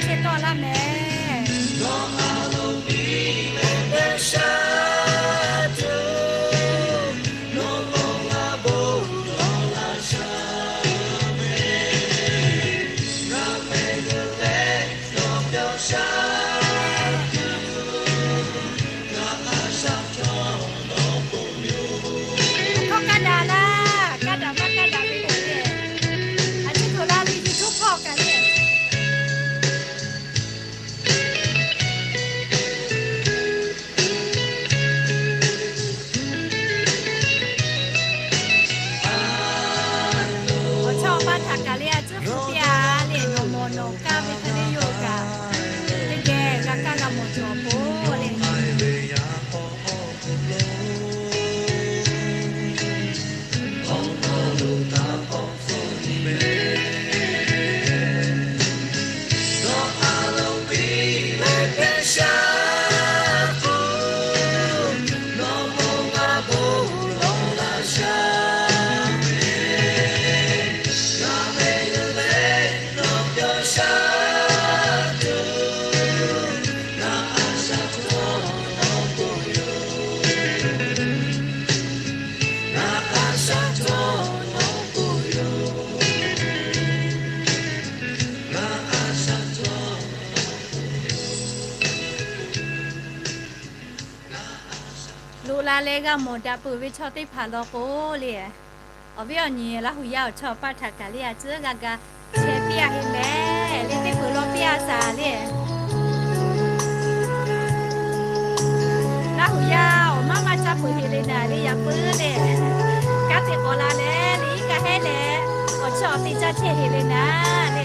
chehˇ tawˆ laˇ mehˍ. Hkawˇ kaˇ daꞈ laˇ, kaˇ daꞈ maˇ kaˇ daꞈ ve le. A ciˉ k'oˆ laˇ ve YouTube hpawˇ kaꞈ le. Awˬ chawˇ awˬ paˇ htaꞈ kaꞈ le a ciˉ hpu piˇ a le, nawˬ mawˬ nawˬ kaˇ ve hk'e le yoˬ kaꞈ, teˇ geh g'a kaˇ g'a mawˬ cawˬ awˬ pon le. Loꞈ la leh g'a mawˬ daꞈ peuˬ ve chaw teˇ hpaˍ law k'o le, awˬ viˉ awˬ nyi Laˇ hu yaˇ awˬ chawˇ awˬ paˇ htaꞈ kaꞈ le a ciˉ g'a ga chehˇ piˇ a heˆ mehˍ le, teˇ peuˬ law piˇ a shaˍ le. Laˇ hu yaˇ awˬ maˇ maˇ caˇ peuˬ heˆ le naˍ le, yaꞈ puiˉ le. Kanˉ te k'awꞈ la leh le, iˉ kaˆ hehˉ leh awˬ chawˇ awˬ te caˇ chehˇ heˆ le naˍ le.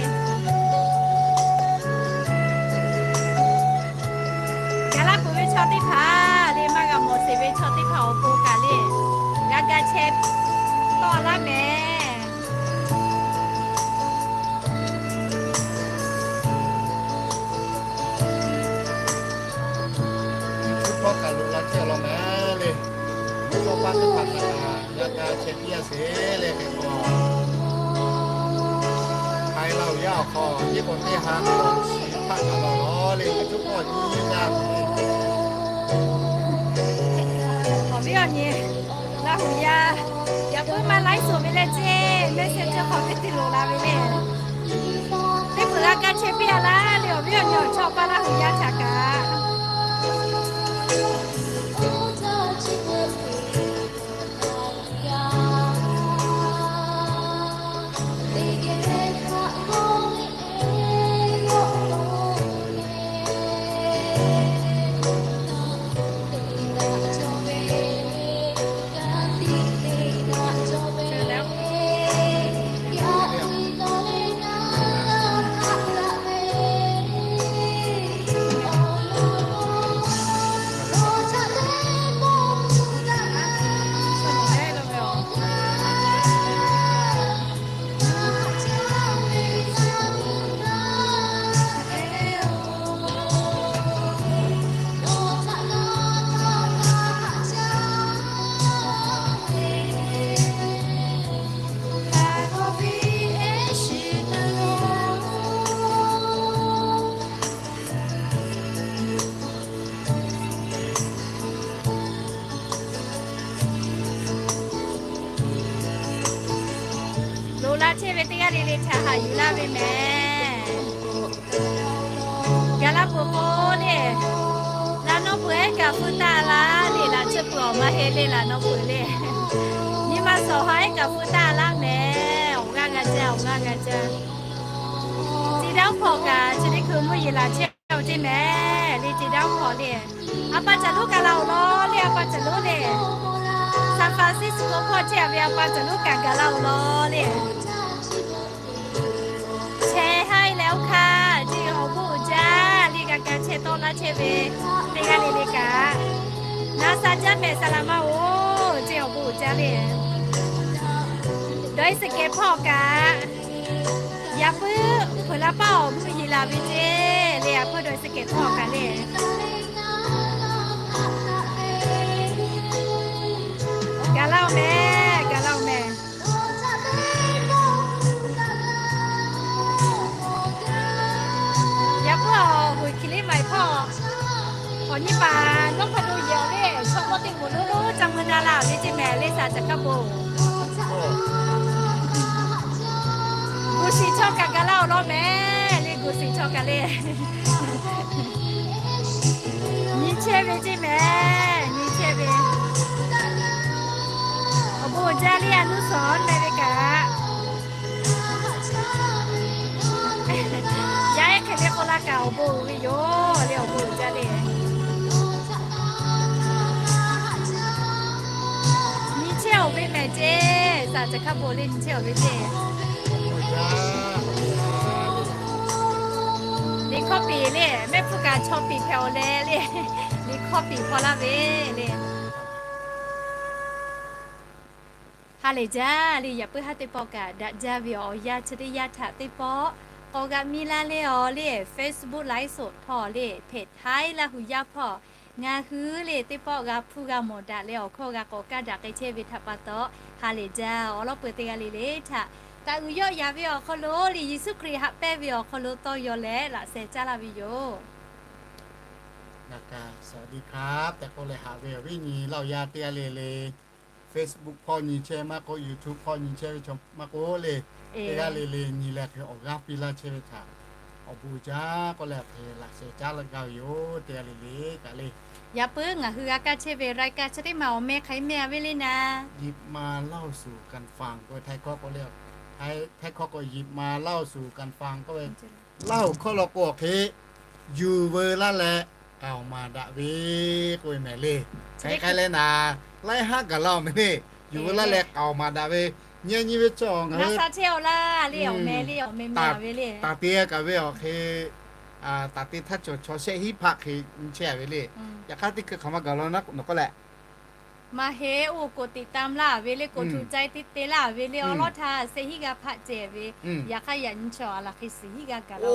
Gaˬ laˇ peuˬ ve chaw teˇ hpaˍ le, maˇ g'a mawˬ sheˍ ve chaw teˇ hpaˍ awˬ pon kaꞈ le, g'a ga chehˇ tawˆ laˇ mehˍ. Hkawˇ kaꞈ loꞈ la chehˇ law mehˍ le. Mvuhˇ shawˉ paˇ teˇ hpaˍ kaꞈ g'a ga chehˇ piˇ a sheˍ le hk'e k'o, Htaiˍ Laˇ hu yaˇ awˬ hk'aw teˇ k'awꞈ teˇ ha k'awꞈ shiˍ hpaˆ kaꞈ law law le, cuˇ hkawˇ nyiˇ nyi gaˇ. Awˬ viˉ awˬ nyi, Laˇ hu yaˇ, yaꞈ puiˉ maˇ laiˉ suhˍ ve leh ceˇ, mehˆ shehˆ ceuˇ hk'aw teˇ te loꞈ la ve le. Teˇ peuˬ g'a ga chehˇ piˇ a laˇ le, awˬ viˉ awˬ nyi awˬ chawˇ awˬ paˇ Laˇ hu yaˇ htaꞈ kaꞈ. Loꞈ la chehˇ ve teˇ g'aˇ le le htaꞈ haꞈ yuˬ laˇ ve mehˍ. Gaˬ laˇ peuˬ k'o le, laꞈ nawˉ peuˬ ehˉ kaꞈ hpfuhˇ taˆ laˇ le, laꞈ chehˇ peuˬ awˬ maˇ heˆ le, laꞈ nawˉ peuˬ le. Nyi ma shawˍ ha ehˉ kaꞈ hpfuhˇ taˆ laˇ mehˍ. Awˬ g'aˇ g'a jaˇ, awˬ g'aˇ g'a jaˇ. Ceˇ daˇ hpawˇ kaꞈ chi teˇ hkui mvuhˇ yeˬ laꞈ chehˇ ve teˇ mehˍ le, ceˇ daˇ hpawˇ le. A pa caˬ lonˉ gaˬ la-oˬ law le, a pa caˬ lonˉ le. San Francisco hpawˇ chehˇ a ve a pa caˬ lonˉ kaꞈ gaˬ la-oˬ law le. Chehˇ haˉ e leh oˇ hkanˇ ceˇ awˬ bon uiˍ jaˇ le, g'a ga chehˇ tawˆ laˇ chehˇ ve teˇ g'aˇ le le kaꞈ, na sha jaˇ mehˍ, saˍ laˍ maˇ-oˬ ceˇ awˬ bon uiˍ jaˇ le. Dawˬ-e suhˍ kehˬ hpawˇ kaꞈ, yaꞈ puiˉ hpeuꞈ la paˇ awˬ mvuhˇ yeˬ laˬ ve ceˇ le, yaꞈ puiˉ dawˬ-e suhˍ kehˬ hpawˇ kaꞈ le. Gaˬ laˇ-oˬ mehˍ, gaˬ laˇ-oˬ mehˍ. Awˬ nyi paˍ nawˉ hk'a dawˇ yehˬ awˬ le, chaw mawˇ teˇ moˍ lo caˇ meuˇ daꞈ laˇ ve ceˇ mehˍ le, saˍ caˬ hkaˇ bon. Gu shiˍ chaw kaꞈ ga laˇ awˬ lawn mehˍ le, gu shiˍ chaw kaꞈ le. Nyi chehˇ ve ceˇ mehˍ, nyi chehˇ ve. Awˬ bon uiˍ jaˇ le, a nuˇ suhˍ meh ve kaꞈ. Yaˇ ehˉ hk'e le k'oˆ laˇ kaꞈ awˬ bon uiˍ ve yoˬ le, awˬ bon uiˍ jaˇ le. Nyi chehˇ awˬ ve mehˍ ceˇ, saˍ caˬ hkaˇ bon le nyi chehˇ awˬ ve ceˇ. Liꞈ hkawˇ piˍ le, mehˆ hpfuhˇ kaꞈ chaw piˍ hpehꞈ awˬ leh le, liꞈ hkawˇ piˍ hpaw laˇ ve le. Ha lehˬ jaˇ le, yaꞈ puiˉ haˉ teˇ pawˆ kaꞈ daꞈ jaˇ ve awˬ yanˇ chi teˇ yanˇ htaꞈ teˇ pawˆ k'awꞈ g'a miˇ laˇ le awˬ le, Facebook ไลฟ์สด hpawˇ le, เพจ Htaiˇ Laˇ hu yaˇ hpawˇ ngaˬ hui le teˇ pawˆ g'a hpuˇ g'a mawˬ daꞈ leh awˬ hkawˇ g'a k'awꞈ kaˇ daꞈ k'ai chehˇ ve htaꞈ pa taw, ha lehˬ jaˇ awˬ lawn peu teˇ g'aˇ le le htaꞈ taˍ uiˍ yawˆ yaˍ ve awˬ hk'aw lo le, Yeˍsuˆ Hkriꞈ haꞈ pehnˇ ve awˬ hk'aw lo tawˇ yaw leh laꞈ sheh caˉ laˇ ve yoˬ. Ngaˬ kaꞈ สวัสดีครับ tehꞈ k'oˆ leh haꞈ ve awˬ viˉ nyi Laˇ hu yaˇ teˇ g'aˇ le le, Facebook hpawˇ nyi chehˇ maˇ k'oˆ, YouTube hpawˇ nyi chehˇ ve chaw maˇ k'oˆ le, teˇ g'aˇ le le nyi leh hk'e awˬ g'aˇ piˇ laˇ chehˇ ve htaꞈ awˬ bon uiˍ jaˇ k'oˆ leh hk'e laꞈ sheh caˉ laˇ gaˇ ve yoˬ. Teˇ g'aˇ le le kaꞈ le, yaꞈ puiˉ ngaˬ hui g'a kaˇ chehˇ ve รายการ chi teˇ maˬ awˬ meh hk'aˬ hk'e meh a ve le naˍ, หยิบมาเล่าสู่กันฟัง k'oˆ ve Htaiˇ hkawˇ k'o le, Htaiˇ hkawˇ k'o หยิบมาเล่าสู่กันฟัง k'oˆ ve, Laˇ huˍ hkawˇ law k'o awˬ hk'e yuˬ veu laˇ leh k'aoˍ maˍ daꞈ ve k'oˆ ve mehˍ le. Hk'aˬ hk'e leh naˍ, laiˉ haˉ gaˬ laˇ awˬ meh le, yuˬ veu laˇ leh k'aoˍ maˍ daꞈ ve, nyi nyi ve chaw ngaˬ hui taˍ te kaꞈ ve awˬ hk'e, taˍ te htaˇ cawˬ chaw shehˆ hiˉ hpaˆ hk'e nyi chehˇ ve le. Yaꞈ hk'aˇ teˇ hkui hk'aˬ ma gaˬ law naˉ k'o nawˬ k'oˆ leh, maˇ heˆ, oˇ กดติดตาม laˇ ve le, กดถูกใจ te te laˇ ve le, awˬ lawˉ htaˇ shehˆ hiˉ g'a hpaˆ cehˬ ve, yaꞈ hk'aˇ yaꞈ nyi chaw a laˬ hk'e suhˍ hiˉ g'a gaˬ laˇ.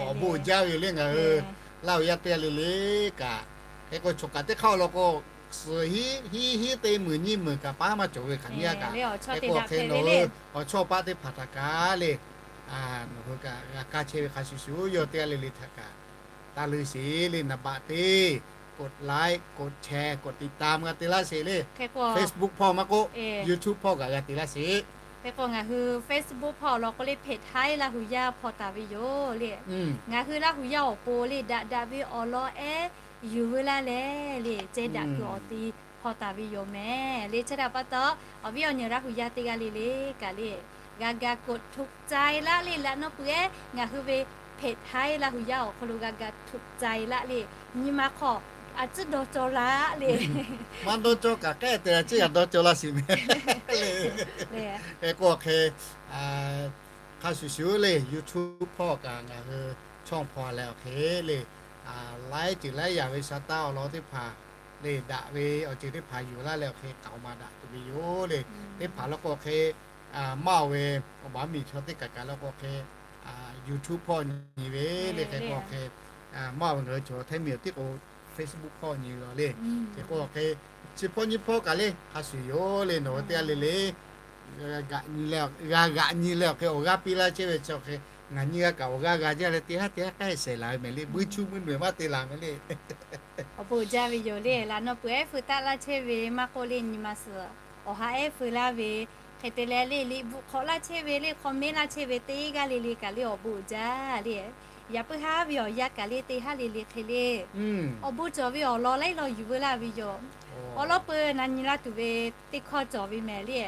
Awˬ bon uiˍ jaˇ ve le ngaˬ hui Laˇ huˍ yaˇ teˇ g'aˇ le le kaꞈ, hk'e k'o chaw kaꞈ teˇ hk'aˇ awˬ lawn k'o, suhˍ hiˉ hiˉ hiˉ teˇ meunˍ nyiˇ meunˍ kaꞈ paˉ maˇ cawˬ ve hk'aˬ nyiˇ g'aˇ kaꞈ, hk'e k'o hk'e nawˬ hui awˬ chawˇ paˆ teˇ hpaˍ htaꞈ kaꞈ le, nawˬ hui kaꞈ g'a kaˇ chehˇ ve hk'a shuˍ shuˍ, yawˇ teˇ g'aˇ le le htaꞈ kaꞈ taˇ leuˇ sheˍ le, naˍ baꞈ teˇ กดไลค์ กดแชร์ กดติดตาม g'a te laˇ sheˍ le. Facebook hpawˇ maˇ k'oˆ, YouTube hpawˇ kaꞈ g'a te laˇ sheˍ. Hk'e k'o ngaˬ hui Facebook hpawˇ awˬ lawn k'o le เพจ Htaiˇ Laˇ huˍ yaˇ hpawˇ taˍ ve yoˬ le. Ngaˬ hui Laˇ huˍ yaˇ awˬ pon le daꞈ daꞈ ve awˬ lawn ehˉ yuˬ veu laˇ leh le, ceh daꞈ kuiˬ awˬ ti hpawˇ taˍ ve yoˬ mehˍ le. Chi htaꞈ pa taw, awˬ viˉ awˬ nyi Laˇ huˍ yaˇ teˇ g'aˇ le le kaꞈ le, g'a ga กดถูกใจ laˇ le, laꞈ nawˉ pui ehˉ ngaˬ hui ve เพจ Htaiˇ Laˇ huˍ yaˇ awˬ hk'aw lo g'a ga ถูกใจ laˇ le, nyi ma hk'aw a tcuhˉ dawˇ cawˇ laˇ le. Maˇ dawˇ cawˇ kaꞈ k'ehˉ te a ciˉ g'a dawˇ cawˇ laˇ sheˍ mehˍ le. Hk'e k'o hk'e, hk'a shuˍ shuˍ le, YouTube hpawˇ kaꞈ ngaˬ hui ช่อง hpawˇ leh awˬ hk'e le, laiˉ ceuˬ laiˉ yaˬ ve sha taˇ awˬ lawn teˇ hpaˍ le, daꞈ ve awˬ ceuˬ teˇ hpaˍ yuˬ laˇ leh awˬ hk'e k'aoˍ maˍ daꞈ tuˬ ve yoˬ le. Teˇ hpaˍ law k'o hk'e maˇ oˬ ve, awˬ baˬ miˬ chaw teˇ kaˬ kaꞈ law k'o hk'e YouTube hpawˇ nyi ve le. Hk'e k'o hk'e maˇ oˬ ve ngaˬ hui chaw Htaiˇ miˬ awˬ tiˉ k'o Facebook hpawˇ nyi ve le. Hk'e k'o hk'e chi hpawˇ nyiˇ hpawˇ kaꞈ le hk'a shuˍ yoˬ le, nawˬ hui teˇ g'aˇ le le g'a g'aꞈ nyi leh awˬ hk'e awˬ g'aˇ piˇ laˇ chehˇ ve chi awˬ hk'e, ngaˬ nyi g'a kaꞈ awˬ g'aˇ g'a jaˇ leh teˇ haˉ teˇ haˉ k'ehˉ shehˍ laˬ ve mehˍ le, buiˇ chuˇ buiˇ nuiˬ maˇ te laˬ mehˍ le. Awˬ bon jaˇ ve yoˬ le, laꞈ nawˉ pui ehˉ feu taˆ laˇ chehˇ ve maˇ k'oˆ le, nyi ma suhˍ awˬ ha ehˉ feu laˇ ve, hk'e te leh le liꞈ bvuhꞈ hk'awꞈ laˇ chehˇ ve le, hk'aw mehˉ laˇ chehˇ ve teˇ g'aˇ le le kaꞈ le awˬ bon uiˍ jaˇ le. Yaꞈ puiˉ haˉ ve awˬ yanˇ kaꞈ le teˇ haˉ le le hk'e le awˬ bon cawˬ ve awˬ lawn laiˉ lawn yuˬ veu laˇ ve yoˬ. Awˬ lawn peuˬ na nyi laˇ tuˬ ve teˇ hkawˇ cawˬ ve mehˍ le.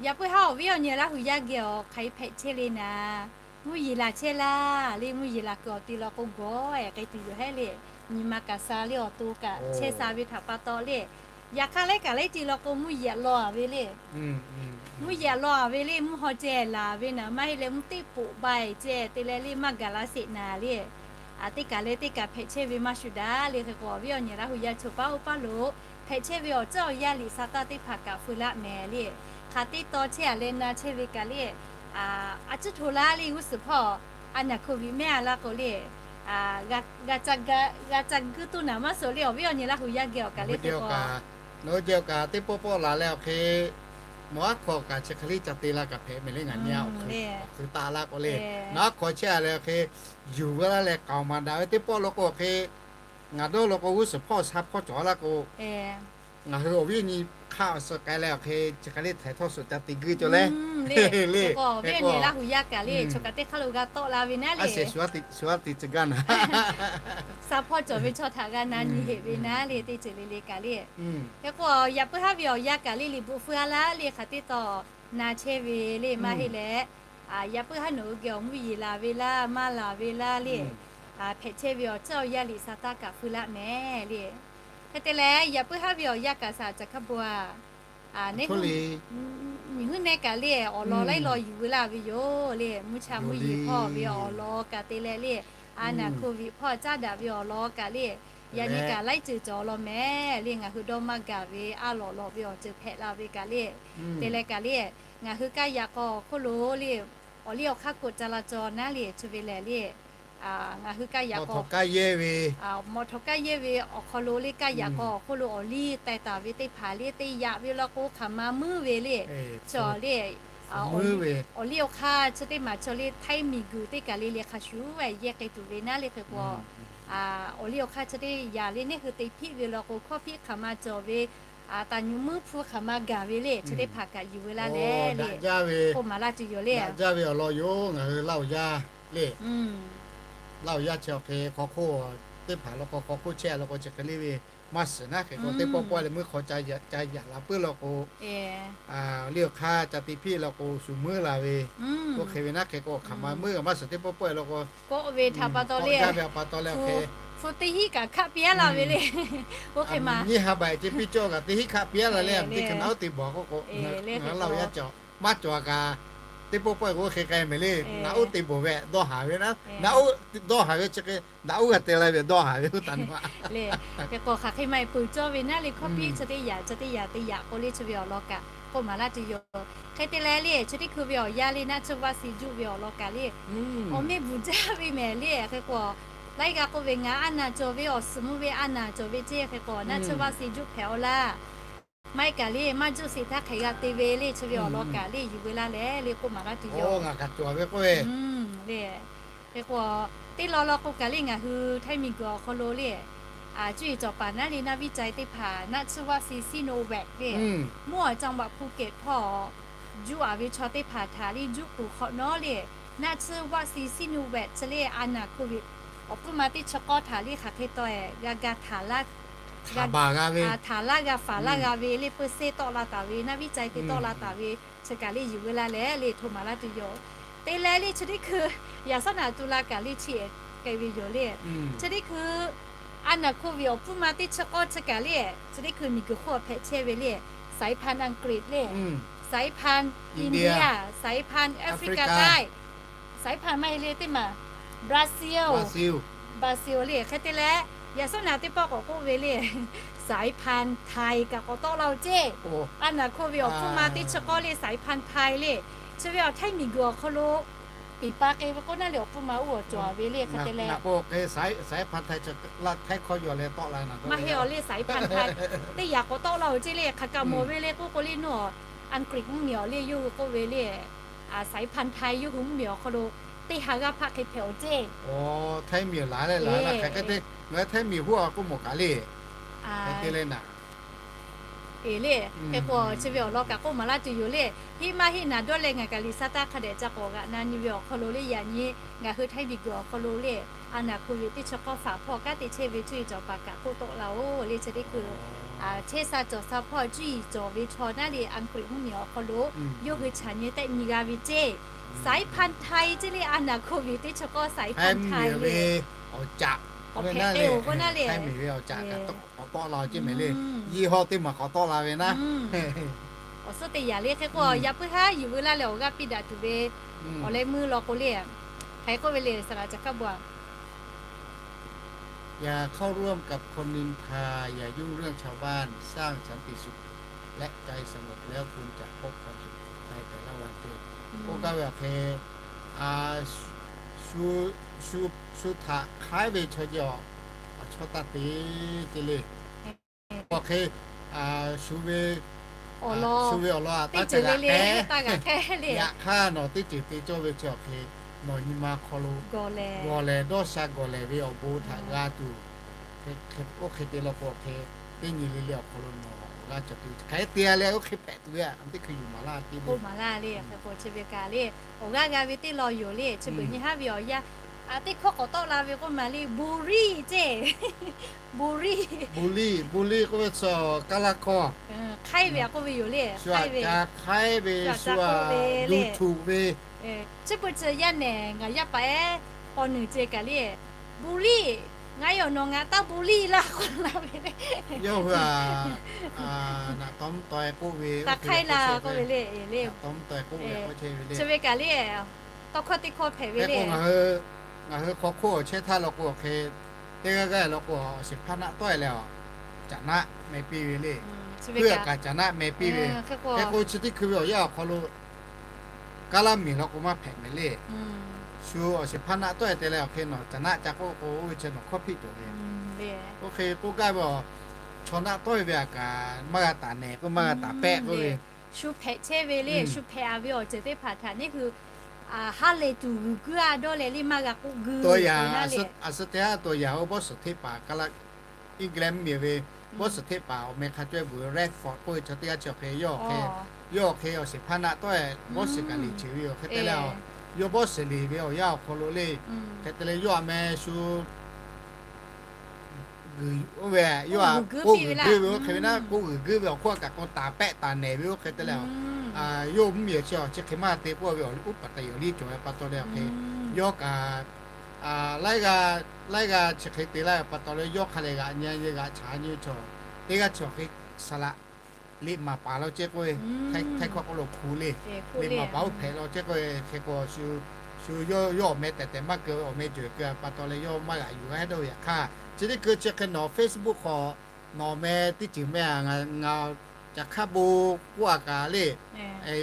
Yaꞈ puiˉ haˉ awˬ viˉ awˬ nyi Laˇ huˍ yaˇ geh awˬ hk'aˬ hk'e hpehꞈ chehˇ le naˍ, mvuhˇ yeˬ laˬ chehˇ laˇ le, mvuhˇ yeˬ laˬ kuiˬ awˬ ti law k'o gawˬ ehˍ k'ai tuˬ yoˬ hehˉ le. Nyi ma kaꞈ sha le awˬ to kaꞈ chehˇ sha ve htaꞈ pa taw le, yaꞈ hk'aˇ laiˉ kaꞈ laiˉ ceuˬ law k'o mvuhˇ yeˬ law a ve le. Mvuhˇ yeˬ law a ve le, mvuhˇ haw ceh laˬ ve naˍ, maˇ heˆ leh mvuhˇ teˇ poꞈ ba eˬ ceh te leh le maˇ gaˬ la sheˍ naˍ le. Teˇ kaˬ leh teˇ kaˬ hpehꞈ chehˇ ve maˇ shuˍ daꞈ le. Hk'e k'o awˬ viˉ awˬ nyi Laˇ huˍ yaˇ chaw paˉ oˇ paˉ lo hpehꞈ chehˇ ve awˬ ceuˬ awˬ yanˇ liꞈ sa taˇ teˇ hpaˍ kaꞈ feu laˇ mehˍ le. Hk'aˬ teˇ taw chehˇ a leh na chehˇ ve kaꞈ le, a ciˉ hto laˇ le g'uˇ suhˍ hpawˇ a naˬ โควิด mehˉ a laˇ k'o le, g'a ca guiˇ tuˬ naˍ maˇ suhˍ le. Awˬ viˉ awˬ nyi Laˇ huˍ yaˇ geh awˬ kaˬ le teˇ kaˬ, nawˬ hui jehˬ awˬ kaˬ teˇ pawˆ pawˆ laˬ leh awˬ hk'e nawˬ aˉ hkawꞈ kaꞈ chi hk'e le ca te la kaꞈ hpehꞈ mehˍ le. Ngaˬ nyi a awˬ hk'e taˆ laˇ k'o le, nawˬ aˉ hkawꞈ chehˇ a leh awˬ hk'e yuˬ veu laˇ leh k'aoˍ maˍ daꞈ ve teˇ pawˆ law k'o awˬ hk'e Ngaˬ dawˇ law k'o g'uˇ suhˍ hpawˇ sha hpawˇ cawˬ laˇ k'o, ngaˬ hui awˬ viˉ awˬ nyi hk'aˇ awˬ suh k'ai leh awˬ hk'e chi hk'e le htaiˍ htawˇ suhˍ ca te guiˇ cawˬ leh, le, hk'e k'o awˬ viˉ awˬ nyi Laˇ huˍ yaˇ kaꞈ le, chaw kaꞈ teˇ hk'aˇ lo g'a tawˆ la ve naˉ le. Shu a te tcuh gaˇ naˉ, sha hpawˇ cawˬ ve chaw htaꞈ g'a na nyi heꞈ ve naˉ le, teˇ ceuˬ le le kaꞈ le. Hk'e k'o, yaꞈ puiˉ haˉ ve awˬ yaˇ kaꞈ le, liꞈ bvuhꞈ feu a laˇ le, hk'aˬ teˇ taw na chehˇ ve le maˇ heˆ leh, yaꞈ puiˉ haˉ nawˬ hui geh awˬ mvuhˇ yeˬ laˬ ve laˇ, maˇ laˬ ve laˇ le. Hpehꞈ chehˇ ve awˬ ceuˬ awˬ yaˇ liꞈ sa taˇ kaꞈ feu laˇ mehˍ le. Hk'e te leh, yaꞈ puiˉ haˉ ve awˬ yaˇ kaꞈ saˍ caˬ hkaˇ bo a, neˇ hu, nyi huˉ nehˇ kaꞈ le, awˬ lawn laiˉ lawn yuˬ veu laˇ ve yoˬ le. Mvuhˇ cha mvuhˇ yeˬ hpawˇ ve awˬ lawn kaꞈ te leh le, a naˍ hkoˍ viˍ hpawˇ caˇ daꞈ ve awˬ lawn kaꞈ le, yaꞈ nyi kaꞈ laiˉ ceuˬ cawˬ law mehˍ le. Ngaˬ hui dawˇ maˇ gaˬ ve a lawꞈ lawꞈ ve awˬ ceuˬ hpehꞈ la ve kaꞈ le, te leh kaꞈ le, ngaˬ hui kaˇ yaꞈ k'aw awˬ hk'oˆ lo le, awˬ liˇ awˬ hk'aˇ k'oꞈ ca la caw naˉ le, chi ve lehˬ le, ngaˬ hui kaˇ yaꞈ k'aw, mawꞈ htawꞈ kaˇ yehˇ ve awˬ hk'aw lo le, kaˇ yaꞈ k'aw awˬ hk'oˆ lo awˬ liˇ taiˍ taˍ ve teˇ hpaˍ le, te yaꞈ ve law k'o hk'aˬ ma meuˇ ve le. Chaw le, awˬ liˇ awˬ hk'aˇ chi teˇ maˬ chaw le htaiˇ miˬ guiˬ teˇ kaˬ le le hk'a shuˍ ve yehˇ k'ai tuˬ ve naˉ le. Hk'e k'o, awˬ liˇ awˬ hk'aˇ chi teˇ yanˇ le neˇ hui te hpiˆ ve law k'o, hkawˇ hpiˆ hk'aˬ ma cawˬ ve, taˍ nyi meuˇ hpu hk'aˬ ma gaˬ ve le, chi teˇ hpaˍ kaꞈ yuˬ veu laˇ leh le, k'oˆ maˍ laˇ tuˬ yoˬ le. Daꞈ jaˇ ve awˬ lawn yoˬ. Ngaˬ hui Laˇ huˍ yaˇ le, Laˇ huˍ yaˇ chi awˬ hk'e hk'aw hk'oˆ teˇ hpaˍ law k'o, hk'aw hk'oˆ chehˇ a law k'o, chi hk'e le ve maˇ shiˍ naˉ. Hk'e k'o, teˇ pawˆ pawˆ leh meuˇ hk'aw ca yaꞈ laˬ puiˉ law k'o, liˇ awˬ hk'aˇ ca te hpiˆ law k'o, shuˍ meuˇ la ve, oˇ hk'e ve naˉ. Hk'e k'o, hk'aˬ ma meuˇ g'a maˇ shiˍ, teˇ pawˆ pawˆ law k'o, k'awꞈ ve htaꞈ pa taw le, k'awꞈ jaˇ ve pa taw leh awˬ hk'e, hpu teˇ hinˉ kaꞈ hkaˆ piˇ laˇ ve le. Oˇ hk'e ma nyiˇ ha baˬ ce piˇ cawˇ kaꞈ teˇ hinˉ hkaˆ piˇ laˇ leh, teˇ hk'e naꞈ uˉ te bawˬ k'oˆ k'o, ngaˬ hui Laˇ huˍ yaˇ cawˬ maˇ cawˬ a kaꞈ, teˇ pawˆ pawˆ k'o oˇ hk'e k'ai mehˍ le. Naꞈ uˉ te bawˬ ve dawˇ haˍ ve naˉ, naꞈ uˉ dawˇ haˍ ve chi hk'e naꞈ uˉ g'a te la ve dawˇ haˍ ve oˇ taꞈ nu a le. Hk'e k'o, hk'aˬ hk'e ma e peuˬ cawˇ ve naˉ le, hkawˇ piˇ chi teˇ yanˇ chi teˇ yanˇ te yaꞈ k'o le, chi ve awˬ lawn kaꞈ k'oˆ maˍ laˇ tuˬ yoˬ. Hk'e te leh le, chi teˇ hkui ve awˬ yaˇ le naˆ tsuhˇ vaˆ si juˆ ve awˬ lawn kaꞈ le, awˬ meh bvuhˬ jaˇ ve mehˍ le. Hk'e k'o, laiˉ g'a k'oˆ ve, ngaˬ a naˍ cawˬ ve awˬ suhˍ mvuh ve a naˍ cawˬ ve ceˇ. Hk'e k'o, naˆ tsuhˇ vaˆ si juˆ hpehꞈ aw laˇ. Maˇ heˆ kaꞈ le, maˇ juˆ sheˍ htaˇ hk'e g'a te ve le, chi ve awˬ lawn kaꞈ le yuˬ veu laˇ leh le k'oˆ maˍ laˇ tuˬ yoˬ. Ngaˬ kaꞈ cawˬ ve k'oˆ ve le. Hk'e k'o, teˇ law law k'o kaꞈ le, ngaˬ hui Htaiˇ miˬ guiˬ awˬ hk'aw lo le, cuˇ yiˍ cawˬ paˍ naˉ le naˆ viˉ cai teˇ hpaˍ naˆ tsuhˇ vaˆ si Sinovac le, mvuhˇ awˬ caˇ vaꞈ Phuket hpawˇ juˆ a ve chaw teˇ hpaˍ htaꞈ le juˆ kuˬ hk'awꞈ nawˉ le, naˆ tsuhˇ vaˆ si Sinovac chi le a naˍ hkoˍ viˍ awˬ pfuhˇ ma teˇ chi k'awˇ htaꞈ le hk'aˬ hk'e taw e g'a ga htaˍ laˇ g'a faˍ laˇ g'a ve le, peuˬ sehˇ tawˆ la taˍ ve, naˆ viˉ cai te tawˆ la taˍ ve, chi kaꞈ le yuˬ veu laˇ leh le hto maˍ laˇ tuˬ yoˬ. Te leh le chi teˇ hkui yaꞈ sawˉ naꞈ tu la kaꞈ le chi k'ai ve yoˬ le. Chi teˇ hkui a naˍ hkoˍ viˍ awˬ pfuhˇ ma teˇ chi k'awˇ chi kaꞈ le, chi teˇ hkui miˬ guiˬ hk'oˆ hpehꞈ chehˇ ve le, สายพันธุ์อังกฤษ le, สายพันธุ์ India, สายพันธุ์ Africa ใต้, สายพันธุ์ maˇ heˆ le teˇ maˬ Brazil, Brazil le. Hk'e te leh yaꞈ sawˉ naꞈ teˇ pawˆ k'awꞈ k'oˆ ve le, สายพันธุ์ไทย kaꞈ k'awꞈ tawˆ la-oˬ ceˇ. A naˍ hkoˍ viˍ awˬ pfuhˇ ma teˇ chi k'awˇ le สายพันธุ์ไทย le. Chi ve awˬ Htaiˇ miˬ guiˬ awˬ hk'aw lo piˍ pa k'e ve k'oˆ naˉ le awˬ pfuhˇ ma uˉ awˬ cawˬ ve le. Hk'e te leh สายพันธุ์ไทย Htaiˇ hkawˇ yaw leh tawˆ la naˬ maˇ heˆ awˬ le สายพันธุ์ไทย teˇ yaꞈ k'awꞈ tawˆ la-oˬ ceˇ le. Hk'aˬ kaꞈ mawˬ ve le k'oˆ k'o le, nawˬ Anˍ Kriꞈ mvuhˇmiˬ awˬ le yawˇ hui k'oˆ ve le, สายพันธุ์ไทย yawˇ hui mvuhˇmiˬ awˬ hk'aw lo teˇ ha g'aˇ hpaˆ hk'e hpehꞈ-oˬ ceˇ. Htaiˇ miˬ laˬ leh laˬ la hk'aˬ hk'e te, ngaˬ hui Htaiˇ miˬ huˉ a k'oˆ mawˬ kaꞈ le. Hk'e te leh naˬ, e le, hk'e k'o chi ve awˬ lawn kaꞈ k'oˆ maˍ laˇ tuˬ yoˬ le. Hiˆ maˇ heˆ naˍ dawˇ leh ngaˬ kaꞈ liꞈ sa taˇ hk'a dehꞈ ca k'awꞈ g'aꞈ na nyi ve awˬ hk'aw lo le, yaꞈ nyi ngaˬ hui Htaiˇ miˬ guiˬ awˬ hk'aw lo le, a naˍ hkoˍ viˍ teˇ chi k'awˇ faˍ hpawˇ kanˉ te chehˇ ve cuˇ yiˍ cawˬ paˍ kaꞈ k'oˆ tawˆ la-oˬ le. Chi teˇ hkui chehˇ sha cawˬ sha hpawˇ cuˇ yiˍ cawˬ ve chaw naˉ le Anˍ Kriꞈ mvuhˇmiˬ awˬ hk'aw lo yawˇ hui chaꞈ nyi tehˆ nyi g'a ve ceˇ. สายพันธุ์ไทย ceˇ le, a naˍ hkoˍ viˍ teˇ chi k'awˇ สายพันธุ์ไทย le. Awˬ caꞈ, awˬ hpehꞈ te-oˬ k'oˆ naˉ le, Htaiˇ miˬ ve awˬ caꞈ kaꞈ k'awꞈ tawˆ la-oˬ ceˇ mehˍ le. Yehˇ hawˇ teˇ maˬ k'awꞈ tawˆ la ve naˉ. Awˬ suhˉ teˇ yaꞈ le hk'e k'o, yaꞈ puiˉ haˉ yuˬ veu laˇ leh awˬ g'aˇ piˇ daꞈ tuˬ ve awˬ leh meuˇ law k'o le, hk'aˬ hk'e k'oˆ ve le, saˍ laꞈ caˬ hkaˇ bo a อย่าเข้าร่วมกับคนนินทา อย่ายุ่งเรื่องชาวบ้าน สร้างสันติสุขและใจสงบ แล้วคุณจะพบความสุขในแต่ละวัน k'oˆ gaˇ ve awˬ hk'e, shu htaꞈ hk'aiˉ ve chaw yaˇ awˬ chawˇ taˇ te ceˇ le. Awˬ hk'e, shu ve, shu ve awˬ lawn a taˇ ceuˬ le le, yaꞈ hk'aˇ nawˬ teˇ ceuˬ te cawˇ ve chi awˬ hk'e, nawˬ nyi ma hk'aw lo gawˬ lehˬ dawˇ sha gawˬ lehˬ ve awˬ bon htaꞈ g'a tuˬ Oˇ hk'e te law k'o, hk'e teˇ nyi le le awˬ hk'aw lo nawˬ g'a cawˬ tuˬ hk'aˬ hk'e te leh oˇ hk'e hpehꞈ tuˬ ve, teˇ hkui yuˬ maˍ laˇ te ve, maˍ laˇ le. Hk'e k'o chi ve kaꞈ le, awˬ g'aˇ g'a ve teˇ law yoˬ le. Chi beuꞈ nyi haˉ ve awˬ yanˇ, a teˇ hkawˇ k'awꞈ tawˆ la ve k'oˆ maˍ le, bully ceˇ. Bully, bully k'oˆ ve chi kaˇ laˇ hkawˇ, hk'aiˉ ve k'oˆ ve yoˬ le. Shu hk'aiˉ ve, shu hk'aiˉ ve, shu htaꞈ duˬ htuꞈ ve, chi beuꞈ chi yaˇ nehˬ ngaˬ yaˇ paˍ ehˉ k'aw nuˬ ceh kaꞈ le, bully, ngaˬ yoˬ nawˬ ngaˬ taˇ bully laˇ k'oˆ la ve le. Yawˇ hui a, naꞈ taw mvuhˇ taw k'oˆ ve, hk'aiˉ la k'oˆ ve le, le, chi ve kaꞈ le, tawˇ hkawˇ teˇ hkawˇ hpehꞈ ve le. Ngaˬ hui hk'aw hk'oˆ awˬ chehˇ htaˇ law k'o, hk'e teˇ g'aˇ g'aˇ law k'o, awˬ shiˍ hpaˇ naˆ tawˆ e leh a, caꞈ naˆ meh piˇ ve le. Puiˉ a kaꞈ caꞈ naˆ meh piˇ ve. Hk'e k'o chi teˇ hkui ve awˬ yanˇ awˬ hk'aw lo, kaˇ laˇ miˬ law k'o maˇ hpehꞈ mehˍ le. Shu awˬ shiˍ hpaˇ naˆ tawˆ e te leh awˬ hk'e nawˬ caꞈ naˆ ca k'oˆ k'o, oˇ ve chi nawˬ hkawˇ hpiˆ tuˬ ve. Oˇ hk'e k'oˆ gaˇ ve a, chaw naˆ tawˆ e ve a kaꞈ maˇ g'a taˍ nehˬ k'oˆ, maˇ g'a taˍ pehˆ k'oˆ ve, shu hpehꞈ chehˇ ve le. Shu hpehꞈ a ve awˬ ceuˬ teˇ hpaˍ htaꞈ neˇ hui ha lehˬ tuˬ g'uiˬ guiˇ a dawˇ leh le maˇ g'a k'oˆ guiˬ. A suh teˇ haˉ tawˬ yaꞈ oˇ bawˇ suhˍ hteˆ paˍ kaˇ laˇ England miˬ ve bawˇ suhˍ hteˆ paˍ awˬ meh hk'a cawehˇ bvuhꞈ ve Radford k'oˆ ve chaw teˇ g'aˇ chi awˬ hk'e, yawˇ awˬ hk'e awˬ shiˍ hpaˇ naˆ tawˆ e bawˇ suhˍ kaꞈ liꞈ ceuˬ ve yoˬ. Hk'e te leh, yawˇ bawˇ suhˍ liꞈ ve awˬ yanˇ awˬ hk'aw lo le, hk'e te leh yawˇ a meh shu g'uiˬ oˇ ve, yawˇ a k'oˆ g'uiˬ guiˇ ve oˇ hk'e ve naˉ, k'oˆ g'uiˬ guiˇ ve awˬ hk'oˆ a kaꞈ k'o taˍ pehˆ taˍ nehˬ ve oˇ hk'e te leh, yawˇ mvuhˇ miˬ awˬ chi awˬ chi hk'e maˇ te k'oˆ ve awˬ liˇ uˉ paˍ taˍ yawˬ liˇ cawˬ ve pa taw leh awˬ hk'e, yawˇ kaꞈ laiˉ g'aˇ chi hk'e te laˇ ve pa taw leh yawˇ hk'a leh g'aꞈ nyi g'aꞈ chaꞈ nyi ve chaw teˇ g'aˇ chi awˬ hk'e saˍ laꞈ liꞈ maˍ paˍ law ceh k'oˆ ve, Htaiˇ hkawˇ k'oˆ lo hku le, liꞈ maˍ paˍ oˇ hpehꞈ law ceh k'oˆ ve hk'e k'o, shu yawˇ awˬ meh tehˬ tehˬ maˇ keu ve awˬ meh cawˬ keu pa taw leh yawˇ maˇ g'aꞈ yuˬ g'a hehˉ dawˇ ve yaꞈ hk'aˇ, chi teˇ hkui chi hk'e nawˬ Facebook hk'aw nawˬ meh teˇ ceuˬ meh a, ngaˬ caꞈ hk'aˇ bon k'oˆ a kaꞈ le,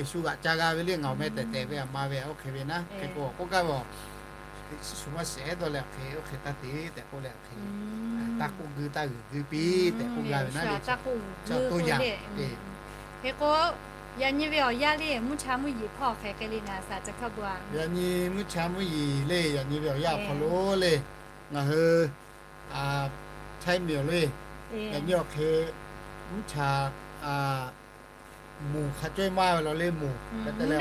shu g'aꞈ ca g'a ve le, ngaˬ awˬ meh tehˬ tehˬ ve a ma ve oˇ hk'e ve naˉ hk'e k'o k'oˆ gaˇ ve a, shu maˇ shehˍ dawˇ leh awˬ hk'e oˇ hk'e taˇ te tehꞈ k'oˆ leh awˬ hk'e, taˇ k'oˆ guiˇ taˇ g'uiˬ guiˇ piˇ tehꞈ k'oˆ gaˇ ve naˉ le. Ca to yaꞈ hk'e k'o, yaꞈ nyi ve awˬ yanˇ le mvuhˇ cha mvuhˇ yeˬ hpawˇ hk'e hk'e le naˍ saˍ ca hk'a bu a. Yaꞈ nyi mvuhˇ cha mvuhˇ yeˬ le, yaꞈ nyi ve awˬ yanˇ awˬ hk'aw lo le, ngaˬ hui Htaiˇ miˬ awˬ le, yaꞈ nyi awˬ hk'e mvuhˇ cha moˬ hk'a cawehˇ maˇ ve law le, moˬ hk'e te leh,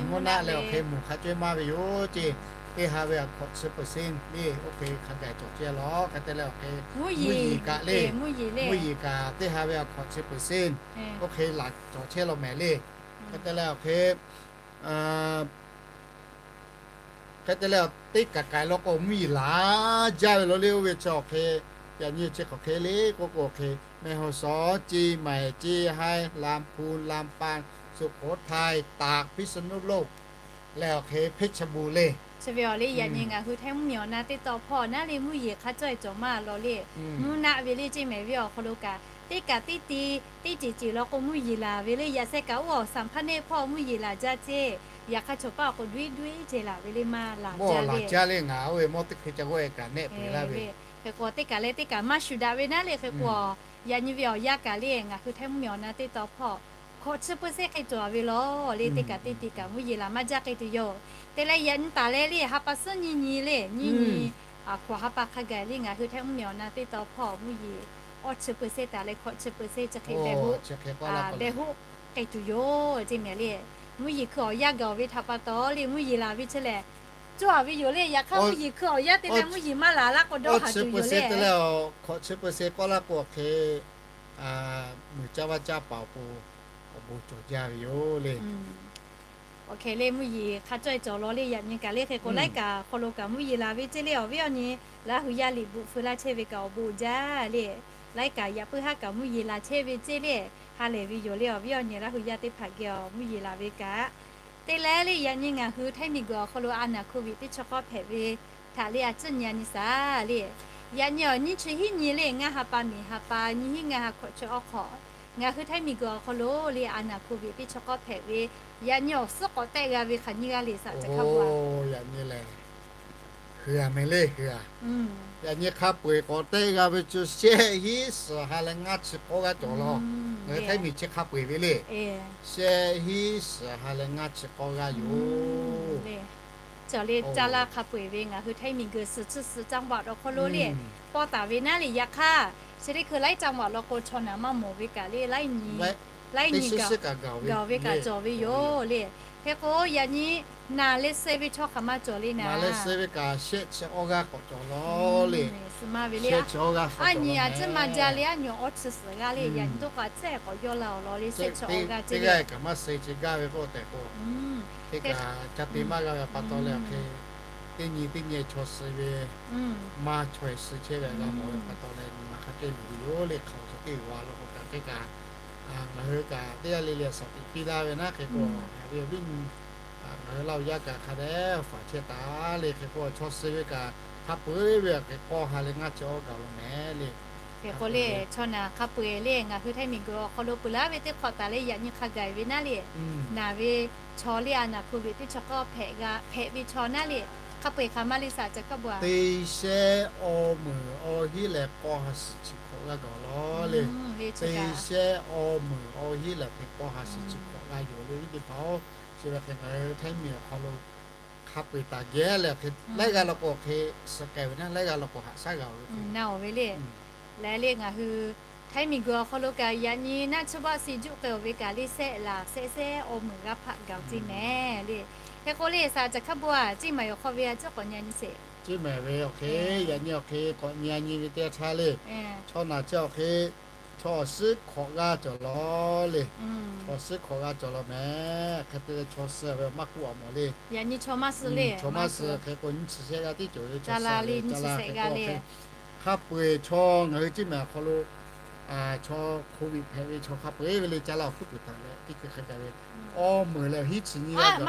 mvuhˇ naˆ leh awˬ hk'e moˬ hk'a cawehˇ maˇ ve yoˬ ceˇ. Teˇ ha ve a hkawꞈ chi percent le oˇ hk'e hk'a gaˬ cawˬ ceh law hk'e te leh awˬ hk'e, mvuhˇ yeˬ kaꞈ le, mvuhˇ yeˬ kaꞈ teˇ ha ve a hkawꞈ chi percent oˇ hk'e laˬ cawˬ chehˇ law mehˍ le. Hk'e te leh awˬ hk'e Hk'e te leh, teˇ kaˬ k'ai law k'o mvuhˇ yeˬ laˬ jaˇ ve law le. Oˇ ve chi awˬ hk'e, yaꞈ nyi chi hk'awꞈ hk'e le k'oˆ k'o hk'e, แม่ฮ่องสอน Chiang Mai, Chiang Rai, Lamphun, Lamphun, Sukhothai, Tagh, Phitsanulok leh awˬ hk'e เพชรบูรณ์ le. Chi ve awˬ le yaꞈ nyi ngaˬ hui Htaiˇ mvuhˇ miˬ awˬ na teˇ taw hpawˇ naˉ le mvuhˇ yeˬ hk'a cawehˇ cawˬ maˇ law le. Mvuhˇ naˆ ve le ceˇ mehˍ ve awˬ hk'aw lo kaꞈ, teˇ kaˬ teˇ te, teˇ ceuˬ ceuˬ law k'o mvuhˇ yeˬ laˬ ve le. Yaꞈ sheh kaꞈ oˇ awˬ sanˍ hpaˇ nehˆ hpawˇ mvuhˇ yeˬ laˬ jaˇ ceˇ. Yaꞈ hk'aˇ chaw paˇ awˬ k'o duiˉ duiˉ ceh laˬ ve le maˇ laˬ jaˇ le. Ngaˬ oˇ ve mawˇ teˇ hkui ca g'awˇ e kaꞈ nehˆ peuˬ laˇ ve. Hk'e k'o teˇ kaˬ leh teˇ kaˬ maˇ shuˍ daꞈ ve naˉ le. Hk'e k'o, yaꞈ nyi ve awˬ yanˇ kaꞈ le ngaˬ hui Htaiˇ mvuhˇ miˬ awˬ na teˇ taw hpawˇ hkawꞈ chi เปอร์เซ็นต์ hk'e cawˬ ve law le. Teˇ kaˬ teˇ te kaꞈ mvuhˇ yeˬ laˬ maˇ jaˇ hk'e tuˬ yoˬ. Te leh yaꞈ nyi taˍ leh le ha pa suhˉ nyiˇ nyi le nyiˇ nyi, hkawꞈ ha pa hk'a gaˬ le ngaˬ hui Htaiˇ mvuhˇ miˬ awˬ na teˇ taw hpawˇ mvuhˇ yeˬ awˇ chi เปอร์เซ็นต์ taˍ leh hkawꞈ chi เปอร์เซ็นต์ chi hk'e behˬ hoˆ, behˬ hoˆ k'ai tuˬ yoˬ ceˇ mehˍ le. Mvuhˇ yeˬ hkui awˬ yanˇ gaˬ ve htaꞈ pa taw le mvuhˇ yeˬ laˬ ve chi lehˬ, cawˇ a ve yoˬ le. Yaꞈ hk'aˇ mvuhˇ yeˬ hkui awˬ yanˇ te leh mvuhˇ yeˬ maˇ laˬ laˇ k'o dawˇ haˍ tuˬ yoˬ le. Hkawꞈ chi เปอร์เซ็นต์ k'oˆ laˇ k'o hk'e, muiˬ caˇ vaˇ caˇ paˍ awˬ pon awˬ bon cawˬ jaˇ ve yoˬ le. Awˬ hk'e le mvuhˇ yeˬ hk'a cawehˇ cawˬ law le. Yaꞈ nyi kaꞈ le hk'e k'o laiˉ kaꞈ hk'aw lo kaꞈ mvuhˇ yeˬ laˬ ve ceˇ le. Awˬ viˉ awˬ nyi Laˇ hui yaˇ liꞈ bvuhꞈ feu laˇ chehˇ ve kaꞈ awˬ bon jaˇ le. Laiˉ kaꞈ yaꞈ puiˉ haˉ kaꞈ mvuhˇ yeˬ laˬ chehˇ ve ceˇ le. Ha lehˬ ve yoˬ le. Awˬ viˉ awˬ nyi Laˇ hui yaˇ teˇ hpaˍ geh awˬ mvuhˇ yeˬ laˬ ve kaꞈ te leh le yaꞈ nyi ngaˬ hui Htaiˇ miˬ guiˬ awˬ hk'aw lo a naˍ โควิด teˇ chi k'awˇ hpehꞈ ve htaꞈ le a ciˉ nyi a nyi shaˍ le. Yaꞈ nyi awˬ nyiˇ chi hiˉ nyi le ngaˇ ha pa miˬ ha pa nyiˇ hiˉ ngaˇ ha hkawꞈ chi awˬ hk'aw, ngaˬ hui Htaiˇ miˬ guiˬ awˬ hk'aw lo le a naˍ โควิด teˇ chi k'awˇ hpehꞈ ve, yaꞈ nyi awˬ suhˉ k'awꞈ tehˆ g'a ve hk'aˬ nyiˇ g'aˇ le saˍ ca hk'a bu a. Yaꞈ nyi lehˬ, hui a meh le hui a. Yaꞈ nyi hk'a peu-eˬ k'awꞈ tehˆ g'a ve chi shehˆ hiˉ suhˍ ha leh ngaˇ chi k'awˇ g'aˇ cawˬ law. Ngaˬ hui Htaiˇ miˬ chi hk'a peu-eˬ ve le. Shehˆ hiˉ suhˍ ha leh ngaˇ chi k'awˇ g'aˇ yoˬ. Cawˬ le, caˇ laˇ hk'a peu-eˬ ve ngaˬ hui ไทย miˬguiˬ suhˍ chi suhˍ จังหวัด awˬ hk'aw lo le, pawˇ taˍ ve naˉ le. Yaꞈ hk'aˇ, chi teˇ hkui laiˉ จังหวัด law k'o chaw naˬ maˇ mawˬ ve kaꞈ le, laiˉ nyi, laiˉ nyi gaˬ ve kaꞈ cawˬ ve yoˬ le. Hk'e k'o, yaꞈ nyi naˬ leh suh ve chaw hk'aˬ ma cawˬ le naˬ. Suh maˇ ve le, a nyi a ciˉ maˇ jaˇ le, a nyi awˬ awˇ chi suhˍ g'aˇ le, yaꞈ nyi toˆ k'a cehˇ k'awꞈ yawˇ la awˬ lawn le, shehˆ chi awˇ g'aˇ ceh le. Hk'e kaꞈ ca te maˇ g'a ve pa taw leh awˬ hk'e, teˇ nyi teˇ nyi chaw suh ve maˇ chaweh suh chehˇ ve g'a mawˬ ve pa taw leh, nyi ma hk'a cehˇ luˬ ve yoˬ le. Hk'aˬ hk'e teˇ g'aˇ law k'o kaꞈ hk'e kaꞈ, ngaˬ hui kaꞈ teˇ g'aˇ le le a shaˍ tiꞈ piˇ laˇ ve naˉ hk'e k'o, ngaˬ ve awˬ viˉ nyi ngaˬ hui Laˇ huˍ yaˇ kaꞈ hk'a dehꞈ faˍ chehˇ taˍ le. Hk'e k'o, chaw suh ve kaꞈ hk'a peu-eˬ ve awˬ hk'e k'awˇ ha leh ngaˇ chi awˇ gaˬ law mehˍ le. Hk'e k'o le, chaw naˬ hk'a peu-eˬ le, ngaˬ hui ไทย miˬguiˬ awˬ hk'aw lo peuˬ laˇ ve teˇ hk'awꞈ taˍ leh yaꞈ nyi hk'a gaˬ ve naˉ le, naˬ ve chaw le a naˬ โควิด teˇ chaw k'awˇ hpehꞈ g'a hpehꞈ ve chaw naˉ le, hk'a peu-eˬ hk'aˬ ma le สาธารณสุข kaˇ bu a. Teˇ shehnˉ awˇ meunˍ awˇ hinˉ leh k'awˇ ha shiˍ chi hk'awꞈ g'aˇ gaˬ law le. Teˇ shehnˉ awˇ meunˍ awˇ hinˉ leh hk'e k'awˇ ha shiˍ chi hk'awꞈ g'aˇ yoˬ le. Viˉ teˇ hpaˍ-oˬ, chi ve hk'e ngaˬ hui ไทย miˬguiˬ awˬ hk'aw lo hk'a peu-eˬ taˍ geh leh hk'e laiˉ g'aˇ law k'o hk'e suh k'ai ve naˉ, laiˉ g'aˇ law k'o haꞈ shaˉ g'a ve naˉ-oˬ ve le. Leh le ngaˬ hui ไทย miˬguiˬ awˬ hk'aw lo kaꞈ yaꞈ nyi naˆ tsuhˇ baˆ si juˆ k'ai-oˬ ve kaꞈ le, sehˆ laˬ sehˆ sehˉ awˇ meunˍ g'aˇ hpaˆ gaˬ teˇ mehˍ le. Hk'e k'o le สาธารณสุข kaˇ bu a, Ciˇ mehˍ awˬ hk'aw ve a ciˉ k'awꞈ nyi nyi sheˍ. Ciˇ mehˍ ve awˬ hk'e, yaꞈ nyi awˬ hk'e k'awꞈ nyi a nyi ve teˇ yanˇ htaˇ le, chaw naˬ chi awˬ hk'e chaw awˬ suhˉ hk'awꞈ g'aˇ cawˬ law le. Chaw suhˉ hk'awꞈ g'aˇ cawˬ law mehˍ. Hk'e te leh chaw suh ve maˇ k'oˆ a mawˬ le. Chaw maˇ suh hk'e k'o nyiˇ chi shehˆ g'aˇ tiˉ cawˬ ve, caˇ la le nyiˇ chi shehˆ g'aˇ le. Hk'a peu-eˬ chaw ngaˬ hui Ciˇ mehˍ awˬ hk'aw lo chaw โควิด hpehꞈ ve chaw hk'a peu-eˬ ve le, caˇ la awˬ hkuiˉ puiˍ htaꞈ leh teˇ hkui hk'a gaˬ ve, awˇ meunˍ leh awˇ hinˉ chi nyiˇ g'aˇ gaˬ,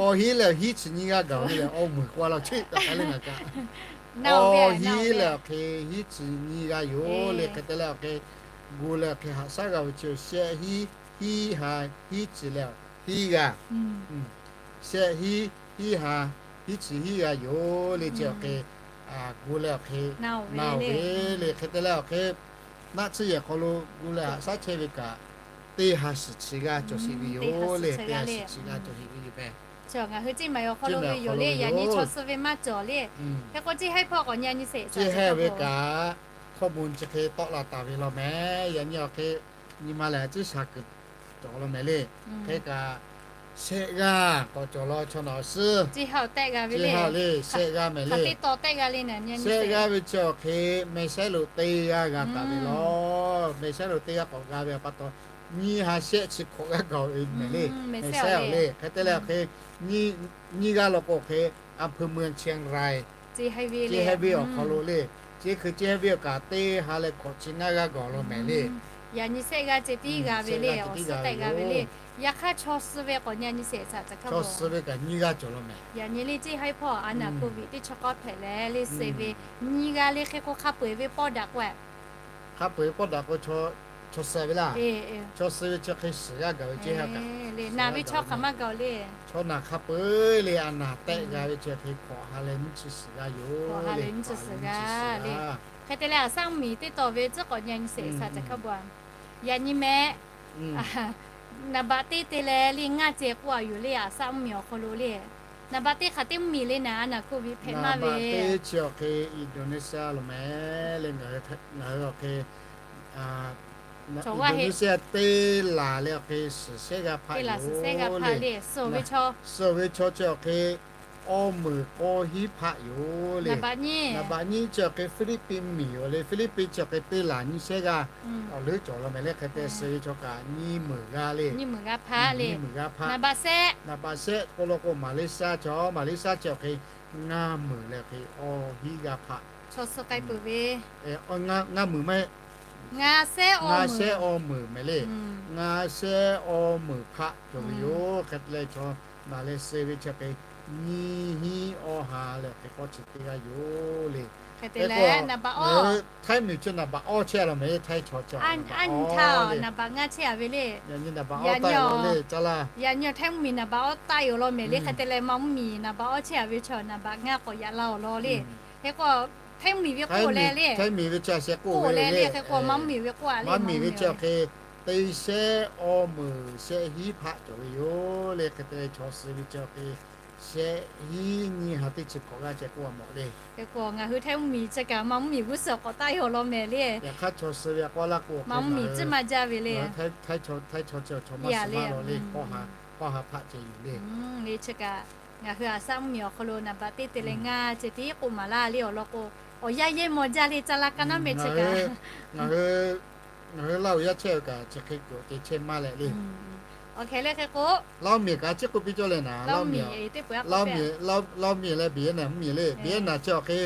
awˇ hinˉ leh awˇ hinˉ chi nyiˇ g'aˇ gaˬ ve le, awˇ meunˍ k'oˆ a law chi taꞈ hk'a le ngaˬ kaꞈ, awˇ hinˉ leh awˬ hk'e hinˉ chi nyiˇ g'aˇ yoˬ le. Hk'e te leh awˬ hk'e gu leh awˬ hk'e haꞈ shaˉ g'a ve chi shehˆ hinˉ, hinˉ ha, hinˉ chi leh hinˉ g'aˇ, shehˆ hinˉ, hinˉ ha, hinˉ chi hinˉ g'aˇ yoˬ le. Chi awˬ hk'e gu leh awˬ hk'e na-oˬ ve le. Hk'e te leh awˬ hk'e naˆ tsuhˇ yehˬ hk'aw lo gu leh haꞈ shaˉ chehˇ ve kaꞈ, teˇ ha shiˍ chi g'aˇ cawˬ sheˍ ve yoˬ le. Teˇ ha shiˍ chi g'aˇ cawˬ sheˍ ve yoˬ mehˍ. Ngaˬ hui Ciˇ mehˍ awˬ hk'aw lo ve yoˬ le, yaꞈ nyi chaw suh ve maˇ cawˬ le. Hk'e k'o Ciˇ haiˉ hpawˇ k'awꞈ nyi a nyi sheˍ. Ciˇ haiˉ ve kaꞈ hkawˇ bon chi hk'e tawˆ la taˍ ve law mehˍ. Yaꞈ nyi awˬ hk'e nyi ma lehˬ a ciˉ sha kuiˬ cawˬ law mehˍ le. Hk'e kaꞈ shehˆ g'aˇ k'awꞈ cawˬ law chaw naˬ awˬ suhˉ. Ciˇ haiˉ le shehˆ g'aˇ mehˍ le. Shehˆ g'aˇ ve chi awˬ hk'e mehˍ shehˉ lo teˇ g'aˇ g'a taˍ ve law. Mehˍ shehˉ lo teˇ g'aˇ k'awꞈ g'a ve pa taw, nyiˇ ha shehˆ chi hk'awꞈ g'aˇ gaˬ-oˬ ve mehˍ le. Mehˍ shehˉ awˬ le. Hk'e te leh awˬ hk'e nyiˇ g'aˇ law k'o hk'e, อำเภอเมืองเชียงราย Ciˇ haiˉ ve awˬ hk'aw lo le. Chi hkui Ciˇ haiˉ ve awˬ kaꞈ teˇ ha leh hk'awꞈ chi ngaˇ g'aˇ gaˬ law mehˍ le. Yaꞈ nyi shehˆ g'aˇ ceh tiˉ g'a ve le, awˬ suhˉ tehꞈ g'a ve le. Yaꞈ hk'aˇ chaw suh ve k'awꞈ nyi a nyi sheˍ. Chaw suh ve kaꞈ nyiˇ g'aˇ cawˬ law mehˍ. Yaꞈ nyi le Ciˇ haiˉ hpawˇ a naˬ โควิด teˇ chaw k'awˇ hpehꞈ leh le suh ve nyiˇ g'aˇ le. Hk'e k'o hk'a peu-eˬ ve pawˇ daꞈ k'o, hk'a peu-eˬ pawˇ daꞈ k'o chaw suh ve laˇ. Chaw suh ve chi hk'e shiˍ g'aˇ gaˬ ve Ciˇ haiˉ kaꞈ naˬ ve chaw hk'aˬ maˇ gaˬ-oˬ le. Chaw naˬ hk'a peu-eˬ le a naˬ tehꞈ g'a ve chi hk'e hk'awꞈ ha leh nyiˇ chi shiˍ g'aˇ yoˬ le. Hk'e te leh a shaˉ mvuhˇmiˬ teˇ taw ve tcuhˉ k'awꞈ nyi a nyi sheˍ. Yaꞈ nyi mehˆ, naˍ baꞈ teˇ te leh le ngaˇ ceh k'oˆ a yoˬ le, a shaˉ mvuhˇmiˬ awˬ hk'aw lo le. Naˍ baꞈ teˇ hk'aˬ teˇ mvuhˇmiˬ le naˬ a naˬ โควิด hpehꞈ maˇ ve. Naˍ baꞈ teˇ chi awˬ hk'e Indonesia lo mehˍ le. Ngaˬ hui awˬ hk'e Indonesia teˇ laˬ leh awˬ hk'e suhˍ shehˆ g'aˇ hpaˆ yoˬ le. Suhˍ ve chaw chi awˬ hk'e awˇ meunˍ k'awˇ hinˉ hpaˆ yoˬ le. Naˍ baꞈ nyiˇ chi awˬ hk'e Philippines miˬ yoˬ le. Philippines chi awˬ hk'e teˇ laˬ nyiˇ shehˆ g'aˇ awˬ leuˉ cawˬ law mehˍ le. Hk'e te suhˍ ve chaw kaꞈ nyiˇ meunˍ g'aˇ le. Nyiˇ meunˍ g'aˇ hpaˆ. Naˍ baꞈ shehˆ k'o law k'o Malaysia chaw, Malaysia chi awˬ hk'e ngaˇ meunˍ leh awˬ hk'e awˇ hinˉ g'aˇ hpaˆ. Chaw suh k'ai peuˬ ve ngaˇ meunˍ maˇ heˆ. Ngaˇ shehˆ awˇ meunˍ mehˍ le. Ngaˇ shehˆ awˇ meunˍ hpaˆ cawˬ ve yoˬ. Hk'e te leh chaw naˬ leh suh ve chi hk'e nyiˇ hinˉ awˇ ha leh hk'e k'awˇ chi teˇ g'aˇ yoˬ le. Hk'e te leh Htaiˇ miˬ chi naˍ baꞈ awˇ chehˇ a law mehˍ le. Htaiˇ chaw chi naˍ baꞈ ngaˇ chehˇ a ve le. Yaꞈ nyi naˍ baꞈ awˇ taˆ yoˬ le. Caˇ laˇ. Yaꞈ nyi Htaiˇ mvuhˇmiˬ naˍ baꞈ awˇ taˆ yoˬ law mehˍ le. Hk'e te leh Maˇ mvuhˇmiˬ naˍ baꞈ awˇ chehˇ a ve chaw naˍ baꞈ ngaˇ k'awꞈ yaꞈ la awˬ lawn le. Hk'e k'o Htaiˇ mvuhˇmiˬ ve k'oˆ leh le. Htaiˇ miˬ ve chi a sheh k'oˆ leh le. Hk'e k'o Maˇ mvuhˇmiˬ ve k'oˆ a le. Maˇ mvuhˇmiˬ ve chi awˬ hk'e teˇ shehˆ awˇ meunˍ shehˆ hinˉ hpaˆ cawˬ ve yoˬ le. Hk'e te leh chaw suh ve chi awˬ hk'e shehˆ hiˉ nyiˇ ha teˇ chi hkawꞈ g'aˇ ceh k'oˆ a mawˬ le. Hk'e k'o ngaˬ hui Htaiˇ mvuhˇmiˬ chi kaꞈ Manˇ mvuhˇmiˬ g'uˇ suhˍ k'awꞈ taˆ e awˬ lawn mehˍ le. Yaꞈ hk'aˇ chaw suh ve a k'o laˇ k'o Manˇ mvuhˇmiˬ tcuhˉ ma jaˇ ve le. Htaiˇ chaw chi awˬ chaw maˇ suh maˇ lawˬ le. Kawˆ ha hpaˆ ceh yoˬ le. Le chi kaꞈ ngaˬ hui a shaˆ mvuhˇmiˬ awˬ hk'aw lo naˍ baꞈ teˇ te leh ngaˇ ceh tiˉ k'oˆ maˍ laˇ le. Awˬ lawn k'o, awˬ yanˇ yehˇ maw jaˇ le. Caˇ laˇ kaˇ naˉ meh chi kaꞈ ngaˬ hui Laˇ huˍ yaˇ chehˇ ve kaꞈ chi hk'e kuˬ awˬ te chehˇ maˇ leh le. Awˬ hk'e le hk'e k'o, Laˇ huˍ miˬ kaꞈ chi k'oˆ piˇ cawˇ leh naˍ, Laˇ huˍ miˬ, Laˇ huˍ miˬ leh Vietnam mvuhˇmiˬ le. Vietnam chi awˬ hk'e,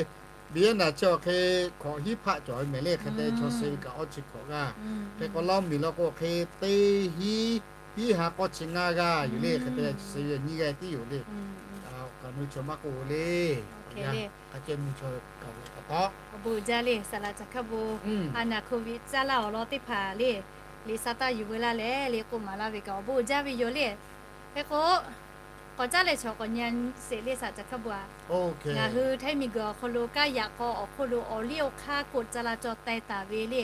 Vietnam chi awˬ hk'e hkawꞈ hiˉ hpaˆ cawˬ ve mehˍ le. Hk'e te chaw suh ve kaꞈ awˇ chi hkawꞈ g'aˇ. Hk'e k'o Laˇ huˍ miˬ law k'o hk'e teˇ hiˉ, hiˉ ha k'awˇ chi ngaˇ g'aˇ yoˬ le. Hk'e te suh ve nyiˇ g'aˇ tiˉ yoˬ le. Kaꞈ nu chaw maˇ k'oˆ le. Hk'e ceh nu chaw kaꞈ ve pa taw awˬ bon uiˍ jaˇ le. Saˍ laꞈ caˬ hkaˇ bon, a naˍ hk'oˆ ve caˇ laˇ awˬ lawn teˇ hpaˍ le, liꞈ sa taˇ yuˬ veu laˇ leh le k'oˆ maˍ laˇ ve kaꞈ awˬ bon uiˍ jaˇ ve yoˬ le. Hk'e k'o, k'awꞈ caˉ leh chaw k'awꞈ nyi sheˍ le, saˍ laꞈ caˬ hkaˇ bon a. Ngaˬ hui Htaiˇ miˬguiˬ awˬ hk'aw lo kaˇ yaꞈ k'aw awˬ hk'oˆ lo awˬ liˇ awˬ hk'aˇ k'oˆ ca la caw teh taˍ ve le.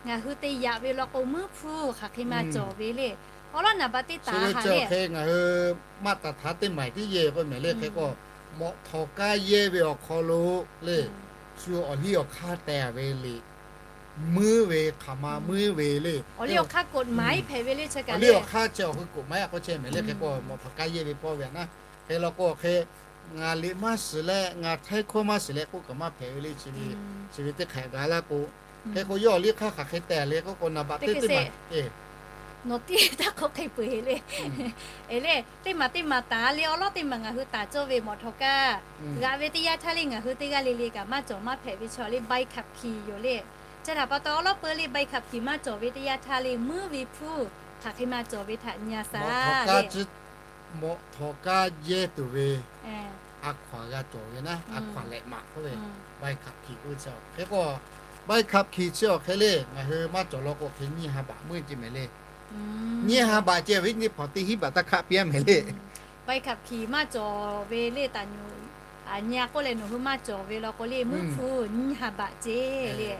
Ngaˬ hui te yaꞈ ve law k'o, meuˉ hpuˇ hk'aˬ hk'e maˇ cawˬ ve le. Awˬ lawn naˍ baꞈ teˇ taˍ ha le. Ngaˬ hui maˇ taˍ htaˇ teˇ maˬ tiˉ yehˇ k'oˆ mehˍ le. Hk'e k'o, mawꞈ htawˍ kaˇ yehˇ ve awˬ hk'aw lo le, shu awˬ liˇ awˬ hk'aˇ teh ve le. Meuˉ ve hk'aˬ ma meuˉ ve le. Awˬ liˇ awˬ hk'aˇ k'oˆ maˍ iˉ hpehꞈ ve le. Chi kaꞈ awˬ liˇ awˬ hk'aˇ chi awˬ hui k'oˆ maˍ iˉ k'oˆ chehˇ mehˍ le. Hk'e k'o mawꞈ htawˍ kaˇ yehˇ ve pawˇ ve a naˉ. Hk'e law k'o hk'e, ngaˬ liꞈ maˇ shiˍ leh ngaˬ Htaiˇ hkawˇ maˇ shiˍ leh k'oˆ kaꞈ maˇ hpehꞈ ve le. Chi ve teˇ hk'ehꞈ gaˬ laˇ k'o, hk'e k'o yawˇ awˬ liˇ hk'aˇ hk'aˬ hk'e teh le k'oˆ k'o, naˍ baꞈ teˇ teˇ maˬ nawˬ tiˉ taˇ k'oˆ hk'e peu eˬ le. Eˬ le, teˇ maˬ teˇ maˬ taˍ le. Awˬ lawn teˇ maˬ ngaˬ hui taˍ cawˇ ve mawꞈ htawˍ kaˇ g'aꞈ ve teˇ yanˇ htaˇ le, ngaˬ hui teˇ g'aˇ le le kaꞈ maˇ cawˬ maˇ hpehꞈ ve chaw le ใบขับขี่ yoˬ le. Chi htaꞈ pa taw awˬ lawn peu le ใบขับขี่ maˇ cawˬ ve teˇ yanˇ htaˇ le, meuˉ ve hpuˇ hk'aˬ hk'e maˇ cawˬ ve htaꞈ nyi a shaˍ le. Mawꞈ htawˍ kaˇ yehˇ tuˬ ve a hkaw-anˬ g'a cawˬ ve naˉ, a hkaw-anˬ lehꞈ maꞈ k'oˆ ve ใบขับขี่ k'oˆ ve chi. Hk'e k'o ใบขับขี่ chi awˬ hk'e le ngaˬ hui maˇ cawˬ law k'o hk'e nyiˇ ha baꞈ meuˇ ce mehˍ le. Nyiˇ ha baꞈ ce ve nyiˇ hpawnˬ teˇ hiˉ baꞈ taˇ hkaˆ piˇ-a mehˍ le. ใบขับขี่ maˇ cawˬ ve le taˍ nyi a k'oˆ leh nawˬ hui maˇ cawˬ ve law k'o le, meuˉ hpu nyiˇ ha baꞈ ce le.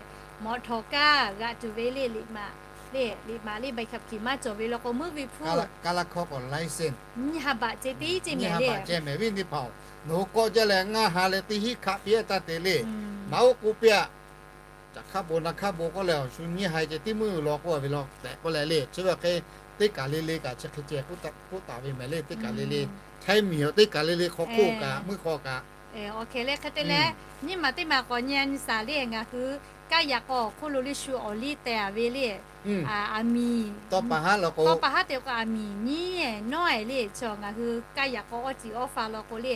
Mawꞈ htawˍ kaˇ g'aꞈ tuˬ ve le, liꞈ maꞈ le, liꞈ maꞈ le ใบขับขี่ maˇ cawˬ ve law k'o meuˉ ve hpu kaˇ laˇ hkawˇ k'o license nyiˇ ha baꞈ ce tiˉ ce mehˍ le. Ceh mehˍ ve nyi hpawnˬ, nawˬ hui kawˆ jaˇ leh ngaˇ ha leh teˇ hiˉ hkaˆ piˇ-a taˇ te le. Maˇ oˉ k'oˆ piˇ-a. Caˬ hkaˆ bon naˍ hkaˆ bon k'oˆ leh awˬ shu nyiˇ ha ce tiˉ meuˇ law k'oˆ ve law tehꞈ k'oˆ leh le. Chi ve awˬ hk'e teˇ kaˬ le le kaꞈ chi hk'e ceh k'oˆ taˍ ve mehˍ le. Teˇ kaˬ le le, Htaiˇ miˬ awˬ teˇ kaˬ le le hk'aw hk'oˆ kaꞈ meuˇ hk'aw kaꞈ. Awˬ hk'e le hk'e te leh, nyiˇ maˬ teˇ maˬ k'awꞈ nyi nyi shaˍ le. Ngaˬ hui kaˇ yaꞈ k'aw awˬ hk'oˆ lo le shu awˬ liˇ teh-a ve le. Aˬ miˍ tawˇ pa haˉ te k'o aˬ miˍ nyiˇ-ehˍ nawˉ-ehˍ le. Chi ngaˬ hui kaˇ yaꞈ k'aw awˇ ciˍ awˇ fa law k'o le,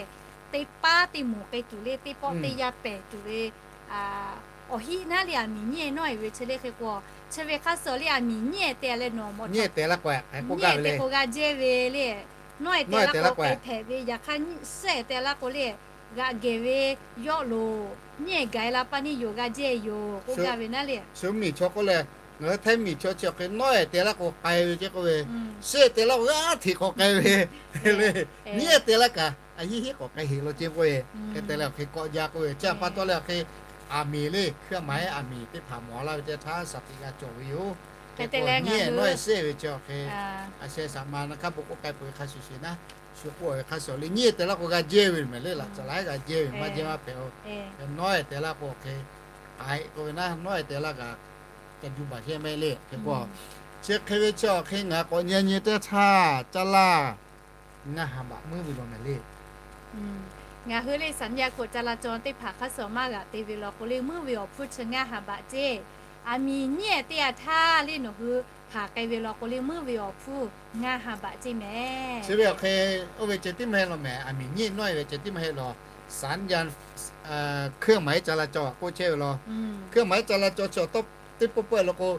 teˇ paˉ teˇ moˍ k'ai tuˬ le, teˇ pawˆ teˇ yanˇ pehˬ tuˬ ve awˬ hiˆ naˉ le aˬ miˍ nyiˇ-ehˍ nawˉ-ehˍ ve chi le. Hk'e k'o, chi ve hk'aˇ suh le aˬ miˍ nyiˇ-ehˍ te-a leh nawˬ mawꞈ htawˍ nyiˇ-ehˍ te laˇ k'o g'a jehˇ ve le. Nawˉ-ehˍ te laˇ k'o k'ai hpehꞈ ve. Yaꞈ hk'aˇ suhˉ-ehˍ te laˇ k'o le, g'aꞈ gehˬ ve yawˆ loˬ. Nyiˇ-ehˍ gaˬ-e la pa neˇ yoˬ g'a jehˇ yoˬ k'oˆ gaˇ ve naˉ le. Shu miˬ chaw k'oˆ leh, ngaˬ hui Htaiˇ miˬ chaw chi awˬ hk'e nawˉ-ehˍ te laˇ k'o k'ai ve ce k'oˆ ve, suhˉ-ehˍ te laˇ k'o g'aˇ hteꞈ k'awꞈ k'ai ve le. Nyiˇ-ehˍ te laˇ kaꞈ a hiˉ hiˉ k'awꞈ k'ai heꞈ law ce k'oˆ ve. Hk'e te leh awˬ hk'e kawˆ jaˇ k'oˆ ve. Chi pa taw leh awˬ hk'e aˬ miˍ le, hkui maˍ-ehˍ aˬ miˍ teˇ hpaˍ mawˬ laˇ ve teˇ htaˇ shaˍ tiꞈ g'a cawˬ ve yoˬ. Hk'e te leh ngaˬ hui nawˉ-ehˍ suhˉ-ehˍ ve chi awˬ hk'e a sheh shaˍ ma naˍ hkaˇ bon k'oˆ k'ai peuˬ ve hk'a shuˍ shuˍ naˉ, shu k'oˆ ve hk'a shuˍ le nyiˇ-ehˍ te laˇ k'o g'a jehˇ ve mehˍ le. Laꞈ caˬ laˬ-ehˉ g'a jehˇ ve maˇ jehˇ maˇ hpehꞈ-o. Nawˉ-ehˍ te laˇ k'o awˬ hk'e k'ai k'oˆ ve naˉ, nawˉ-ehˍ te laˇ kaꞈ ca juˇ baˬ shehˇ mehˍ le. Hk'e k'o, chi hk'e ve chi awˬ hk'e ngaˬ k'awꞈ nyi nyi teˇ htaˇ caˇ laˇ ngaˇ ha baꞈ meuˇ ve law mehˍ le. Ngaˬ hui le saˍ nyi a k'oꞈ ca la caw teˇ hpaˍ hk'aˇ suh maˇ g'aꞈ te ve law k'o le meuˇ ve awˬ hpuˇ chi ngaˇ ha baꞈ ce. Aˬ miˍ nyiˇ-ehˍ teˇ yanˇ htaˇ le nawˬ hui hpanˍ k'ai ve law k'o le meuˇ ve awˬ hpuˇ ngaˇ ha baꞈ ce mehˍ. Chi ve awˬ hk'e oˇ ve ceh tiˉ maˇ heˆ law mehˍ. Aˬ miˍ nyiˇ nawˉ-ehˍ ve ceh tiˉ maˇ heˆ law. Saˍ nyi a hkui maˍ-ehˍ ca la caw k'oˆ chehˇ ve law. Hkui maˍ-ehˍ ca la caw chi awˬ tawˇ teˇ pawˆ pawˆ-e law k'o,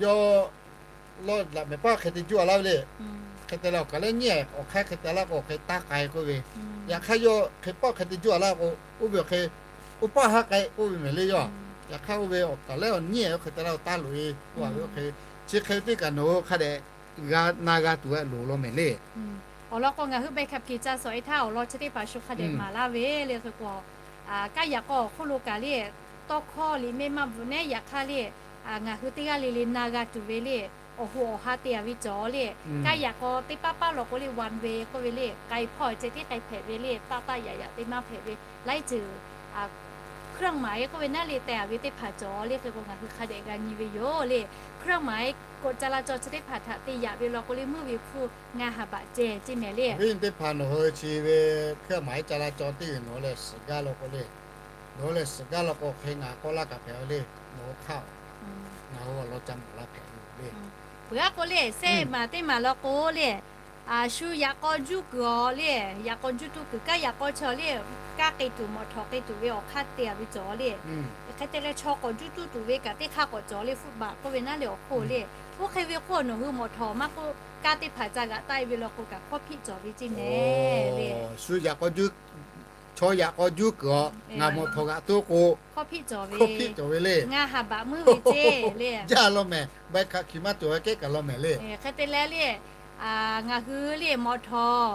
yawˇ law laꞈ mehˍ paˇ hk'e te juˇ-a laˇ ve le. Hk'e te leh awˬ kaˬ lehˬ nyiˇ-ehˍ awˬ hk'aˇ hk'e te laˇ k'o hk'e taˇ k'ai k'oˆ ve. Yaꞈ hk'aˇ yawˇ hk'e pawˆ hk'e te juˇ-a laˇ k'o, oˇ ve awˬ hk'e oˇ paˇ haˉ k'ai k'oˆ ve mehˍ le. Yawˇ yaꞈ hk'aˇ oˇ ve awˬ kaˬ lehˬ nyiˇ-ehˍ oˇ hk'e te laˇ k'o taˇ loꞈ-e k'oˆ ve awˬ hk'e, chi hk'e ve teˇ kaꞈ nawˬ hui hk'a dehꞈ g'a na g'a tuˬ-a loˍ law mehˍ le. Awˬ lawn k'o ngaˬ hui ใบขับขี่ ca shawˍ-e htaˇ awˬ lawn chi teˇ hpaˍ shu hk'a dehꞈ maˍ laˇ ve le. Hk'e k'o, kaˇ yaꞈ k'aw awˬ hk'oˆ lo kaꞈ le tawˇ hkawˇ liꞈ mehˆ maˇ bvuhꞈ nehˉ yaꞈ hk'aˇ le, ngaˬ hui teˇ g'aˇ le le na g'a tuˬ ve le. awˬ ho awˬ ha te a ve cawˬ le. Kaˇ yaꞈ k'aw teˇ paˉ paˉ law k'o le, one way k'oˆ ve le, k'ai hpawˇ ceh tiˉ k'ai hpehꞈ ve le, taˆ taˆ yaꞈ yaꞈ te maˇ hpehꞈ ve, laiˉ ceuˬ เครื่องหมาย k'oˆ ve naˉ le teh a ve teˇ hpaˍ cawˬ le. Hk'e k'o ngaˬ hui hk'a dehꞈ g'a nyi ve yoˬ le. เครื่องหมาย กฎจราจร chi teˇ hpaˍ htaꞈ te yaꞈ ve law k'o le, meuˇ ve hpfuhˇ ngaˇ ha baꞈ ceh ceˇ mehˍ le. Teˇ hpaˍ nawˬ hui chi ve เครื่องหมายจราจร teˇ g'uiˬ nawˬ hui leh suhˍ gaˇ law k'o le, nawˬ hui leh suhˍ gaˇ law k'o hk'e ngaˬ k'awꞈ laˇ kaꞈ hpehꞈ le, nawˬ hui hk'aˇ ngaˬ hui awˬ lawn ca mawˬ la hpehꞈ ve le. Peuˬ aˉ k'o le, sehˆ maˬ teˇ maˬ law k'o le, shu yaꞈ k'aw juˇ kuiˬ awˬ le, yaꞈ k'aw juˇ tuˇ kuiˬ kaˇ yaꞈ k'aw chi awˬ le, kaˇ k'e tuˬ mawˬ htawˍ k'e tuˬ ve awˬ hk'aˇ te a ve cawˬ le. Hk'e te leh chaw k'awꞈ juˇ tuˇ tuˬ ve kaꞈ teˇ hk'aˇ k'awꞈ cawˬ le, ฟุตบาท k'oˆ ve naˉ le awˬ hk'oˆ le. Oˇ hk'e ve k'o nawˬ hui mawˬ htawˍ maˇ k'oˆ, kaˇ teˇ hpaˍ ca g'aꞈ taˆ e ve law k'o kaꞈ hkawˇ hpiˆ cawˬ ve ceˇ mehˍ le. Shu yaꞈ k'aw juˇ, chaw yaꞈ k'aw juˇ kuiˬ awˬ ngaˬ mawˬ htawˍ g'aꞈ tuˇ k'o, hkawˇ hpiˆ cawˬ ve, ngaˇ ha baꞈ meuˇ ve ceˇ le. Jaˇ law mehˍ, ใบขับขี่ maˇ cawˬ kehˉ kaꞈ law mehˍ le. Hk'e te leh le, ngaˬ hui le mawˬ htawˍ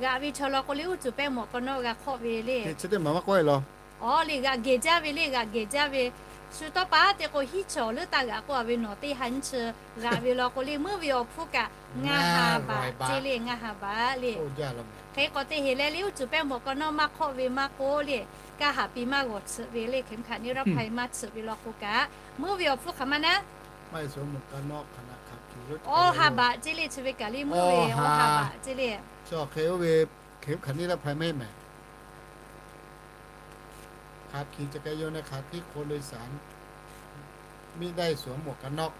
g'aꞈ ve chaw law k'o le, uˉ cuˬ pehˇ mawꞈ k'aw nawˉ g'a hk'awˆ ve le. Chi teˇ maˬ maˇ k'oˆ e law. Awˬ le, g'aꞈ gehˬ jaˇ ve le, g'aꞈ gehˬ jaˇ ve. Shu tawˇ pa te k'o hiˉ chaw leuˉ taˇ g'aꞈ k'oˆ a ve nawˬ teˇ ha nyiˇ chi g'aꞈ ve law k'o le, meuˇ ve awˬ hpfuhˇ kaꞈ ngaˇ ha baꞈ ceˇ le, ngaˇ ha baꞈ le. Hk'e k'awꞈ te heˍ leh le, uˉ cuˬ pehˇ mawꞈ k'aw nawˉ maˇ hk'awˆ ve maˇ k'oˆ le, kaˇ haˍ pi maˇ g'awˬ tsuhꞈ ve le, เข็มขัดนิรภัย maˇ tsuhꞈ ve law k'o kaꞈ, meuˇ ve awˬ hpfuhˇ hk'aˬ ma naˉ awˇ ha baꞈ ceˇ le, chi ve kaꞈ le meuˇ ve awˇ ha baꞈ ceˇ le. Chi hk'e oˇ ve เข็มขัดนิรภัย maˇ heˆ mehˍ. ขับขี่จักรยานยนต์ในขณะที่คนโดยสาร ไม่ได้สวมหมวกกันน็อก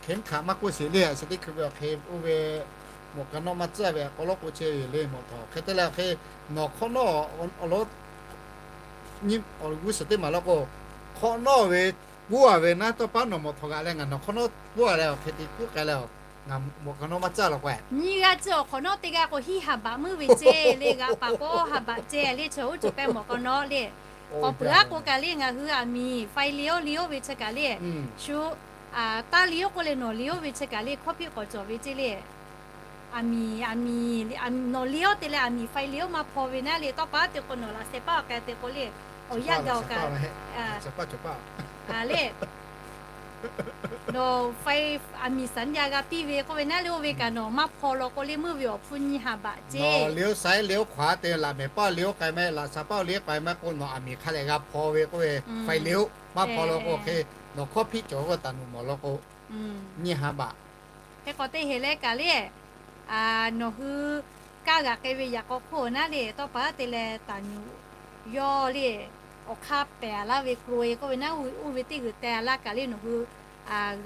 เข็มขัด maˇ k'oˆ sheˍ le. Chi teˇ hkui ve awˬ hk'e oˇ ve หมวกกันน็อก maˇ tcuhˉ ve k'aw lawˉ k'o chehˇ ve le mawˬ htawˍ. Hk'e te leh awˬ hk'e nawˬ hk'awꞈ nawˉ awˬ lawn nyi awˬ g'uˇ suhˍ teˇ maˬ law k'o, hk'awꞈ nawˉ ve k'oˆ a ve naˉ, tawˇ paˉ nawˬ mawˬ htawˍ g'aꞈ leh ngaˬ nawˬ hk'awꞈ nawˉ k'oˆ a leh awˬ hk'e te k'oˆ k'ai leh, ngaˬ หมวกกันน็อก maˇ tcuhˉ law k'o, nyi g'a tcuhˉ awˬ hk'awꞈ nawˉ teˇ g'aˇ k'o hiˉ ha baꞈ meuˇ ve ceˇ le, g'aꞈ paˍ k'o awˇ ha baꞈ ceˇ le, chi uˉ cuˬ pehˇ mawˬ k'aw nawˉ le. K'awꞈ peuˬ aˉ k'o kaꞈ le, ngaˬ hui aˬ miˍ faiˍ le oˇ le oˇ ve chi kaꞈ le, shu taˇ le oˇ k'oˆ leh nawˬ le oˇ ve chi kaꞈ le, hkawˇ hpiˆ k'awꞈ cawˬ ve ceˇ le. Aˬ miˍ, aˬ miˍ, nawˬ le oˇ te leh aˬ miˍ faiˍ le oˇ maˇ hpaw ve naˉ le, tawˇ pa te k'o nawˬ laꞈ sheh paˇ awˬ k'ai te k'o le, awˬ yanˇ gaˬ awˬ kaꞈ le, nawˬ faiˍ aˬ miˍ สัญญา g'a piˇ ve k'oˆ ve naˉ le, oˇ ve kaꞈ nawˬ maˇ hpaw law k'o le, meuˇ ve awˬ hpfuhˇ nyi ha baꞈ ceˇ. เลี้ยวซ้าย เลี้ยวขวา te laꞈ mehˍ paˇ le oˇ k'ai maˇ, laꞈ sha paˇ le oˇ k'ai maˇ k'o, nawˬ aˬ miˍ hk'a leh g'a hpaw ve k'oˆ ve, faiˍ le oˇ maˇ hpaw law k'o hk'e, nawˬ hkawˇ hpiˆ cawˬ k'o taˍ nuˬ mawˬ law k'o, nyi ha baꞈ. Hk'e k'awꞈ te heˍ leh kaꞈ le, nawˬ hui kaˇ g'aꞈ k'ai ve yaꞈ k'aw hk'oˆ naˉ le, tawˇ pa te leh taˍ nuˬ yawˇ le, awˬ hk'aˇ pehˬ laˇ ve กรวย k'oˆ ve naˉ, oˇ ve teˇ g'uiˬ teh laˇ kaꞈ le, nawˬ hui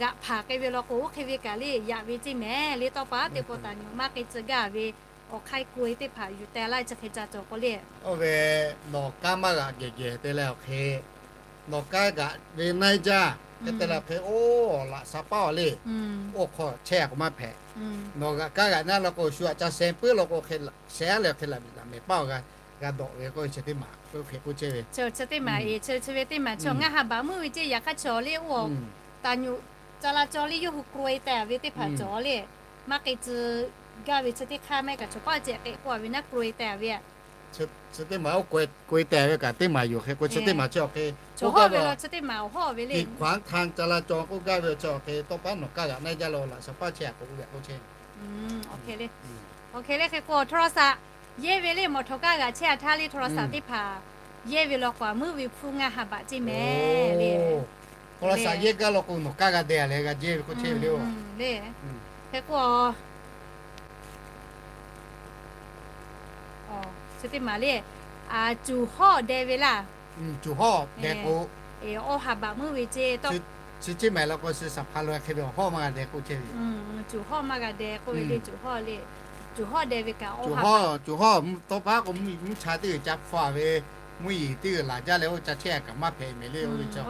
g'aꞈ hpanˍ k'ai ve law k'o, oˇ hk'e ve kaꞈ le yaꞈ ve ceˇ mehˍ le. Tawˇ pa te k'o taˍ nuˬ maˇ k'ai tcuh gaˇ ve awˬ hk'aˇ กรวย teˇ hpaˍ yuˬ teh laˇ ve chi hk'e ca cawˬ k'o le, oˇ ve nawˬ kaˇ maˇ g'aꞈ gehˬ gehˬ te leh awˬ hk'e, nawˬ kaˇ g'aꞈ ve naˉ jaˇ hk'e te leh awˬ hk'e, oˇ laꞈ sha paˇ awˬ le, oˇ hk'aw chehˇ a k'o maˇ hpehꞈ. Nawˬ g'aꞈ kaˇ g'aꞈ naˉ law k'o, shu aꞈ ca sheh puiˉ law k'o, sheh aˉ leh hk'e laꞈ mehˍ paˇ awˬ g'a dawꞈ ve k'oˆ ve chi teˇ maˬ, hk'e k'oˆ chehˇ ve. Chi teˇ maˬ eˬ, chi ve teˇ maˬ chaw ngaˇ ha baꞈ meuˇ ve ceˇ. Yaꞈ hk'aˇ chaw le oˇ taˍ nuˬ ca la caw le yawˇ hui กรวย teh ve teˇ hpaˍ cawˬ le, maˇ k'ai tcuh gaˇ ve chi teˇ hk'aˇ mehˆ kaꞈ chaw paˇ ceh k'e k'oˆ a ve naˉ กรวย teh ve Chi teˇ maˬ oˇ กรวย teh ve kaꞈ teˇ maˬ yoˬ. Hk'e k'o chi teˇ maˬ chi awˬ hk'e, chaw hawˇ ve law chi teˇ maˬ awˬ hawˇ ve le, กีดขวางทางจราจร k'oˆ gaˇ ve chi awˬ hk'e, tawˇ paˉ nawˬ kaˇ g'aꞈ naˉ jaˇ law, laꞈ sha paˇ chehˇ a k'o oˇ ve k'oˆ chehˇ. Awˬ hk'e le, hk'e k'o โทรศัพท์ yehˇ ve le, mawˬ htawˍ kaˇ g'aꞈ chehˇ a htaˇ le โทรศัพท์ teˇ hpaˍ yehˇ ve law k'o, meuˇ ve hpfuhˇ ngaˇ ha baꞈ ceˇ mehˍ le. Hk'aw la shaꞈ yehˇ gaˇ law k'o, nawˬ kaˇ g'a deh leh g'a jehˇ ve k'oˆ chehˇ ve le. Hk'e k'o, chi teˇ maˬ le, cuˬ hawˇ deh ve laˇ. Cuˬ hawˇ deh k'o, awˇ ha baꞈ meuˇ ve ceˇ. Chi chi maˬ law k'o, shi saˍ hpa lo hk'e ve awˬ hawˇ maˇ g'a deh k'oˆ chehˇ ve. Cuˬ hawˇ maˇ g'a deh k'oˆ ve le, cuˬ hawˇ le. Cuˬ hawˇ deh ve kaꞈ, cuˬ hawˇ, cuˬ hawˇ tawˇ paˉ k'o, mvuhˇ cha teˇ g'uiˬ ca hpfuhˇ a ve, mvuhˇ yeˬ teˇ g'uiˬ laˬ jaˇ leh oˇ ca chehˇ a kaꞈ maˇ hpehꞈ mehˍ le. Oˇ ve chi a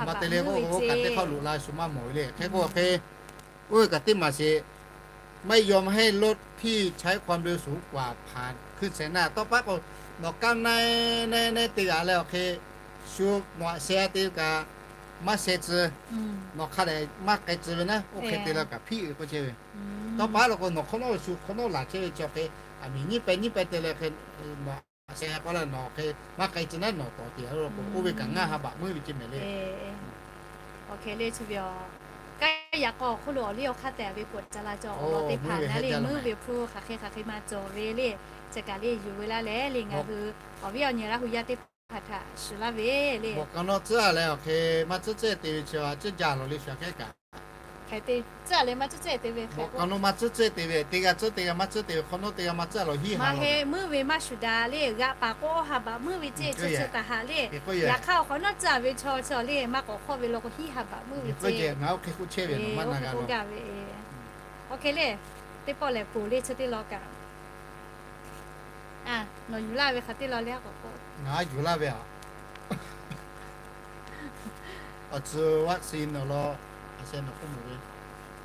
ma te le k'o, oˇ kaꞈ teˇ hk'aˇ loꞈ la shu maˇ mawˬ ve le. Hk'e k'o hk'e, oˇ ve kaꞈ teˇ maˬ sheˍ, ไม่ยอมให้รถที่ใช้ความเร็วสูงกว่าผ่าน ขึ้นแซงหน้า tawˇ paˉ k'o, nawˬ kaˇ na na na te g'aꞈ leh awˬ hk'e, shu nawˬ aꞈ sheh te kaꞈ maˇ sheh tcuh, nawˬ hk'a dehꞈ maˇ k'ai tcuh ve naˉ, oˇ hk'e te leh kaꞈ hpiˆ ve k'oˆ chehˇ ve. Tawˇ paˉ law k'o, nawˬ hk'awꞈ nawˉ shu hk'awꞈ nawˉ laˬ chehˇ ve chi awˬ hk'e, aˬ miˍ nyiˇ pehˍ nyiˇ pehˍ te leh hk'e, nawˬ aꞈ sheh k'oˆ leh nawˬ hk'e maˇ k'ai tcuh naˉ nawˬ tawˍ te a lo k'o, oˇ ve kaꞈ ngaˇ ha baꞈ meuˇ ve ceˇ mehˍ le. Awˬ hk'e le chi ve aˬ, kanˉ yaꞈ k'aw awˬ hk'oˆ lo awˬ liˇ awˬ hk'aˇ tehꞈ ve k'awꞈ ca la cawˬ awˬ lawn teˇ hpaˍ naˉ le, meuˇ ve hpu hk'aˬ hk'e hk'aˬ hk'e ma cawˬ ve le, chi kaꞈ le yuˬ ve laˇ leh le ngaˬ hui awˬ viˉ awˬ nyi Laˇ hu yaˇ teˇ hpaˍ htaꞈ shiˍ laˇ ve le. Bawˬ k'aw nawˉ tcuhˉ a leh awˬ hk'e maˇ tcuhˉ cehˇ te ve chi a ciˉ jaˇ lawˬ le sha kehˉ kaꞈ. Hk'e te tcuhˉ a leh maˇ tcuhˉ cehˇ te ve hk'e k'o, maˇ tcuhˉ cehˇ te ve, teˇ g'aˇ tcuhˉ teˇ g'aˇ maˇ tcuhˉ te ve hk'awꞈ nawˉ teˇ g'aˇ maˇ tcuhˉ a lawˬ hiˉ ha lawˬ ve. Meuˇ ve maˇ shuˍ daꞈ le, g'aꞈ paˍ k'o ha baꞈ meuˇ ve cehˇ chi chi taˍ haꞈ le. Yaꞈ hk'aˇ awˬ hk'awꞈ nawˉ tcuhˉ a ve chaw chi le maˇ k'awꞈ hk'awˆ ve law k'o hiˉ ha baꞈ meuˇ ve cehˇ. Ngaˬ oˇ hk'e k'oˆ chehˇ ve nawˬ maˇ na g'a lawˬ gaˇ ve. Oˇ hk'e le, teˇ pawˆ lehˬ poˬ le chi teˇ law kaꞈ nawˬ yuˬ laˇ ve hk'a teˇ law le k'o, ngaˬ yuˬ laˇ ve a, awˬ tcuh vaccine nawˬ law, a sheh nawˬ k'oˆ moˍ ve.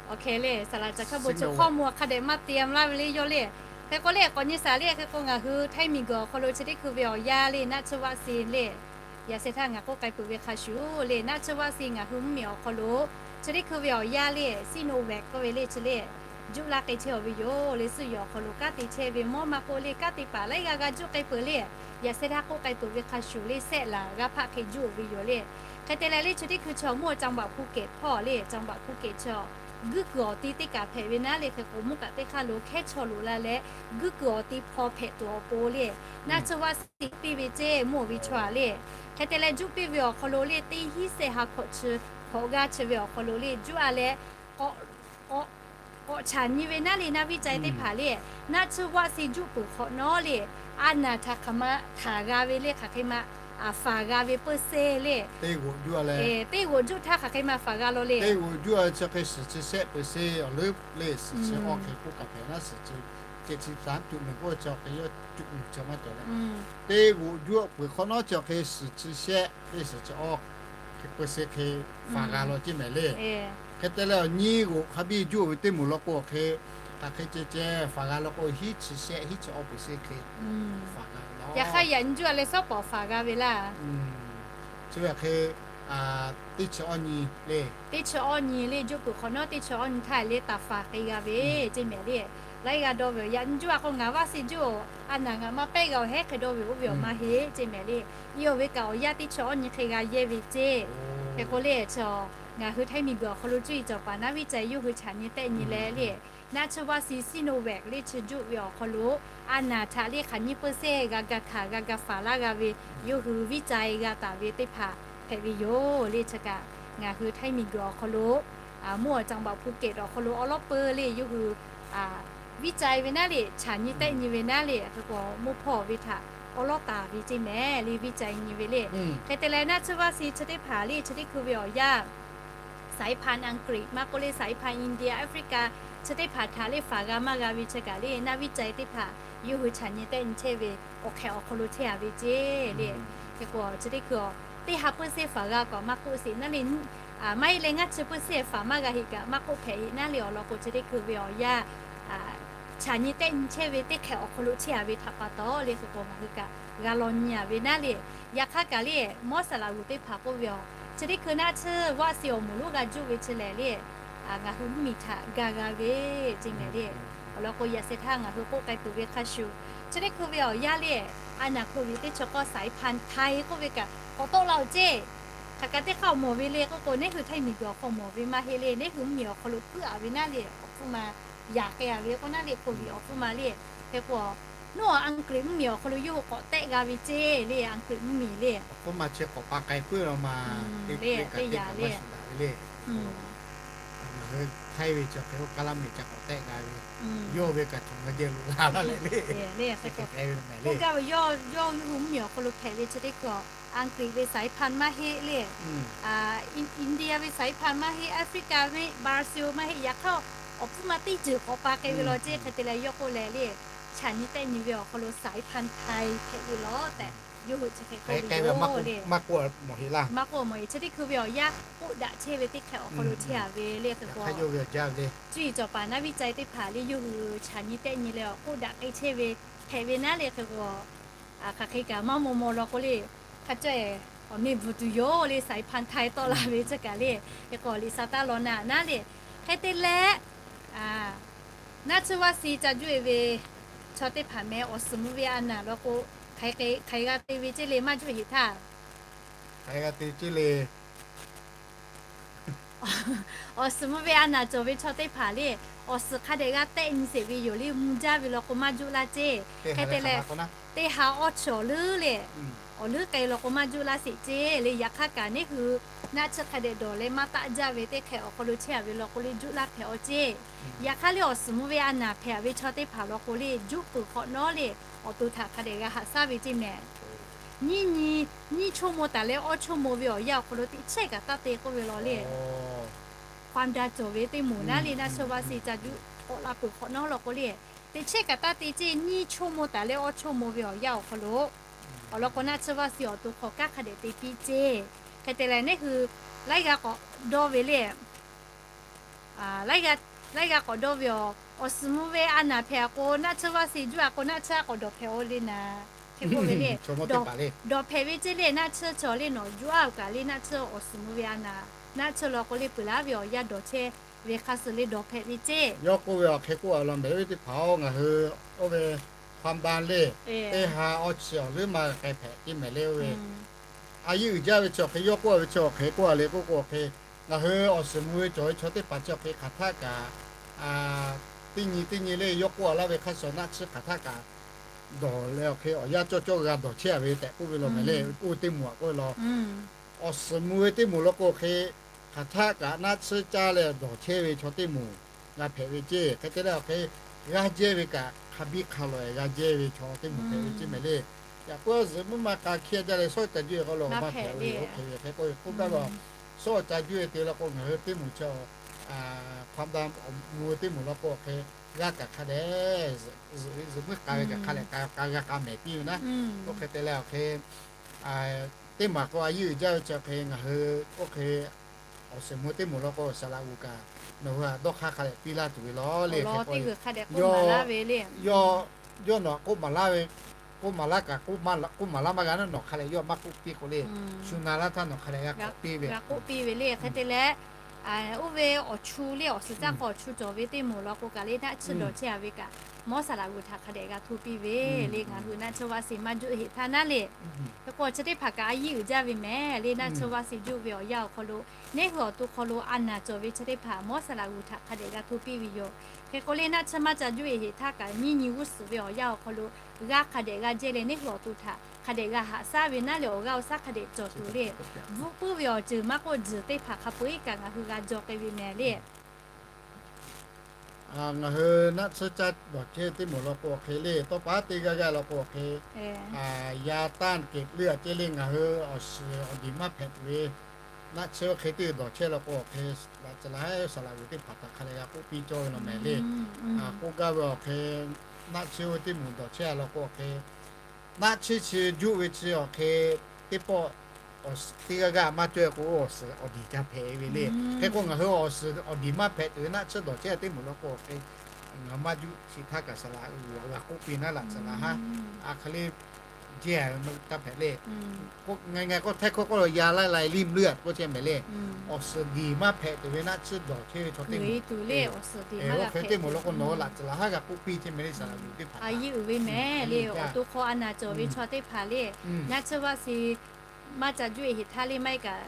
Oˇ hk'e le, saˍ laˍ caˬ hk'a bon chi hkawˇ mvuh hk'a dehꞈ maˇ te laˇ ve le yawˇ le. Hk'e k'o le k'awꞈ nyi saˍ le, hk'e k'o ngaˬ hui htaiˇ miˬ guiˬ awˬ hk'aw lo chi teˇ hkui ve awˬ yanˇ le naˆ tsuhˇ vaˆ si le, yaꞈ sheh htaˇ ngaˬ k'oˆ k'ai peuˬ ve hk'a shuˍ le, naˆ tsuhˇ vaˆ si ngaˬ hui mvuhˇmiˬ awˬ hk'aw lo chi teˇ hkui ve awˬ yanˇ le Sinovac k'oˆ ve le chi le juˆ laˇ k'ai chehˇ ve yoˬ le. Suhˆ yehˬ awˬ hk'aw lo kanˉ te chehˇ ve mawˇ maˇ k'oˆ le, kanˉ te paˍ laiˉ g'aˇ g'a juˆ k'ai peuˬ le, yaꞈ sheh htaˇ k'oˆ k'ai peuˬ ve hk'a shuˍ le sehˆ laˬ g'aˇ hpaˆ hk'e juˆ ve yoˬ le. Hk'e te leh le chi teˇ hkui chaw mvuhˇ awˬ จังหวัดภูเก็ต hpawˇ le จังหวัดภูเก็ต chaw guˇ kuiˬ awˬ ti teˇ kaꞈ hpehꞈ ve naˉ le hk'e k'o mvuhˇ kaꞈ teˇ hk'aˇ lo hkehˉ chaw loꞈ la leh guˇ kuiˬ awˬ ti hpawˇ hpehꞈ tuˬ awˬ pon le naˆ tsuhˇ vaˆ si piˇ ve ceh mvuhˇ awˬ ve chaw le. Hk'e te leh juˆ piˇ ve awˬ hk'aw lo le teˇ hinˉ sehˆ ha hkawꞈ chi hkawꞈ g'aˇ chi ve awˬ hk'aw lo le juˆ a leh k'awꞈ chaꞈ nyi ve naˉ le naˆ viˉ ca teˇ hpaˍ le naˆ tsuhˇ vaˆ si juˆ peuˬ hk'awꞈ nawˉ le a naˬ htaꞈ hk'aˬ ma htaˍ g'a ve le hk'aˬ hk'e ma faˍ g'a ve เปอร์เซ็นต์ le teˇ g'oꞈ juˆ htaˇ hk'aˬ hk'e ma faˍ g'a law le. Teˇ g'oꞈ juˆ a chi hk'e suhˍ chi shehˆ เปอร์เซ็นต์ awˬ leuˉ le suhˍ chi awˇ hk'e k'oˆ kaꞈ hpehꞈ naˉ suhˍ chi ceh chi สามจุดหนึ่ง k'oˆ chi awˬ hk'e yawˇ จุดหนึ่ง chi maˇ cawˬ leh teˇ g'oꞈ juˆ peuˬ hk'awꞈ nawˉ chi awˬ hk'e suhˍ chi shehˆ le suhˍ chi awˇ hk'e เปอร์เซ็นต์ hk'e faˍ g'a law ceˇ mehˍ le. Hk'e te leh awˬ nyi g'oꞈ hk'a biˇ juˆ ve teˇ moˍ law k'o awˬ hk'e hk'aˬ hk'e ceh ceh faˍ g'a law k'o hiˉ chi shehˆ hiˉ chi awˇ เปอร์เซ็นต์ hk'e faˍ g'a ve law. Yaꞈ hk'aˇ yaꞈ nyi juˆ a leh sawˉ pawˍ faˍ g'a ve laˇ. Chi ve awˬ hk'e teˇ chi awˇ nyi le, teˇ chi awˇ nyi le juˆ peuˬ hk'awꞈ nawˉ teˇ chi awˇ nyi htaˇ le taˍ faˍ k'ai g'a ve ceˇ mehˍ le. Laiˉ g'a dawˇ ve awˬ yaꞈ nyi juˆ a k'o ngaˬ vaˆ si juˆ a naˬ ngaˬ maˇ pehˉ g'a awˬ hehˉ hk'e dawˇ ve oˇ ve awˬ maˇ heˆ ceˇ mehˍ le. Yawˇ ve kaꞈ awˬ yaˇ teˇ chi awˇ nyi hk'e g'a yehˇ ve ceˇ. Hk'e k'o le chaw ngaˬ hui htaiˇ miˬ guiˬ awˬ hk'aw lo cuˇ yiˍ cawˬ paˍ naˉ viˉ ca yawˇ hui chaꞈ nyi tehˆ nyi leh le naˆ tsuhˇ vaˆ si Sinovac le chi juˆ ve awˬ hk'aw lo a naˬ htaꞈ le hk'aˬ nyi เปอร์เซ็นต์ g'a ga hkanˍ g'a ga faˍ laˇ g'a ve yawˇ hui viˉ ca g'a taˍ ve teˇ hpaˍ hpehꞈ ve yoˬ le. Chi kaꞈ ngaˬ hui htaiˇ miˬ guiˬ awˬ hk'aw lo mvuhˇ awˬ จังหวัดภูเก็ต awˬ hk'aw lo awˉ lawˉ peu le yawˇ hui viˉ ca ve naˉ le chaꞈ nyi tehˆ nyi ve naˉ le hk'e k'o mvuhˇ hpawˇ ve htaꞈ awˉ lawˉ taˍ ve ceˇ mehˍ le viˉ ca nyi ve le. Hk'e te leh naˆ tsuhˇ vaˆ si chi teˇ hpaˍ le chi teˇ hkui ve awˬ yaˇ สายพันธุ์อังกฤษ maˇ k'oˆ le สายพันธุ์อินเดีย Africa chi teˇ hpaˍ htaꞈ le faˍ g'a maˇ g'a ve chi kaꞈ le naˆ viˉ ca teˇ hpaˍ yawˇ hui chaꞈ nyi tehˆ nyi chehˇ ve awˬ hk'ehꞈ awˬ hk'aw lo chehˇ a ve ceˇ le. Hk'e k'o chi teˇ hkui teˇ ha เปอร์เซ็นต์ faˍ g'a k'awꞈ maˇ k'oˆ sheˍ naˉ le, maˇ heˆ leh ngaˇ chi เปอร์เซ็นต์ faˍ maˇ g'a heˆ kaꞈ maˇ k'oˆ hpehꞈ heˆ naˉ le awˬ lawn k'o chi teˇ hkui ve awˬ yaˇ chaꞈ nyi tehˆ nyi chehˇ ve teˇ hk'ehꞈ awˬ hk'aw lo chehˇ a ve htaꞈ pa taw le hk'e k'o ngaˬ hui kaꞈ g'a law nyi a ve naˉ le. Yaꞈ hk'aˇ kaꞈ le mawˇ saˍ laˍ g'uˬ teˇ hpaˍ k'oˆ ve a, chi teˇ hkui naˆ tsuhˇ vaˆ si awˬ moˍ lonˉ g'a juˆ ve chi lehˬ le ngaˬ hui mvuhˇmiˬ htaꞈ ga g'a ve ceˇ mehˍ le. Awˬ lawn k'o yaꞈ sheh htaˇ ngaˬ hui k'oˆ k'ai peuˬ ve hk'a shuˍ chi teˇ hkui ve awˬ yaˇ le a naˬ hk'oˆ ve teˇ chi k'awˇ สายพันธุ์ไทย k'oˆ ve kaꞈ k'awꞈ tawˆ la oˬ ceˇ. Hk'aˬ kaꞈ teˇ hk'aˇ awˬ mawˬ ve le k'oˆ k'o neˉ hui htaiˇ miˬ guiˬ awˬ hk'aw mawˬ ve maˇ heˆ le neˉ hui mvuhˇmiˬ awˬ hk'aw lo puiˉ a ve naˉ le awˬ hpfuhˇ ma yaꞈ k'ai a ve k'o naˉ le โควิด awˬ hpfuhˇ ma le. Hk'e k'o nawˬ Anˍgriˆ mvuhˇmiˬ awˬ hk'aw lo yawˇ hui k'awꞈ tehˆ g'a ve ceˇ le Anˍgriˆ mvuhˇmiˬ le. Awˬ hpfuhˇ ma chi k'awꞈ pa k'ai puiˉ la ma le teˇ yaꞈ le le. Ngaˬ hui Htaiˇ ve chi hk'e k'o kaˇ laˇ miˬ ca k'awꞈ tehˆ g'a ve, yawˇ ve kaꞈ chaw ngaˬ jehˇ loꞈ la laˇ leh le. Hk'e k'o k'oˆ gaˇ ve yawˇ yawˇ hui mvuhˇmiˬ awˬ hk'aw lo hpehꞈ ve chi teˇ hkui Anˍgriˆ ve สายพันธุ์ maˇ heˆ le, India ve สายพันธุ์ maˇ heˆ, Africa ve Brazil maˇ heˆ, yaꞈ hk'aˇ awˬ hpfuhˇ ma teˇ ceuˬ k'awꞈ pa k'ai ve law ceˇ. Hk'e te leh yawˇ k'oˆ leh le, chaꞈ nyi tehˆ nyi ve awˬ hk'aw lo สายพันธุ์ไทย hpehꞈ ve law tehꞈ yawˇ hui chi hk'e k'oˆ ve maˇ k'oˆ maˇ k'oˆ mawˬ heˆ laˇ. Maˇ k'oˆ mawˬ heˆ. Chi teˇ hkui ve awˬ yaˇ k'oˆ daꞈ chehˇ ve teˇ hk'ehꞈ awˬ hk'aw lo chehˇ a ve le hk'e k'o, cuˇ yiˍ cawˬ paˍ naˉ viˉ ca teˇ hpaˍ le yawˇ hui chaꞈ nyi tehˆ nyi leh k'oˆ daꞈ k'ai chehˇ ve hpehꞈ ve naˉ le hk'e k'o, hk'aˬ hk'e kaꞈ maˇ maw maw law k'o le, hk'a cawˇ awˬ meˇ bvuhˬ tuˬ yoˬ le สายพันธุ์ไทย tawˆ la ve chi kaꞈ le, hk'e k'o liꞈ sa taˇ law naˉ naˉ le. Hk'e te leh naˆ tsuhˇ vaˆ si ca juˆ e ve chaw teˇ hpaˍ meh awˬ suhˍ mvuh ve a naˬ law k'o, hk'aˬ hk'e g'a te ve ceˇ le maˇ juˆ heˍ htaˇ, hk'aˬ hk'e g'a te ceˇ le. Awˬ suhˍ mvuh ve a naˍ cawˬ ve chaw teˇ hpaˍ le, awˬ suhˍ hk'a dehꞈ g'a tehˆ nyi sheˍ ve yoˬ le. Mvuh jaˇ ve law k'o maˇ juˆ laˇ ceˇ. Hk'e te leh, teˇ ha awˬ chi awˬ leuˉ le, awˬ leuˉ k'ai law k'o maˇ juˆ laˇ sheˍ ceˇ le. Yaꞈ hk'aˇ kaꞈ neˇ hui naˆ tsuhˇ hk'a dehꞈ dawˬ leh maˇ taˆ jaˇ ve teˇ hk'e awˬ hk'aw lo chehˇ a ve law k'o le juˆ laˇ hpehꞈ aw ceˇ. Yaꞈ hk'aˇ le awˬ suhˍ mvuh ve a naˍ hpehꞈ a ve chaw teˇ hpaˍ law k'o le juˆ peuˬ hk'awꞈ nawˉ le, awˬ to htaꞈ hk'a dehꞈ g'a haꞈ shaˉ ve ceˇ mehˍ. Nyiˇ nyi, nyiˇ ชั่วโมง taˍ leh awˇ ชั่วโมง ve awˬ yanˇ awˬ hk'aw lo teꞈ chehˇ kaꞈ taˇ te k'oˆ ve law le. Hk'a da cawˬ ve teˇ moˍ naˉ le naˆ tsuhˇ vaˇ si ca juˆ k'awꞈ la peuˬ hk'awꞈ nawˉ law k'o le, teꞈ chehˇ kaꞈ taˇ te ceˇ. Nyiˇ ชั่วโมง taˍ leh awˇ ชั่วโมง ve awˬ yanˇ awˬ hk'aw lo, awˬ lawn k'o naˆ tsuhˇ vaˇ si awˬ to hk'aw kanˉ hk'a dehꞈ te piˇ ceˇ. Hk'e te leh neˇ hui laiˉ g'a k'awꞈ dawˇ ve le. Laiˉ g'a k'awꞈ dawˇ ve awˬ, awˬ suhˍ mvuh ve a naˍ hpehꞈ a k'o naˆ tsuhˇ vaˇ si juˆ a k'o naˆ tsuhˇ a k'awꞈ dawˬ hpehꞈ aw le naˍ. Hk'e k'oˆ ve le, dawˬ hpehꞈ ve ceˇ le naˆ tsuhˇ cawˬ le nawˬ juˆ aˇ kaꞈ le naˆ tsuhˇ awˬ suhˍ mvuh ve a naˍ, naˆ tsuhˇ law k'o le peuˬ laˉ ve awˬ yanˇ dawˬ chehˇ ve hk'a suhˍ le dawˬ hpehꞈ ve ceˇ. Yawˇ k'oˆ ve awˬ hk'e k'oˆ a law mehˍ ve teˇ hpaˍ-oˬ, ngaˬ hui oˇ ve hk'a baˇ le, teˇ ha awˇ chi awˬ leuˉ maˇ k'ai hpehꞈ ceˇ mehˍ le oˇ ve a yeˇ uiˍ jaˇ ve chi awˬ hk'e yawˇ k'oˆ a ve chi awˬ hk'e k'oˆ a le k'oˆ k'o awˬ hk'e, ngaˬ hui awˬ suhˍ mvuh ve cawˬ ve chaw teˇ hpaˍ chi awˬ hk'e hk'aˬ htaˆ kaꞈ teˇ nyi teˇ nyi le yawˇ k'oˆ a laˇ ve hk'a shuˍ naˆ tsuhˇ hk'aˬ htaˆ kaꞈ dawˬ leh awˬ hk'e awˬ yanˇ cawˇ cawˇ g'a dawˬ chehˇ a ve tehꞈ k'oˆ ve law mehˍ le. Oˇ teˇ moˍ a k'oˆ ve law, awˬ suhˍ mvuh ve teˇ moˍ law k'o awˬ hk'e hk'aˬ htaˆ kaꞈ naˆ tsuhˇ caˇ leh dawˬ chehˇ ve chaw teˇ moˍ g'a hpehꞈ ve ceˇ. Hk'e te leh awˬ hk'e g'aˇ jehˇ ve kaꞈ hk'a biˇ hk'a lawꞈ g'a jehˇ ve chaw teˇ moˍ hpehꞈ ve ceˇ mehˍ le. Yaꞈ puiˉ zuhꞈ muˇ ma k'a hkiˇ a jaˇ leh shawˉ ca juˇ e k'o lo maˇ hpehꞈ ve yoˬ. Hk'e ve hk'e k'oˆ ve k'oˆ gaˇ ve, shawˉ ca juˇ e te law k'o ngaˬ hui teˇ moˍ chi hk'a da mvuh ve teˇ moˍ law k'o awˬ hk'e g'aˇ kaꞈ hk'a dehꞈ zuhꞈ ve zuhꞈ muˇ k'a ve kaꞈ hk'a dehꞈ k'a g'a k'a mehˍ piˇ ve naˉ. Oˇ hk'e te leh awˬ hk'e teˇ maˬ k'o a yeˇ uiˍ jaˇ ve chi awˬ hk'e ngaˬ hui oˇ hk'e awˬ suhˍ mvuh teˇ moˍ law k'o saˍ laꞈ g'uˬ kaꞈ nawˬ hui htaꞈ dawˇ hk'aˇ hk'a dehꞈ piˇ laˇ tuˬ ve law le. Hk'e k'o yawˇ, yawˇ nawˬ k'oˆ maˍ laˇ ve, k'oˆ maˍ laˇ kaꞈ k'oˆ maˍ laˇ maˇ g'a naˉ nawˬ hk'a dehꞈ yawˇ maˇ k'oˆ piˇ k'o le, shu na laˇ htaˇ nawˬ hk'a dehꞈ g'a k'oˆ piˇ ve, g'a k'oˆ piˇ ve le. Hk'e te leh oˇ ve awˬ chu le awˬ suhˍ caˇ k'o awˬ chu cawˬ ve teˇ moˍ law k'o kaꞈ le naˆ tsuhˇ dawˬ chehˇ a ve kaꞈ mawˇ saˍ laꞈ g'uˬ htaꞈ hk'a dehꞈ g'a hto piˇ ve le. Ngaˬ hui naˆ tsuhˇ vaˇ si maˇ juˆ heˍ htaˇ naˉ le. Hk'e k'o chi teˇ hpaˍ kaꞈ a yeˇ uiˍ jaˇ ve mehˍ le. Naˆ tsuhˇ vaˇ si juˆ ve awˬ yanˇ awˬ hk'aw lo neˇ hui awˬ to hk'aw lo a naˍ cawˬ ve chi teˇ hpaˍ mawˇ saˍ laꞈ g'uˬ htaꞈ hk'a dehꞈ g'a hto piˇ ve yoˬ. Hk'e k'o le naˆ tsuhˇ maˇ ca juˆ e heˍ htaˇ kaꞈ nyiˇ nyi g'uˇ suhˍ ve awˬ yanˇ awˬ hk'aw lo g'aˇ hk'a dehꞈ g'a jehˇ leh neˇ hui awˬ to htaꞈ hk'a dehꞈ g'a haꞈ shaˉ ve naˉ le. Awˬ g'aˇ awˬ shaˉ hk'a dehꞈ cawˬ tuˬ le. Bvuhˆ puiˉ ve awˬ ceuˬ maˇ k'oˆ, juˬ teˇ hpaˍ hk'a peu-eˬ kaꞈ ngaˬ hui g'a jaw k'ai ve mehˍ le. Ngaˬ hui naˆ tsuhˇ caˇ dawˬ chehˇ teˇ moˍ law k'o awˬ hk'e le, tawˇ pa teˇ g'aˇ g'aˇ law k'o awˬ hk'e, yaˇ tanˇ keꞈ leuˇ a ceˇ le ngaˬ hui awˬ shiˍ awˬ diˍ maˇ hpehꞈ tuˬ ve naˆ tsuhˇ hk'e teˇ dawˬ chehˇ law k'o awˬ hk'e, laꞈ tcuh laˬ haˉ saˍ laꞈ g'uˬ teˇ hpaˍ htaꞈ hk'a leh g'a k'oˆ piˇ cawˇ ve law mehˍ le. K'oˆ gaˇ ve awˬ hk'e, naˆ tsuhˇ ve teˇ moˍ dawˬ chehˇ a law k'o awˬ hk'e, naˆ tsuhˇ chi juˆ ve chi awˬ hk'e, teˇ pawˆ awˬ suhˍ teˇ g'aˇ g'aˇ maˇ cawˇ e k'o awˬ suhˍ awˬ diˍ ca hpehꞈ ve le. Hk'e k'o ngaˬ hui awˬ suhˍ awˬ diˍ maˇ hpehꞈ tuˬ ve naˆ tsuhˇ dawˬ chehˇ teˇ moˍ law k'o awˬ hk'e, ngaˬ hui maˇ juˆ chi htaˇ kaꞈ saˍ laꞈ g'uˬ g'a k'oˆ piˇ naˉ laꞈ tcuh laˬ haˉ, a hk'e le jehˇ a ve maˇ taˇ hpehꞈ le. Ngaˬ ngaˬ k'o htehˇ hkawˇ k'oˆ lo yaˇ laiˉ lai liˇ mvuhˇ leuˉ a k'oˆ chehˇ mehˍ le. Awˬ suhˍ diˍ maˇ hpehꞈ tuˬ ve naˆ tsuhˇ dawˬ chehˇ ve chaw teˇ moˍ, oˇ hk'e teˇ moˍ law k'o nawˬ hui laꞈ tcuh laˬ haˉ g'a k'oˆ piˇ chehˇ mehˍ le saˍ laꞈ g'uˬ teˇ hpaˍ. A yeˇ uiˍ ve mehˍ le. Awˬ to hk'aw a naˍ cawˬ ve chaw teˇ hpaˍ le naˆ tsuhˇ vaˇ si maˇ ca juˆ e heˍ htaˇ le maˇ heˆ kaꞈ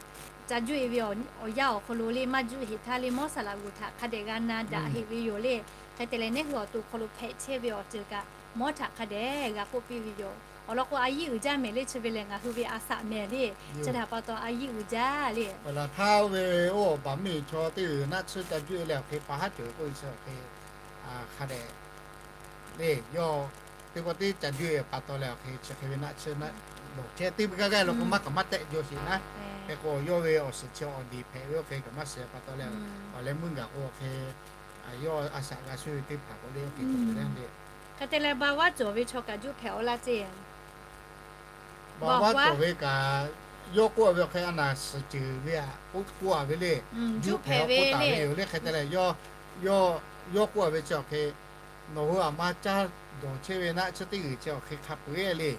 ca juˆ e ve awˬ yanˇ awˬ hk'aw lo le maˇ juˆ heˍ htaˇ le mawˇ saˍ laꞈ g'uˬ htaꞈ hk'a dehꞈ g'a na daꞈ heˍ ve yoˬ le. Hk'e te leh neˇ hui awˬ to hk'aw lo hpehꞈ chehˇ ve awˬ ceuˬ kaꞈ mawˇ htaꞈ hk'a dehꞈ g'a k'oˆ piˇ ve yoˬ. Awˬ lawn k'o a yeˇ uiˍ jaˇ mehˍ le chi ve lehˬ ngaˬ hui ve a shaꞈ mehˍ le. Chi htaꞈ pa taw a yeˇ uiˍ jaˇ le. Laˬ htaˇ oˇ ve oˇ awˬ baˬ miˇ chaw teˇ g'uiˬ naˆ tsuhˇ ca juˆ e leh awˬ hk'e pa haˉ cawˬ ve k'oˆ ve chi awˬ hk'e hk'a dehꞈ le yawˇ teˇ pawˆ teˇ ca juˆ e pa taw leh awˬ hk'e chi hk'e ve naˆ tsuhˇ naˆ dawˬ chehˇ teˇ g'aˇ g'aˇ law k'o maˇ kaꞈ maˇ tehˆ jaw sheˍ naˉ. Hk'e k'o yawˇ ve awˬ suhˍ chi awˬ diˍ hpehꞈ ve oˇ hk'e kaꞈ maˇ suhˍ pa taw leh, awˬ leh mvuhˇ gaˬ k'o awˬ hk'e yawˇ a shaꞈ g'a shuˍ ve teˇ hpaˍ k'o le oˇ hk'e le. Hk'e te leh ba vaˉ cawˬ ve chaw kaꞈ juˆ hpehꞈ aw laˇ ceˇ. Ba vaˉ cawˬ ve kaꞈ yawˇ k'oˆ a ve awˬ hk'e a naˍ suhˍ ceuˬ ve aꞈ k'oˆ k'oˆ a ve le. Juˆ hpehꞈ ve k'oˆ taˍ ve yoˬ le. Hk'e te leh yawˇ k'oˆ a ve chi awˬ hk'e nawˬ hui aˬ ma caˇ dawˬ chehˇ ve naˆ tsuhˇ teˇ g'uiˬ chi awˬ hk'e hk'a peu-eˬ le.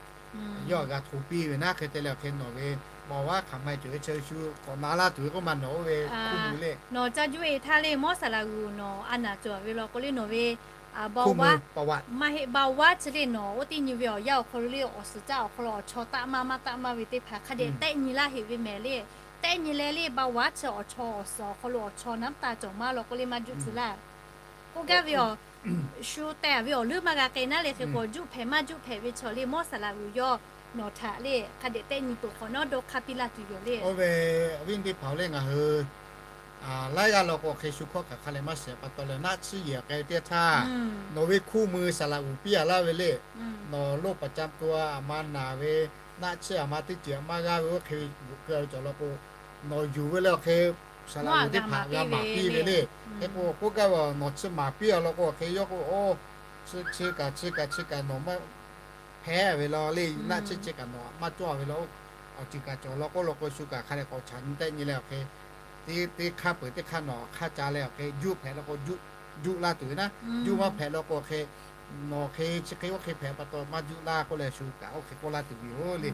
Yawˇ g'a hto piˇ ve naˉ. Hk'e te leh awˬ hk'e nawˬ ve ba vaˉ hk'aˬ ma cawˬ ve chi shu k'awꞈ na laˇ tuˬ ve k'oˆ ma nawˬ oˇ ve hk'oˆ lo le. Nawˬ ca juˆ e htaˇ le mawˇ saˍ laꞈ g'uˬ nawˬ a naˍ cawˬ ve law k'o le nawˬ ve ba vaˉ maˇ heˆ ba vaˉ chi le nawˬ oˇ teˇ nyi ve awˬ yanˇ awˬ hk'aw lo le awˬ suhˍ caˇ awˬ hk'aw lo awˬ chaw taˆ maˇ maˇ taˆ maˇ ve teˇ hpaˍ hk'a dehꞈ tehˆ nyi laˇ heˍ ve mehˍ le. Tehˆ nyi leh le เบาหวาน chi awˬ chaw awˬ suhˍ awˬ hk'aw lo awˬ chaw น้ำตา cawˬ maˇ law k'oˆ le maˇ juˆ tcuh laˇ. K'oˆ gaˇ ve awˬ, shu teh ve awˬ leuˉ maˇ g'a k'ai naˉ le hk'e k'o juˆ hpehꞈ maˇ juˆ hpehꞈ ve chaw le mawˇ saˍ laꞈ g'uiˬ yawˇ nawˬ htaꞈ le hk'a dehꞈ tehˆ nyi tuˬ hk'awꞈ nawˉ dawˇ hk'aˇ piˇ laˇ tuˬ yoˬ le. Oˇ ve awˬ viˉ teˇ hpaˍ le ngaˬ hui laiˉ g'aˇ law k'o hk'e shu hkawˇ hk'aˬ hk'a leh maˇ shiˍ pa taw leh naˆ tsuhˇ yehˬ k'ai teˇ htaˇ, nawˬ ve hkuˇ mui saˍ laꞈ g'uiˬ piˇ a laˇ ve le. Nawˬ โรคประจำตัว aˬ ma naˬ ve, naˆ tsuhˇ aˬ ma teˇ ceuˬ maˇ g'aˇ ve oˇ hk'e g'uꞈ keu a ve cawˬ law k'o, nawˬ yuˬ ve le awˬ hk'e saˍ laꞈ g'uiˬ teˇ hpaˍ g'a maˍ piˇ ve le. Hk'e k'o k'oˆ gaˇ ve, nawˬ chi maˍ piˇ a law k'o hk'e yawˇ k'o, oˇ, chi kaꞈ chi kaꞈ chi kaꞈ nawˬ maˇ hpehˇ ve law le, naˆ tsuhˇ chi kaꞈ nawˬ maˇ cawˇ ve law, awˬ ceuˬ kaꞈ cawˬ law k'oˆ law k'o shu kaꞈ hk'a dehꞈ k'awꞈ chaꞈ nyi tehˆ nyi leh awˬ hk'e, teˇ hk'aˇ peuˬ teˇ hk'aˇ nawˬ hk'aˇ ca leh awˬ hk'e juˆ hpehꞈ law k'o juˆ laˇ tuˬ ve naˉ, juˆ maˇ hpehꞈ law k'o hk'e, nawˬ hk'e chi hk'e oˇ hk'e hpehꞈ pa taw maˇ juˆ laˇ k'oˆ leh shu kaꞈ oˇ hk'e k'oˆ laˇ tuˬ ve yoˬ le.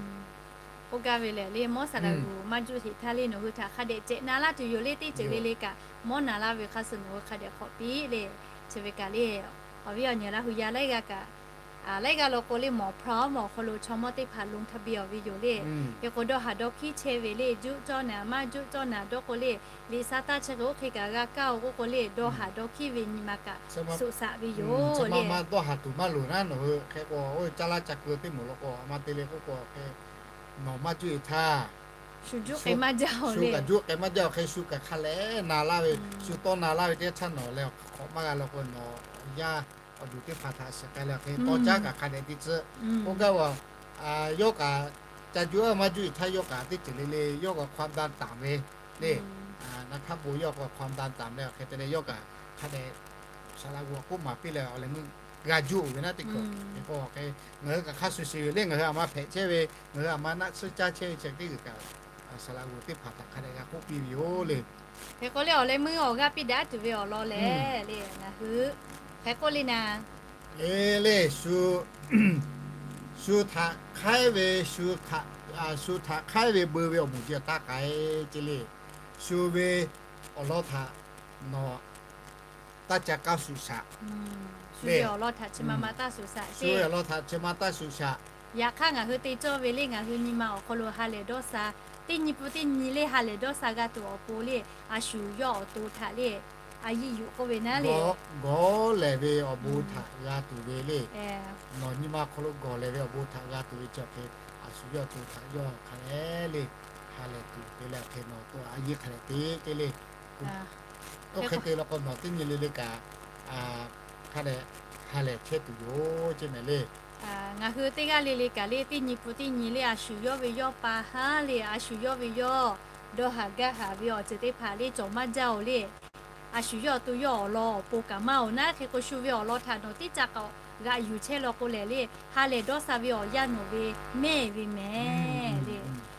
K'oˆ gaˇ ve lehˬ le mawˇ saˍ laꞈ g'uiˬ maˇ juˆ sheˍ htaˇ le nawˬ hui htaꞈ hk'a dehꞈ cehꞈ na laˇ tuˬ yoˬ le. Teˇ ceuˬ le le kaꞈ mawˇ na laˇ ve hk'a suh nawˬ hui hk'a dehꞈ hk'awꞈ piˇ le. Chi ve kaꞈ le, awˬ viˉ awˬ nyi laˇ hui yaˇ laiˉ g'aˇ kaꞈ, laiˉ g'aˇ law k'o le mawˬ hpra mawˬ awˬ hk'aw lo chaw mawˇ teˇ hpaˍ ลงทะเบียน awˬ ve yoˬ le. Hk'e k'o dawˇ haˍ dawˇ hkiˉ chehˇ ve le juˆ cawˇ naˍ maˇ juˆ cawˇ naˍ dawˇ k'o le, liꞈ sa taˇ chi hk'e oˇ hk'e kaꞈ g'a kaˇ oˬ k'oˆ k'o le dawˇ haˍ dawˇ hkiˉ ve nyi ma kaꞈ suꞈ saꞈ ve yoˬ le. Maˇ dawˇ haˍ tuˬ maˇ loˍ naˉ nawˬ hui hk'e k'o, oˇ caˇ laˇ ca keu teˇ moˍ law k'o a ma te le k'oˆ k'o hk'e, nawˬ maˇ juˆ e htaˇ, shu kaꞈ juˆ k'ai maˇ jaˇ awˬ hk'e shu kaꞈ hk'a leh na laˇ ve, shu tawˇ na laˇ ve teˇ htaˇ nawˬ leh hk'awꞈ maˇ g'a law k'o nawˬ yaˇ awˬ duˬ teˇ hpaˍ htaꞈ shiˍ k'ai leh awˬ hk'e tawˇ caˉ kaꞈ hk'a dehꞈ te tcuh. K'oˆ gaˇ ve, yawˇ kaꞈ ca juˆ maˇ juˆ e htaˇ yawˇ kaꞈ teˇ ceuˬ le le yawˇ kaꞈ ความดัน taˍ ve le. Ngaˬ hk'a bon yawˇ kaꞈ ความดัน taˍ leh awˬ hk'e te leh yawˇ kaꞈ hk'a dehꞈ saˍ laꞈ g'uiˬ k'oˆ maˍ piˇ leh awˬ leh meuˇ g'a juˆ oˬ ve naˉ teˇ hkawꞈ. Hk'e k'o hk'e ngaˬ hui kaꞈ hk'a shuˍ shuˍ yoˬ le, ngaˬ hui aˬ ma hpehꞈ chehˇ ve, ngaˬ hui aˬ ma naˆ tsuhˇ caˇ chehˇ ve chi teˇ g'uiˬ kaꞈ saˍ laꞈ g'uiˬ teˇ hpaˍ htaꞈ hk'a dehꞈ g'a k'oˆ piˇ ve yoˬ le. Hk'e k'o le awˬ leh meuˇ awˬ g'aˇ piˇ daꞈ tuˬ ve awˬ lawn lehˬ le ngaˬ hui hk'e k'oˆ le naˍ, e le shu shu htaꞈ hk'aiˉ ve, shu htaꞈ hk'aiˉ ve beu ve awˬ moˍ ji awˬ taˇ k'ai ce le. Shu ve awˬ lawn htaꞈ nawˬ taˇ ca kaˇ shuˍ shaꞈ. Shu ve awˬ lawn htaꞈ chi ma ma taˇ shuˍ shaꞈ. Shu ve awˬ lawn htaꞈ chi ma taˇ shuˍ shaꞈ. Yaꞈ hk'aˇ ngaˬ hui te cawˇ ve le ngaˬ hui nyi ma awˬ hk'aw lo ha lehˬ dawˇ sha, teˇ nyi pun teˇ nyi le ha lehˬ dawˇ sha g'a tuˬ awˬ pon le, a shu yawˇ awˬ to htaꞈ le a yiˇ yuˬ k'oˆ ve naˉ le. Gawˬ lehˬ ve awˬ bon htaꞈ g'a tuˬ ve le. Nawˬ nyi ma awˬ hk'aw lo gawˬ lehˬ ve awˬ bon htaꞈ g'a tuˬ ve chi awˬ hk'e, a shu yawˇ awˬ to htaꞈ yawˇ hk'a leh le ha lehˬ tuˬ te leh awˬ hk'e nawˬ to a yiˇ hk'a lehˬ te ce le. Oˇ hk'e te law k'o nawˬ teˇ nyi le le kaꞈ hk'a dehꞈ ha lehˬ chehˇ tuˬ yoˬ ce mehˍ le. Ngaˬ hui teˇ g'aˇ le le kaꞈ le teˇ nyi pun teˇ nyi le a shu yawˇ ve yawˇ pa haˉ le a shu yawˇ ve yawˇ dawˇ haˍ gaˇ haˍ ve awˬ ceuˬ teˇ hpaˍ le cawˬ maˇ jaˇ oˬ le. A shu yawˇ awˬ to yawˇ awˬ lawn awˬ pon kaꞈ maˇ oˬ naˉ hk'e k'o shu ve awˬ lawn htaꞈ nawˬ tiˉ ca k'awꞈ g'aꞈ yuˬ chehˇ law k'o lehˬ le, ha lehˬ dawˇ sha ve awˬ yanˇ nawˬ ve mehˇ ve mehˍ le.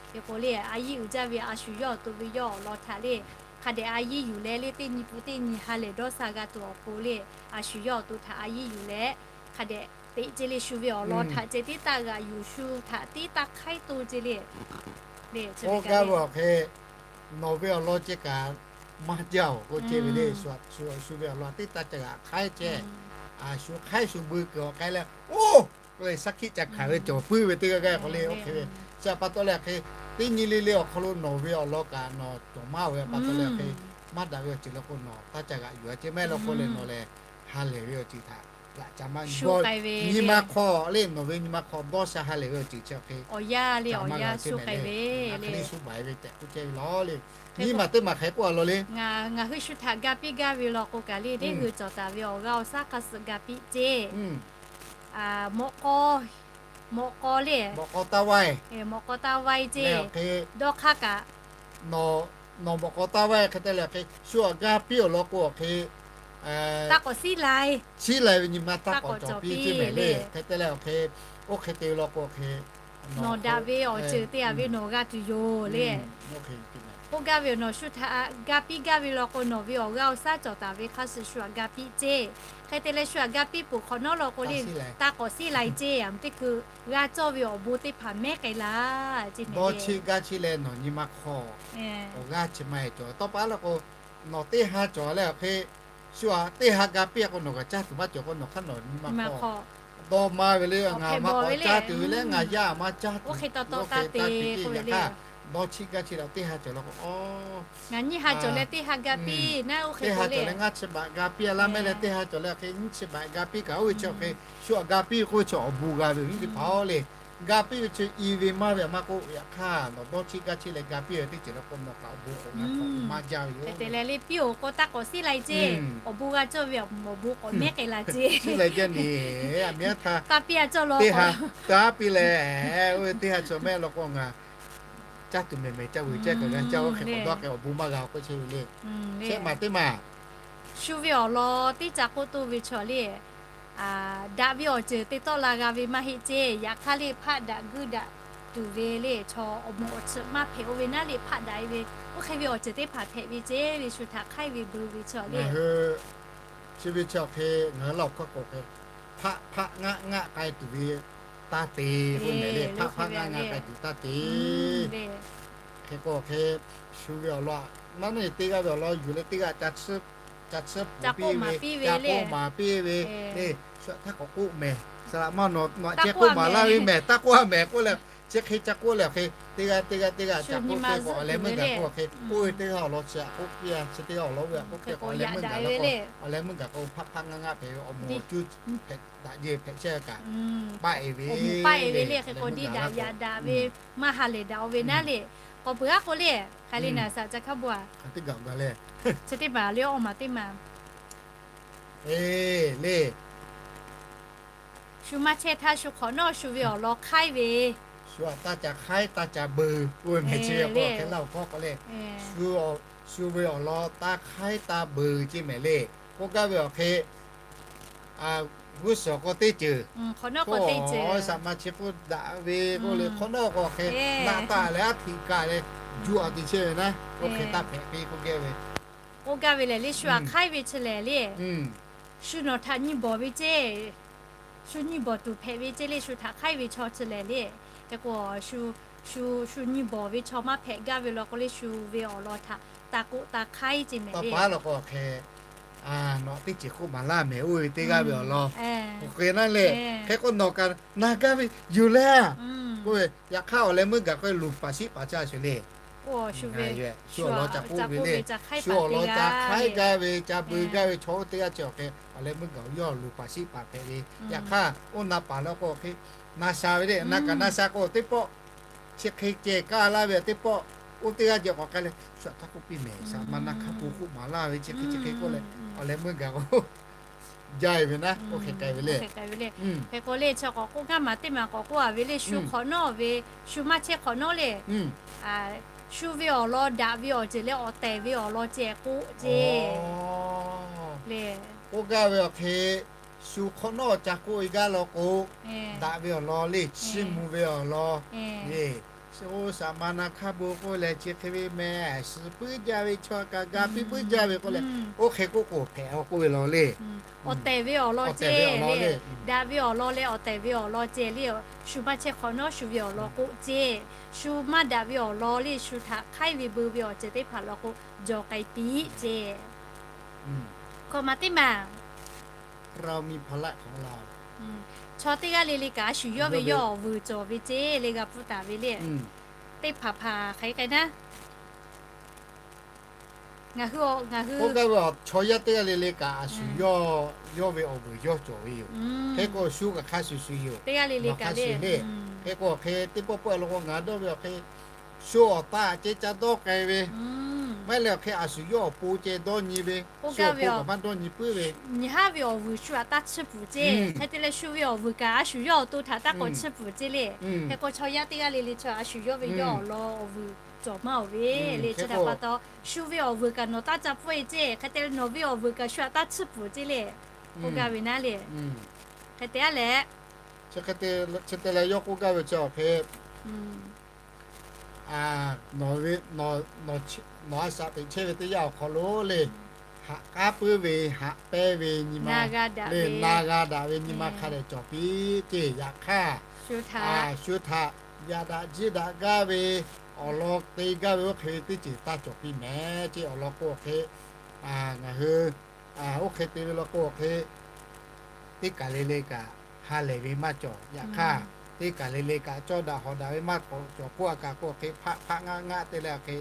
Hk'e k'o le a yiˇ uiˍ jaˇ ve a shu yawˇ awˬ to ve yawˇ awˬ lawn htaꞈ le hk'a dehꞈ a yiˇ yuˬ leh le teˇ nyi pun teˇ nyi ha lehˬ dawˇ sha g'a tuˬ awˬ pon le, a shu yawˇ awˬ to htaꞈ a yiˇ yuˬ leh hk'a dehꞈ teꞈ ce le shu ve awˬ lawn htaꞈ ceh tiˉ taˇ g'aꞈ yuˬ shu htaꞈ tiˉ taˇ hk'aiˉ to ce le. Oˇ gaˇ ve awˬ hk'e nawˬ ve awˬ lawn ceh kaꞈ maˇ jaˇ oˬ k'oˆ ce ve le. Shu ve awˬ lawn tiˉ taˇ ca g'aꞈ hk'aiˉ ceh, a shu hk'aiˉ shu beu kuiˬ awˬ k'ai leh oˇ k'oˆ ve shaˉ hkiˆ ca hkanˍ ve cawˬ puiˉ ve teˇ g'aˇ g'aˇ k'o le oˇ hk'e ve chi pa taw leh hk'e teˇ nyi le le awˬ hk'aw lo nawˬ ve awˬ lawn kaꞈ nawˬ cawˬ maˇ oˬ ve pa taw leh hk'e maˇ daꞈ ve awˬ ceuˬ law k'o nawˬ taˇ ca g'aꞈ yuˬ a ce maˇ heˆ law k'o leh nawˬ lehˬ ha lehˬ ve awˬ ceuˬ htaꞈ g'aꞈ ca maˇ nyi ma hk'aw le nawˬ ve nyi ma hk'aw dawˇ sha ha lehˬ ve awˬ ceuˬ chi awˬ hk'e awˬ yanˇ le awˬ yanˇ shu k'ai ve le. Hk'e le shu baiˬ ve tehꞈ k'oˆ chehˇ ve law le. Nyi ma teˇ maˬ hk'e k'oˆ a law le. Ngaˬ hui shu htaꞈ ga piˇ gaˇ ve law k'o kaꞈ le deˇ hui cawˬ taˍ ve awˬ g'aˇ awˬ shaˉ hk'a suh ga piˇ ce. Mawꞈ k'aw, mawꞈ k'aw le, mawꞈ k'aw taˇ vaiˇ, mawꞈ k'aw taˇ vaiˇ ce. Dawˇ hk'aˇ kaꞈ nawˬ mawꞈ k'aw taˇ vaiˇ hk'e te leh hk'e shu htaꞈ ga piˇ awˬ lawn k'o awˬ hk'e taˇ k'awꞈ shiˉ lai, shiˉ lai ve nyi ma taˇ k'awꞈ cawˬ piˇ ce mehˍ le. Hk'e te leh awˬ hk'e oˇ hk'e te law k'o awˬ hk'e nawˬ daꞈ ve awˬ ceuˬ te a ve nawˬ g'a tuˬ yoˬ le. K'oˆ gaˇ ve nawˬ shu htaꞈ ga piˇ gaˇ ve law k'o nawˬ ve awˬ g'aˇ awˬ shaˉ cawˬ taˍ ve hk'a shuˍ shu htaꞈ ga piˇ ce. Hk'e te leh shu htaꞈ ga piˇ peuˬ hk'awꞈ nawˉ law k'o le taˇ k'awꞈ shiˉ lai ce. Teˇ hkui g'a cawˇ ve awˬ bon teˇ hpaˍ mehˉ k'ai laˇ ce mehˍ le. Dawˇ cheˆ gaˇ cheˆ leh nawˬ nyi ma hk'aw awˬ g'aˇ chi ma e cawˬ tawˇ pa law k'o nawˬ teˇ ha cawˬ leh awˬ hk'e shu htaꞈ teˇ ha ga piˇ a k'o nawˬ kaꞈ caˇ tuˬ maˇ cawˬ k'o nawˬ hk'aˇ nawˬ nyi ma hk'aw dawˇ maˇ ve le. Ngaˬ ma k'awꞈ caˇ tuˬ ve le ngaˬ yaˇ maˇ caˇ tuˬ, oˇ hk'e taw taw taˇ te k'oˆ ve le. dawˇ chiˆ gaˇ chiˆ leh teˇ ha cawˬ leh k'o, ngaˬ nyiˇ ha cawˬ leh teˇ ha ga piˇ naˉ, oˇ hk'e teˇ ha cawˬ leh ngaˇ chi baꞈ ga piˇ a laˇ mehˉ leh teˇ ha cawˬ leh hk'e nyiˇ chi baꞈ ga piˇ kaꞈ oˇ ve chi awˬ hk'e shu aꞈ ga piˇ ve k'oˆ ve chi awˬ bon g'a ve awˬ viˉ teˇ hpaˍ-oˬ le. Ga piˇ ve chi i ve maˇ ve aꞈ maˇ k'oˆ, yaꞈ hk'aˇ nawˬ dawˇ chiˆ gaˇ chiˆ leh ga piˇ ve teˇ ceuˬ leh k'o nawˬ kaꞈ awˬ bon k'awꞈ na k'awꞈ maˇ jaˇ ve yoˬ. Hk'e te leh le piˇ-oˬ k'o taˇ k'awꞈ siˉ lai ceˇ, awˬ bon g'a cawˇ ve awˬ bon k'awꞈ mehˉ k'ai la ceˇ. Siˉ lai jaˇ ni, aˬ miˉ aˉ htaˇ taˇ piˇ a cawˇ law, taˇ piˇ leh, oˇ ve teˇ ha cawˬ mehˉ law k'o ngaˬ caˇ tuˬ mehˍ mehˍ caˇ vuiˬ caˇ kaꞈ g'a caˇ, oˇ hk'e k'awꞈ dawˇ k'ai awˬ bon maˇ g'a k'oˆ chehˇ ve le. Shehˆ maˬ teˇ maˬ shu ve awˬ lawn teˇ ca k'oˆ toˇ ve chaw le, daꞈ ve awˬ ceuˬ te tawˆ la g'a ve maˇ heˆ ceˇ. Yaꞈ hk'aˇ le hpaˆ daꞈ guiˇ daꞈ tuˬ ve le chaw awˬ moˍ awˬ tsuhꞈ maˇ hpehꞈ oˇ ve naˉ le, hpaˆ daꞈ e ve oˇ hk'e ve awˬ ceuˬ teˇ hpaˍ hpehꞈ ve ceˇ ve shu htaꞈ hk'aiˉ ve beu ve chaw le. Chi ve chi awˬ hk'e ngaˬ hui laˇ awˬ hkawˇ k'o hk'e, hpaˆ hpaˆ ngaˆ ngaˆ k'ai tuˬ ve taˇ te k'oˆ mehˍ le. Hpaˆ hpaˆ ngaˆ ngaˆ k'ai tuˬ taˇ te. Hk'e k'o hk'e, shu ve awˬ lawn maˇ naˉ teˇ g'aˇ ve awˬ lawn yuˬ leh teˇ g'aˇ ca tsuhˇ puˍ piˇ ve, ca k'oˆ maˍ piˇ ve le. Shu htaˇ k'awꞈ k'oˆ mehˍ, saˍ laꞈ maˇ nawˬ nawˬ aꞈ ceh k'oˆ maˍ laˇ ve mehˍ, taˇ k'oˆ a mehˍ k'oˆ leh, chi hk'e ca k'oˆ leh hk'e, teˇ g'aˇ teˇ g'aˇ teˇ g'aˇ ca k'oˆ te k'o awˬ leh meuˇ gaˬ k'oˆ hk'e, oˇ ve teˇ g'aˇ awˬ lawn chi aꞈ k'oˆ piˇ a, chi teˇ g'aˇ awˬ lawn oˇ ve aꞈ k'oˆ piˇ k'o awˬ leh meuˇ gaˬ k'o, awˬ leh meuˇ gaˬ k'o hpaˆ hpaˆ ngaˆ ngaˆ hpehꞈ ve awˬ moˍ awˬ cuˇ hpehꞈ daꞈ jeˇ hpehꞈ chehˇ ve kaꞈ paˆ e ve, paˆ e ve le. Hk'e k'o diˇ daꞈ yaꞈ daꞈ ve maˇ ha lehˬ daꞈ oˇ ve naˉ le. K'awꞈ peuˬ aˉ k'o le, hk'aˬ le naˍ saˍ ca hk'a bon a, chi teˇ maˬ le awˬ maˬ teˇ maˬ le shu maˇ chehˇ htaˇ shu hk'awꞈ nawˉ shu ve awˬ lawn hk'aiˉ ve, shu aꞈ taˇ ca hk'aiˉ taˇ ca beuˬ k'oˆ ve mehˍ chi ve k'o hk'e laˇ awˬ hkawˇ k'o le, shu ve awˬ lawn taˇ hk'aiˉ taˇ beuˬ ceˇ mehˍ le. K'oˆ gaˇ ve awˬ hk'e, g'uˇ suhˍ k'o teˇ ceuˬ, hk'awꞈ nawˉ k'o teˇ ceuˬ, saˍ ma chi k'oˆ daꞈ ve k'oˆ le, hk'awꞈ nawˉ k'o hk'e, naˆ taˇ leh aˉ htiꞈ kaꞈ leh juˇ a te chehˇ ve naˉ, oˇ hk'e taˇ hpehꞈ piˇ k'oˆ gaˇ ve. K'oˆ gaˇ ve lehˬ le, shu aꞈ hk'aiˉ ve chi lehˬ le, shu nawˬ htaꞈ nyi bawˬ ve ceˇ. Shu nyi bawˬ tuˬ hpehꞈ ve ceˇ le, shu htaꞈ hk'aiˉ ve chaw chi lehˬ le. Hk'e k'o, shu nyi bawˬ ve chaw maˇ hpehꞈ gaˇ ve law k'o le, shu ve awˬ lawn htaꞈ taˇ k'oˆ taˇ hk'aiˉ ceˇ mehˍ le. Taˇ pa law k'o hk'e, nawˬ teˇ ceuˬ k'oˆ maˍ laˇ mehˍ oˇ ve teˇ g'aˇ ve awˬ lawn, k'o hk'e naˉ le. Hk'e k'o nawˬ kaꞈ na gaˇ ve yuˬ le a k'oˆ ve, yaꞈ hk'aˇ awˬ leh meuˇ gaˬ k'o luˬ paˍ shiˆ paˍ caˇ sheˍ le. Shu awˬ lawn ca k'oˆ ve le, shu awˬ lawn ca hk'aiˉ gaˇ ve, ca beuˬ gaˇ ve chaw oˇ teˇ g'aˇ chi awˬ hk'e awˬ leh meuˇ gaˬ yawˇ luˬ paˍ shiˆ paˍ hpehꞈ ve. Yaꞈ hk'aˇ oˇ na paˍ law k'o hk'e, na sha ve le. Na kaꞈ na sha k'o teˇ pawˆ chi hk'e ceh kaˇ laˇ ve teˇ pawˆ, oˇ teˇ g'aˇ ceh k'awꞈ k'ai leh shu aꞈ taˇ k'oˆ piˇ mehˍ, saˍ ma na hk'a pon k'oˆ maˍ laˇ ve chi hk'e chi hk'e k'oˆ leh, awˬ leh meuˇ gaˬ k'o jaˇ e ve naˉ, oˇ hk'e k'ai ve le. Hk'e k'o le, chi k'awꞈ k'oˆ gaˇ maˍ teˇ maˬ k'awꞈ k'oˆ a ve le, shu hk'awꞈ nawˉ ve, shu maˇ chehˇ hk'awꞈ nawˉ le, shu ve awˬ lawn daꞈ ve awˬ ceuˬ leh awˬ tehˬ ve awˬ lawn ceh k'oˆ ceˇ le. K'oˆ gaˇ ve awˬ hk'e, shu hk'awꞈ nawˉ ca k'oˆ e gaˇ law k'o, daꞈ ve awˬ lawn le, chiˇ mvuh ve awˬ lawn le, oˇ saˍ ma na hk'a bon k'oˆ leh chi hk'e ve mehˍ, suhˍ puiˉ jaˇ ve chaw kaꞈ ga piˇ puiˉ jaˇ ve k'oˆ leh, oˇ hk'e k'oˆ k'o hpehꞈ a k'oˆ ve law le. Awˬ tehˬ ve awˬ lawn ceh le, daꞈ ve awˬ lawn leh awˬ tehˬ ve awˬ lawn ceh le. Shu maˇ chehˇ hk'awꞈ nawˉ shu ve awˬ lawn k'oˆ ceˇ, shu maˇ daꞈ ve awˬ lawn le shu htaꞈ hk'aiˉ ve beuˬ ve awˬ ceuˬ teˇ hpaˍ law k'o, jawˬ k'ai piˇ ceˇ. Hkawꞈ maˍ teˇ maˬ chaw teˇ g'aˇ le le kaꞈ a shu yawˇ ve yawˇ awˬ vuiˬ cawˬ ve ceˇ le g'a pfuhˇ taˍ ve le. Teˇ hpaˍ hpaˍ hk'aˬ hk'e k'ai naˉ, ngaˬ hui, ngaˬ hui k'oˆ gaˇ ve chaw yaˇ teˇ g'aˇ le le kaꞈ a shu yawˇ, yawˇ ve awˬ vuiˬ yawˇ cawˬ ve yoˬ. Hk'e k'o shu kaꞈ hk'a shuˍ shuˍ yoˬ. Teˇ g'aˇ le le kaꞈ le. Hk'e k'o hk'e teˇ pawˆ pawˆ law k'o ngaˬ dawˇ ve awˬ hk'e, shu awˬ taˇ ceh ca dawˇ k'ai ve, maˇ heˆ leh awˬ hk'e a shu yawˇ awˬ pon ceh dawˇ nyi ve, shu awˬ pon kaꞈ maˇ dawˇ nyi puiˉ ve. Nyi haˉ ve awˬ vuiˬ shu aꞈ taˇ chiˇ pfuhˍ ceˇ. Hk'e te leh shu ve awˬ vuiˬ kaꞈ a shu yawˇ awˬ to htaꞈ taˇ k'awꞈ chiˇ pfuhˍ ceˇ le. Hk'e k'o chaw yaˇ teˇ g'aˇ le le chaw a shu yawˇ ve yawˇ awˬ lawn awˬ vuiˬ cawˬ maˇ oˬ ve le. Chi htaꞈ pa taw, shu ve awˬ vuiˬ kaꞈ nawˬ taˇ ca pfuhˇ e ceˇ. Hk'e te leh nawˬ ve awˬ vuiˬ kaꞈ shu aꞈ taˇ chiˇ pfuhˍ ceˇ le. K'oˆ gaˇ ve naˉ le. Hk'e te a leh, chi te leh yawˇ k'oˆ gaˇ ve chi awˬ hk'e nawˬ a shaꞈ teꞈ chehˇ ve teˇ yanˇ awˬ hk'aw lo le, haꞈ k'aˉ puiˉ ve, haꞈ pehnˇ ve nyi ma, le na g'a daꞈ ve nyi ma hk'a dehꞈ cawˬ piˇ ceˇ. Yaꞈ hk'aˇ, shu htaꞈ yaꞈ daꞈ jiˇ daꞈ gaˇ ve awˬ lawn te gaˇ ve oˇ hk'e ve teˇ ceuˬ taˇ cawˬ piˇ mehˍ ceˇ. Awˬ lawn k'o hk'e, ngaˬ hui oˇ hk'e te ve law k'o hk'e, teˇ kaˬ le le kaꞈ ha lehˬ ve maˇ cawˬ. Yaꞈ hk'aˇ, teˇ kaˬ le le kaꞈ cawˇ daꞈ hawˍ daꞈ ve maˇ k'awꞈ cawˬ k'oˆ a kaꞈ k'oˆ hk'e hpaˆ hpaˆ ngaˆ ngaˆ te leh hk'e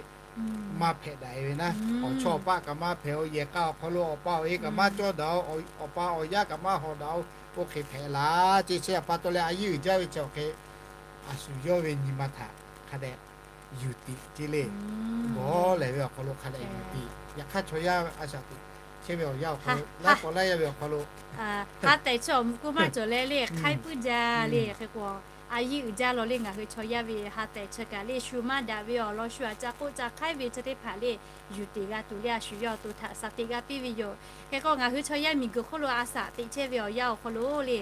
maˇ hpehꞈ daꞈ e ve naˉ. Awˬ chawˇ awˬ paˆ kaꞈ maˇ hpehꞈ o, yehˬ k'a awˬ hk'aw lo awˬ pa awˬ e kaꞈ maˇ cawˇ daꞈ o, awˬ pa awˬ yaˇ kaꞈ maˇ hawˍ daꞈ o, oˇ hk'e hpehꞈ laˇ ce. Chi a pa taw leh a yiˇ uiˍ jaˇ ve chi awˬ hk'e a shu yawˇ ve nyi ma htaꞈ hk'a dehꞈ yuˬ tiꞈ ce le. Gawˬ lehˬ ve awˬ hk'aw lo hk'a dehꞈ yuˬ tiꞈ. Yaꞈ hk'aˇ chaw yaˇ a shaꞈ teꞈ chehˇ ve awˬ yanˇ awˬ hk'aw lo laiˉ k'awꞈ laiˉ yaˇ ve awˬ hk'aw lo ha tehˬ chi awˬ mvuh k'o maˇ cawˬ leh le, hk'aiˉ puiˉ jaˇ le. Hk'e k'o a yiˇ uiˍ jaˇ law le, ngaˬ hui chaw yaˇ ve ha tehˬ chi kaꞈ le, shu maˇ daꞈ ve awˬ lawn shu aꞈ ca k'oˆ ca hk'aiˉ ve chi teˇ hpaˍ le yuˬ tiꞈ g'a tuˬ le a shu yawˇ awˬ to htaꞈ shaˍ tiꞈ g'a piˇ ve yoˬ. Hk'e k'o ngaˬ hui chaw yaˇ miˬ guiˬ hk'oˆ lo a shaꞈ teꞈ chehˇ ve awˬ yanˇ awˬ hk'aw lo le,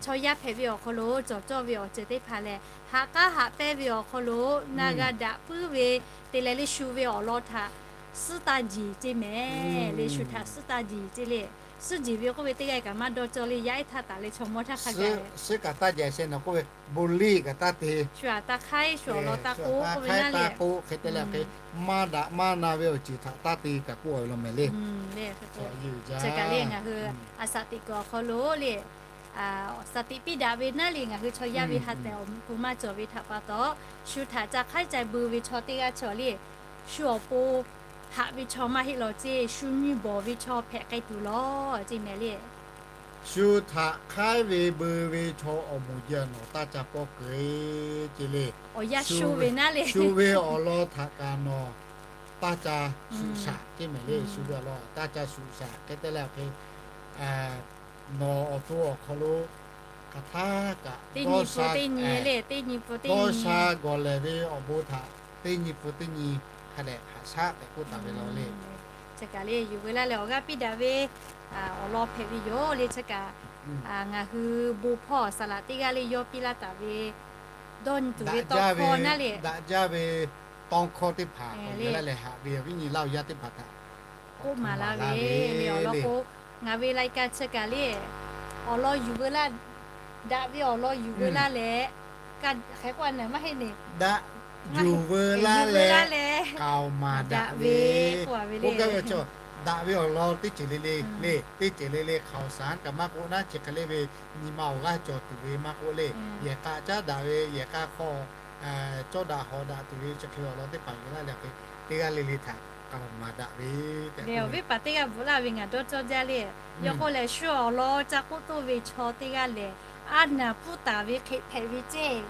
chaw yaˇ hpehꞈ ve awˬ hk'aw lo cawˬ cawˇ ve awˬ ceuˬ teˇ hpaˍ lehˬ, haꞈ k'aˉ haꞈ pehnˇ ve awˬ hk'aw lo na g'a daꞈ puiˉ ve te leh le shu ve awˬ lawn htaꞈ suhˉ taˇ jeˬ ce mehˍ le. Shu htaꞈ suhˉ taˇ jeˬ ce le. Suhˉ jeˬ ve k'oˆ ve teˇ g'aˇ kaꞈ maˇ dawˇ cawˇ le, yaˇ ehˉ htaˇ taˍ leh chaw mawˇ htaˇ hk'a gaˬ suhˉ kaꞈ taˇ jeˬ a sheh nawˬ k'oˆ ve bon liˇ kaꞈ taˇ te, shu aꞈ taˇ hk'aiˉ, shu awˬ lawn taˇ k'oˆ k'oˆ ve naˉ le. Hk'e te leh hk'e maˇ daꞈ maˇ na ve awˬ ceuˬ htaꞈ taˇ te kaꞈ k'oˆ a ve law mehˍ le. Chi kaꞈ le ngaˬ hui a shaꞈ teꞈ kuiˬ awˬ hk'aw lo le shaˍ tiꞈ piˇ daꞈ ve naˉ le, ngaˬ hui chaw yaˇ ve ha tehˬ awˬ mvuh k'o maˇ cawˬ ve htaꞈ pa taw, shu htaꞈ ca hk'aiˉ ca bui ve chaw teˇ g'aˇ chaw le, shu awˬ pon haꞈ ve chaw maˇ heˆ law ce, shu nyi bawˬ ve chaw hpehꞈ k'ai tuˬ law ce mehˍ le. Shu htaꞈ hk'aiˉ ve bui ve chaw awˬ moˍ ji nawˬ taˇ ca pawˇ keu ce le. Awˬ yanˇ shu ve naˉ le, shu ve awˬ lawn htaꞈ kaꞈ nawˬ taˇ ca shuꞈ shaꞈ ce mehˍ le. Shu ve awˬ lawn taˇ ca shuꞈ shaꞈ hk'e te leh hk'e nawˬ awˬ to awˬ hk'aw lo hk'aˬ htaˇ kaꞈ teˇ nyi pfuhˍ teˇ nyi le, teˇ nyi pfuhˍ teˇ nyi, dawˇ sha gawˬ lehˬ ve awˬ bon htaꞈ teˇ nyi pfuhˍ teˇ nyi hk'a dehꞈ haꞈ shaˉ tehꞈ k'oˆ taˍ ve law le. Chi kaꞈ le yuˬ veu laˇ leh awˬ g'aˇ piˇ daꞈ ve awˬ lawn hpehꞈ ve yoˬ le. Chi kaꞈ ngaˬ hui bon hpawˇ saˍ laꞈ teˇ g'aˇ le yawˇ piˇ laˇ taˍ ve dawˇ nyi tuˬ ve tawˇ hkawˇ naˉ le, daꞈ jaˇ ve tawˇ hkawˇ teˇ hpaˍ k'awꞈ yuˬ laˇ leh haꞈ ve awˬ viˉ nyi laˇ awˬ yaˇ teˇ hpaˍ htaꞈ k'oˆ maˍ laˇ ve le. Awˬ lawn k'o, ngaˬ ve lai ka chi kaꞈ le awˬ lawn yuˬ veu laˇ, daꞈ ve awˬ lawn yuˬ veu laˇ leh, hk'e k'oˆ a naˬ maˇ heˆ ne, daꞈ yuˬ veu laˇ leh k'aoˍ maˍ daꞈ ve k'oˆ a ve le. Daꞈ ve awˬ lawn teˇ ceuˬ le le le, teˇ ceuˬ le le hk'aoˍ shaˍ kaꞈ maˇ k'oˆ naˉ, chi hk'e le ve nyi ma awˬ g'aˇ cawˬ tuˬ ve maˇ k'oˆ le, yehˬ k'a caˉ daꞈ ve, yehˬ k'a hk'aw cawˇ daꞈ hawˍ daꞈ tuˬ ve chi hk'e ve awˬ lawn teˇ hpaˍ yuˬ laˇ leh hk'e teˇ g'aˇ le le htaꞈ k'aoˍ maˍ daꞈ ve tehꞈ k'oˆ ve. Awˬ viˉ paˍ teˇ g'aˇ bvuhꞈ laˇ ve ngaˬ dawˇ cawˇ jaˇ le. Yawˇ k'oˆ lehˬ, shu awˬ lawn ca k'oˆ toˇ ve chaw teˇ g'aˇ lehˬ, a naˬ pfuhˇ taˍ ve hk'e hpehꞈ ve ceˇ.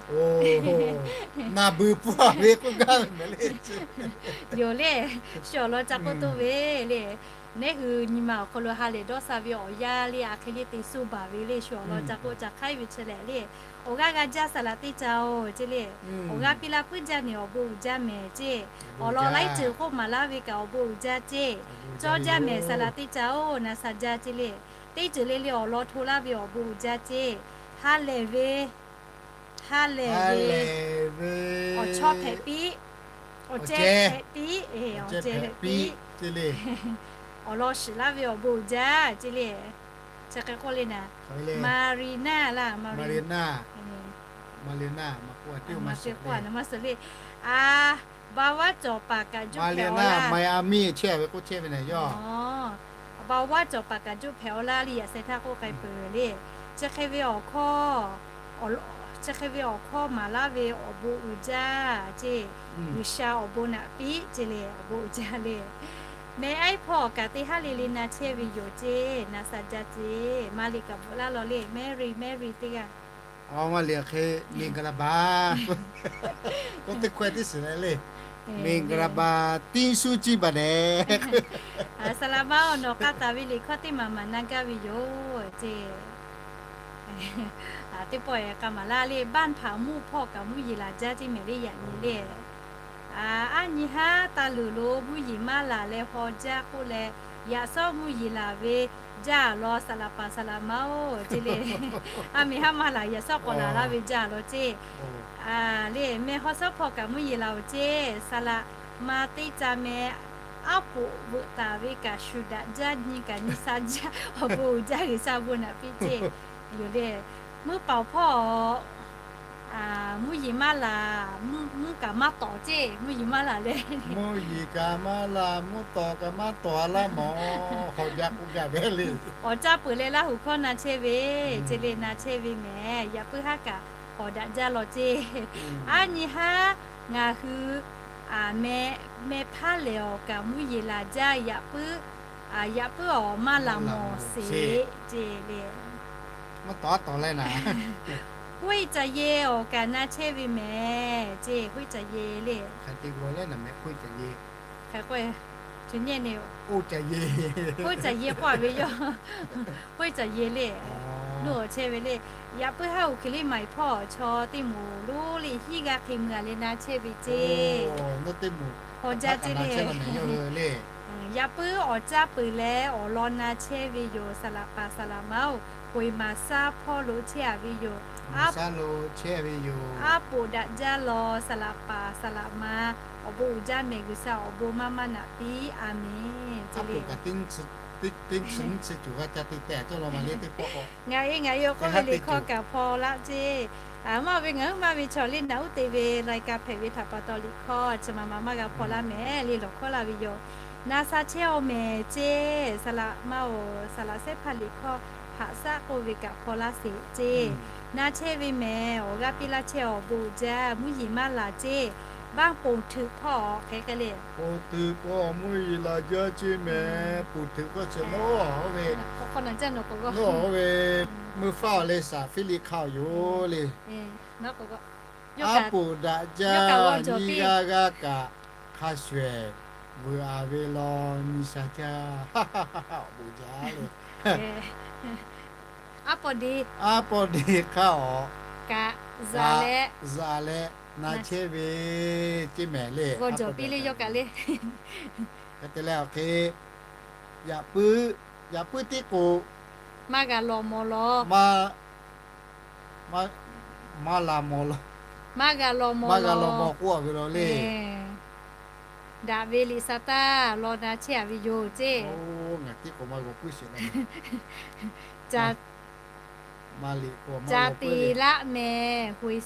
Naˬ beuˬ pfuhˇ ve k'oˆ gaˇ ve mehˍ le. Yoˬ le, shu awˬ lawn ca k'oˆ toˇ ve le. Neˉ hui nyi ma awˬ hk'aw lo ha lehˬ dawˇ sha ve awˬ yanˇ le, a hk'e le te suh baˬ ve le, shu awˬ lawn ca k'oˆ ca hk'aiˉ ve chi lehˬ le. Awˬ g'aˇ g'a jaˇ saˍ laꞈ teˇ ca oˬ ceˇ le. Awˬ g'aˇ piˇ laˇ puiˉ jaˇ ne awˬ bon uiˍ jaˇ mehˍ ceˇ. Awˬ lawn laiˉ ceuˬ k'oˆ maˍ laˇ ve kaꞈ awˬ bon uiˍ jaˇ ceˇ. Cawˇ jaˇ mehˍ saˍ laꞈ teˇ ca oˬ, naˍ saˍ jaˇ ceˇ le. Teˇ ceuˬ le le awˬ lawn hto laˇ ve awˬ bon uiˍ jaˇ ceˇ. Ha lehˬ ve, ha lehˬ ve awˬ chawˇ hpehꞈ piˇ, awˬ ceh hpehꞈ piˇ, awˬ ceh hpehꞈ piˇ ceˇ le. Awˬ lawn shiˍ laˇ ve awˬ bon uiˍ jaˇ ceˇ le. Chi hk'e k'oˆ le naˍ, Maˍriˍnaˆ laˇ, Maˍriˍnaˆ, Maˍriˍnaˆ, maˍ k'oˆ a teˇ maˍ suhˍ le. A, Baˍ vaˉ cawˬ paˍ kaꞈ juˇ hpehꞈ a laˇ, Miami chehˇ ve k'oˆ chehˇ ve naˍ yawˇ. Baˍ vaˉ cawˬ paˍ kaꞈ juˇ hpehꞈ a laˇ le, yaꞈ sheh htaˇ k'oˆ k'ai peuˬ le. Chi hk'e ve awˬ hkawˇ, chi hk'e ve awˬ hkawˇ maˍ laˇ ve awˬ bon uiˍ jaˇ ceˇ. G'uiˬsha awˬ bon naꞈ piˇ ceˇ le, awˬ bon uiˍ jaˇ le. Meh aiˉ hpawˇ awˬ kaꞈ teˇ haˉ le le na chehˇ ve yoˬ ceˇ, naˍ saˍ jaˇ ceˇ. Maˍriˍ kaꞈ bvuhꞈ laˇ law le, Maˍriˍ, Maˍriˍ teˇ g'aˇ. Awˬ, maˇ liꞈ hk'e, miˬguiˬ laˍ baˬ k'oˆ teˇ hkawehˇ tiˉ shiˍ leh le. Miˬguiˬ laˍ baˬ tiˇ suˉ ciˇ baˬ nehˬ. Saˍ laꞈ ma-oˬ, nawˬ k'a taˍ ve liꞈ hkawˇ teˇ maˬ maˬ na gaˇ ve yoˬ ceˇ. Teˇ pawˆ k'a maˍ laˇ le, บ้านผาหมู่ hpawˇ kaꞈ mvuhˇ yeˬ laˬ jaˇ ceˇ mehˍ le, yaꞈ nyi le. Aˉ nyi haˉ taˇ luˬ lo mvuhˇ yeˬ maˇ laˬ leh haw jaˇ k'oˆ leh, yaꞈ shawˉ mvuhˇ yeˬ laˬ ve jaˇ law, saˍ laꞈ paˍ saˍ laꞈ ma-oˬ ceˇ le. Aˉ miˬ haˉ maˇ laˬ, yaꞈ shawˉ k'awꞈ laˬ laˇ ve jaˇ law ceˇ. Le meh haw shawˉ hpawˇ kaꞈ mvuhˇ yeˬ laˬ-oˬ ceˇ, saˍ laꞈ ma teˇ ca meh aˉ poꞈ veuꞈ taˍ ve kaꞈ shuˍ daꞈ jaˇ, nyi kaꞈ nyi sha jaˇ, awˬ bon uiˍ jaˇ, G'uiˬsha bon naꞈ piˇ ceˇ. Yoˬ le, mvuhˇ paoˬ hpawˇ mvuhˇ yeˬ maˇ laˬ, mvuhˇ kaꞈ maˇ tawˍ ceˇ, mvuhˇ yeˬ maˇ laˬ leh, mvuhˇ yeˬ kaꞈ maˇ laˬ, mvuhˇ tawˍ kaꞈ maˇ tawˍ a laˇ mawˬ, haw jaˇ k'oˆ gaˇ ve le. Awˬ caˇ peuˬ leh Laˇ huˍ hkawˇ na chehˇ ve, ceˇ le, na chehˇ ve mehˍ. Yaꞈ puiˉ haˉ kaꞈ k'awꞈ daꞈ jaˇ law ceˇ. Aˉ nyi haˉ ngaˬ hui meh, meh hpaˉ lehˬ awˬ kaꞈ mvuhˇ yeˬ laˬ jaˇ, yaꞈ puiˉ, yaꞈ puiˉ awˬ maˇ laˬ mawˬ sheˍ ceˇ le. Hoˆ caˬ ye awˬ kaꞈ na chehˇ ve mehˍ ceˇ, hoˆ caˬ ye le. Hoˆ caˬ ye k'oˆ ve yawˇ, hoˆ caˬ ye le. Nuˇ awˬ chehˇ ve le. Yaꞈ puiˉ haˉ oˬ hk'e le maiˍ hpawˇ chaw teˇ moˍ lonˉ le hiˉ g'aˇ hk'e mui a leh na chehˇ ve ceˇ. Hawˇ jaˇ ceˇ le. Yaꞈ puiˉ awˬ caˇ peuˬ leh awˬ lawn na chehˇ ve yoˬ. Saˍ laꞈ paˍ saˍ laꞈ ma oˬ, k'oˍ maˍ saˉ hpawˇ lo chehˇ a ve yoˬ. Aˉ poꞈ daꞈ jaˇ law saˍ laꞈ paˍ saˍ laꞈ ma, awˬ bon uiˍ jaˇ mehˍ G'uiˬsha awˬ bon maˇ maˇ naꞈ piˇ. A menˍ. Ngaˬ e ngaˬ e awˬ k'oˆ ve liꞈ hkawˇ kaꞈ hpaw laˇ ceˇ. Maˇ ve ngaˬ huiˉ maˇ ve chaw le naꞈ uˉ te ve lai ka hpehꞈ ve htaꞈ pa taw liꞈ hkawˇ chi ma ma maˇ g'a hpaw laˇ mehˍ le lawˬ hkawˇ laˇ ve yoˬ. Na sha chehˇ aw mehˍ ceˇ, saˍ laꞈ ma oˬ, saˍ laꞈ sehˉ hpaˇ liꞈ hkawˇ haꞈ shaˉ k'oˆ ve kaꞈ hpaw laˇ sheˍ ceˇ. Na chehˇ ve mehˍ, awˬ g'aˇ piˇ laˇ chehˇ awˬ bon uiˍ jaˇ, mvuhˇ yeˬ maˇ laˬ ceˇ. Baˆ ponˬ htuꞈ hpawˇ hk'e k'ai le. Ponˬ htuꞈ k'o mvuhˇ yeˬ laˬ jaˇ ceˇ mehˍ. Ponˬ htuꞈ k'o chi nawˉ ve, nawˉ ve mvuhˇ faˉ awˬ leh saˍ fiˉ liˇ hk'a awˬ yoˬ le. Aˉ poꞈ daꞈ jaˇ, nyiˇ g'aˇ g'aˇ kaꞈ hk'a shuˍ ehˍ vuiˬ a ve law nyi sha jaˇ. Awˬ bon jaˇ le. Aˉ paw de hk'a awˬ kaꞈ za leh na chehˇ ve ceˇ mehˍ le. G'aw jawˬ piˇ le yawˇ kaꞈ le. Hk'e te leh awˬ hk'e, yaꞈ puiˉ, yaꞈ puiˉ tiˉ k'o, maˇ g'a law mawˬ law, maˇ laˬ mawˬ law, maˇ g'a law mawˬ k'oˆ a ve law le. Daꞈ ve liꞈ sa taˇ law na chehˇ a ve yoˬ ceˇ. Ngaˬ tiˉ k'o maˇ g'a puiˉ sheˍ la. Ca te laˆ mehˍ, huiˍ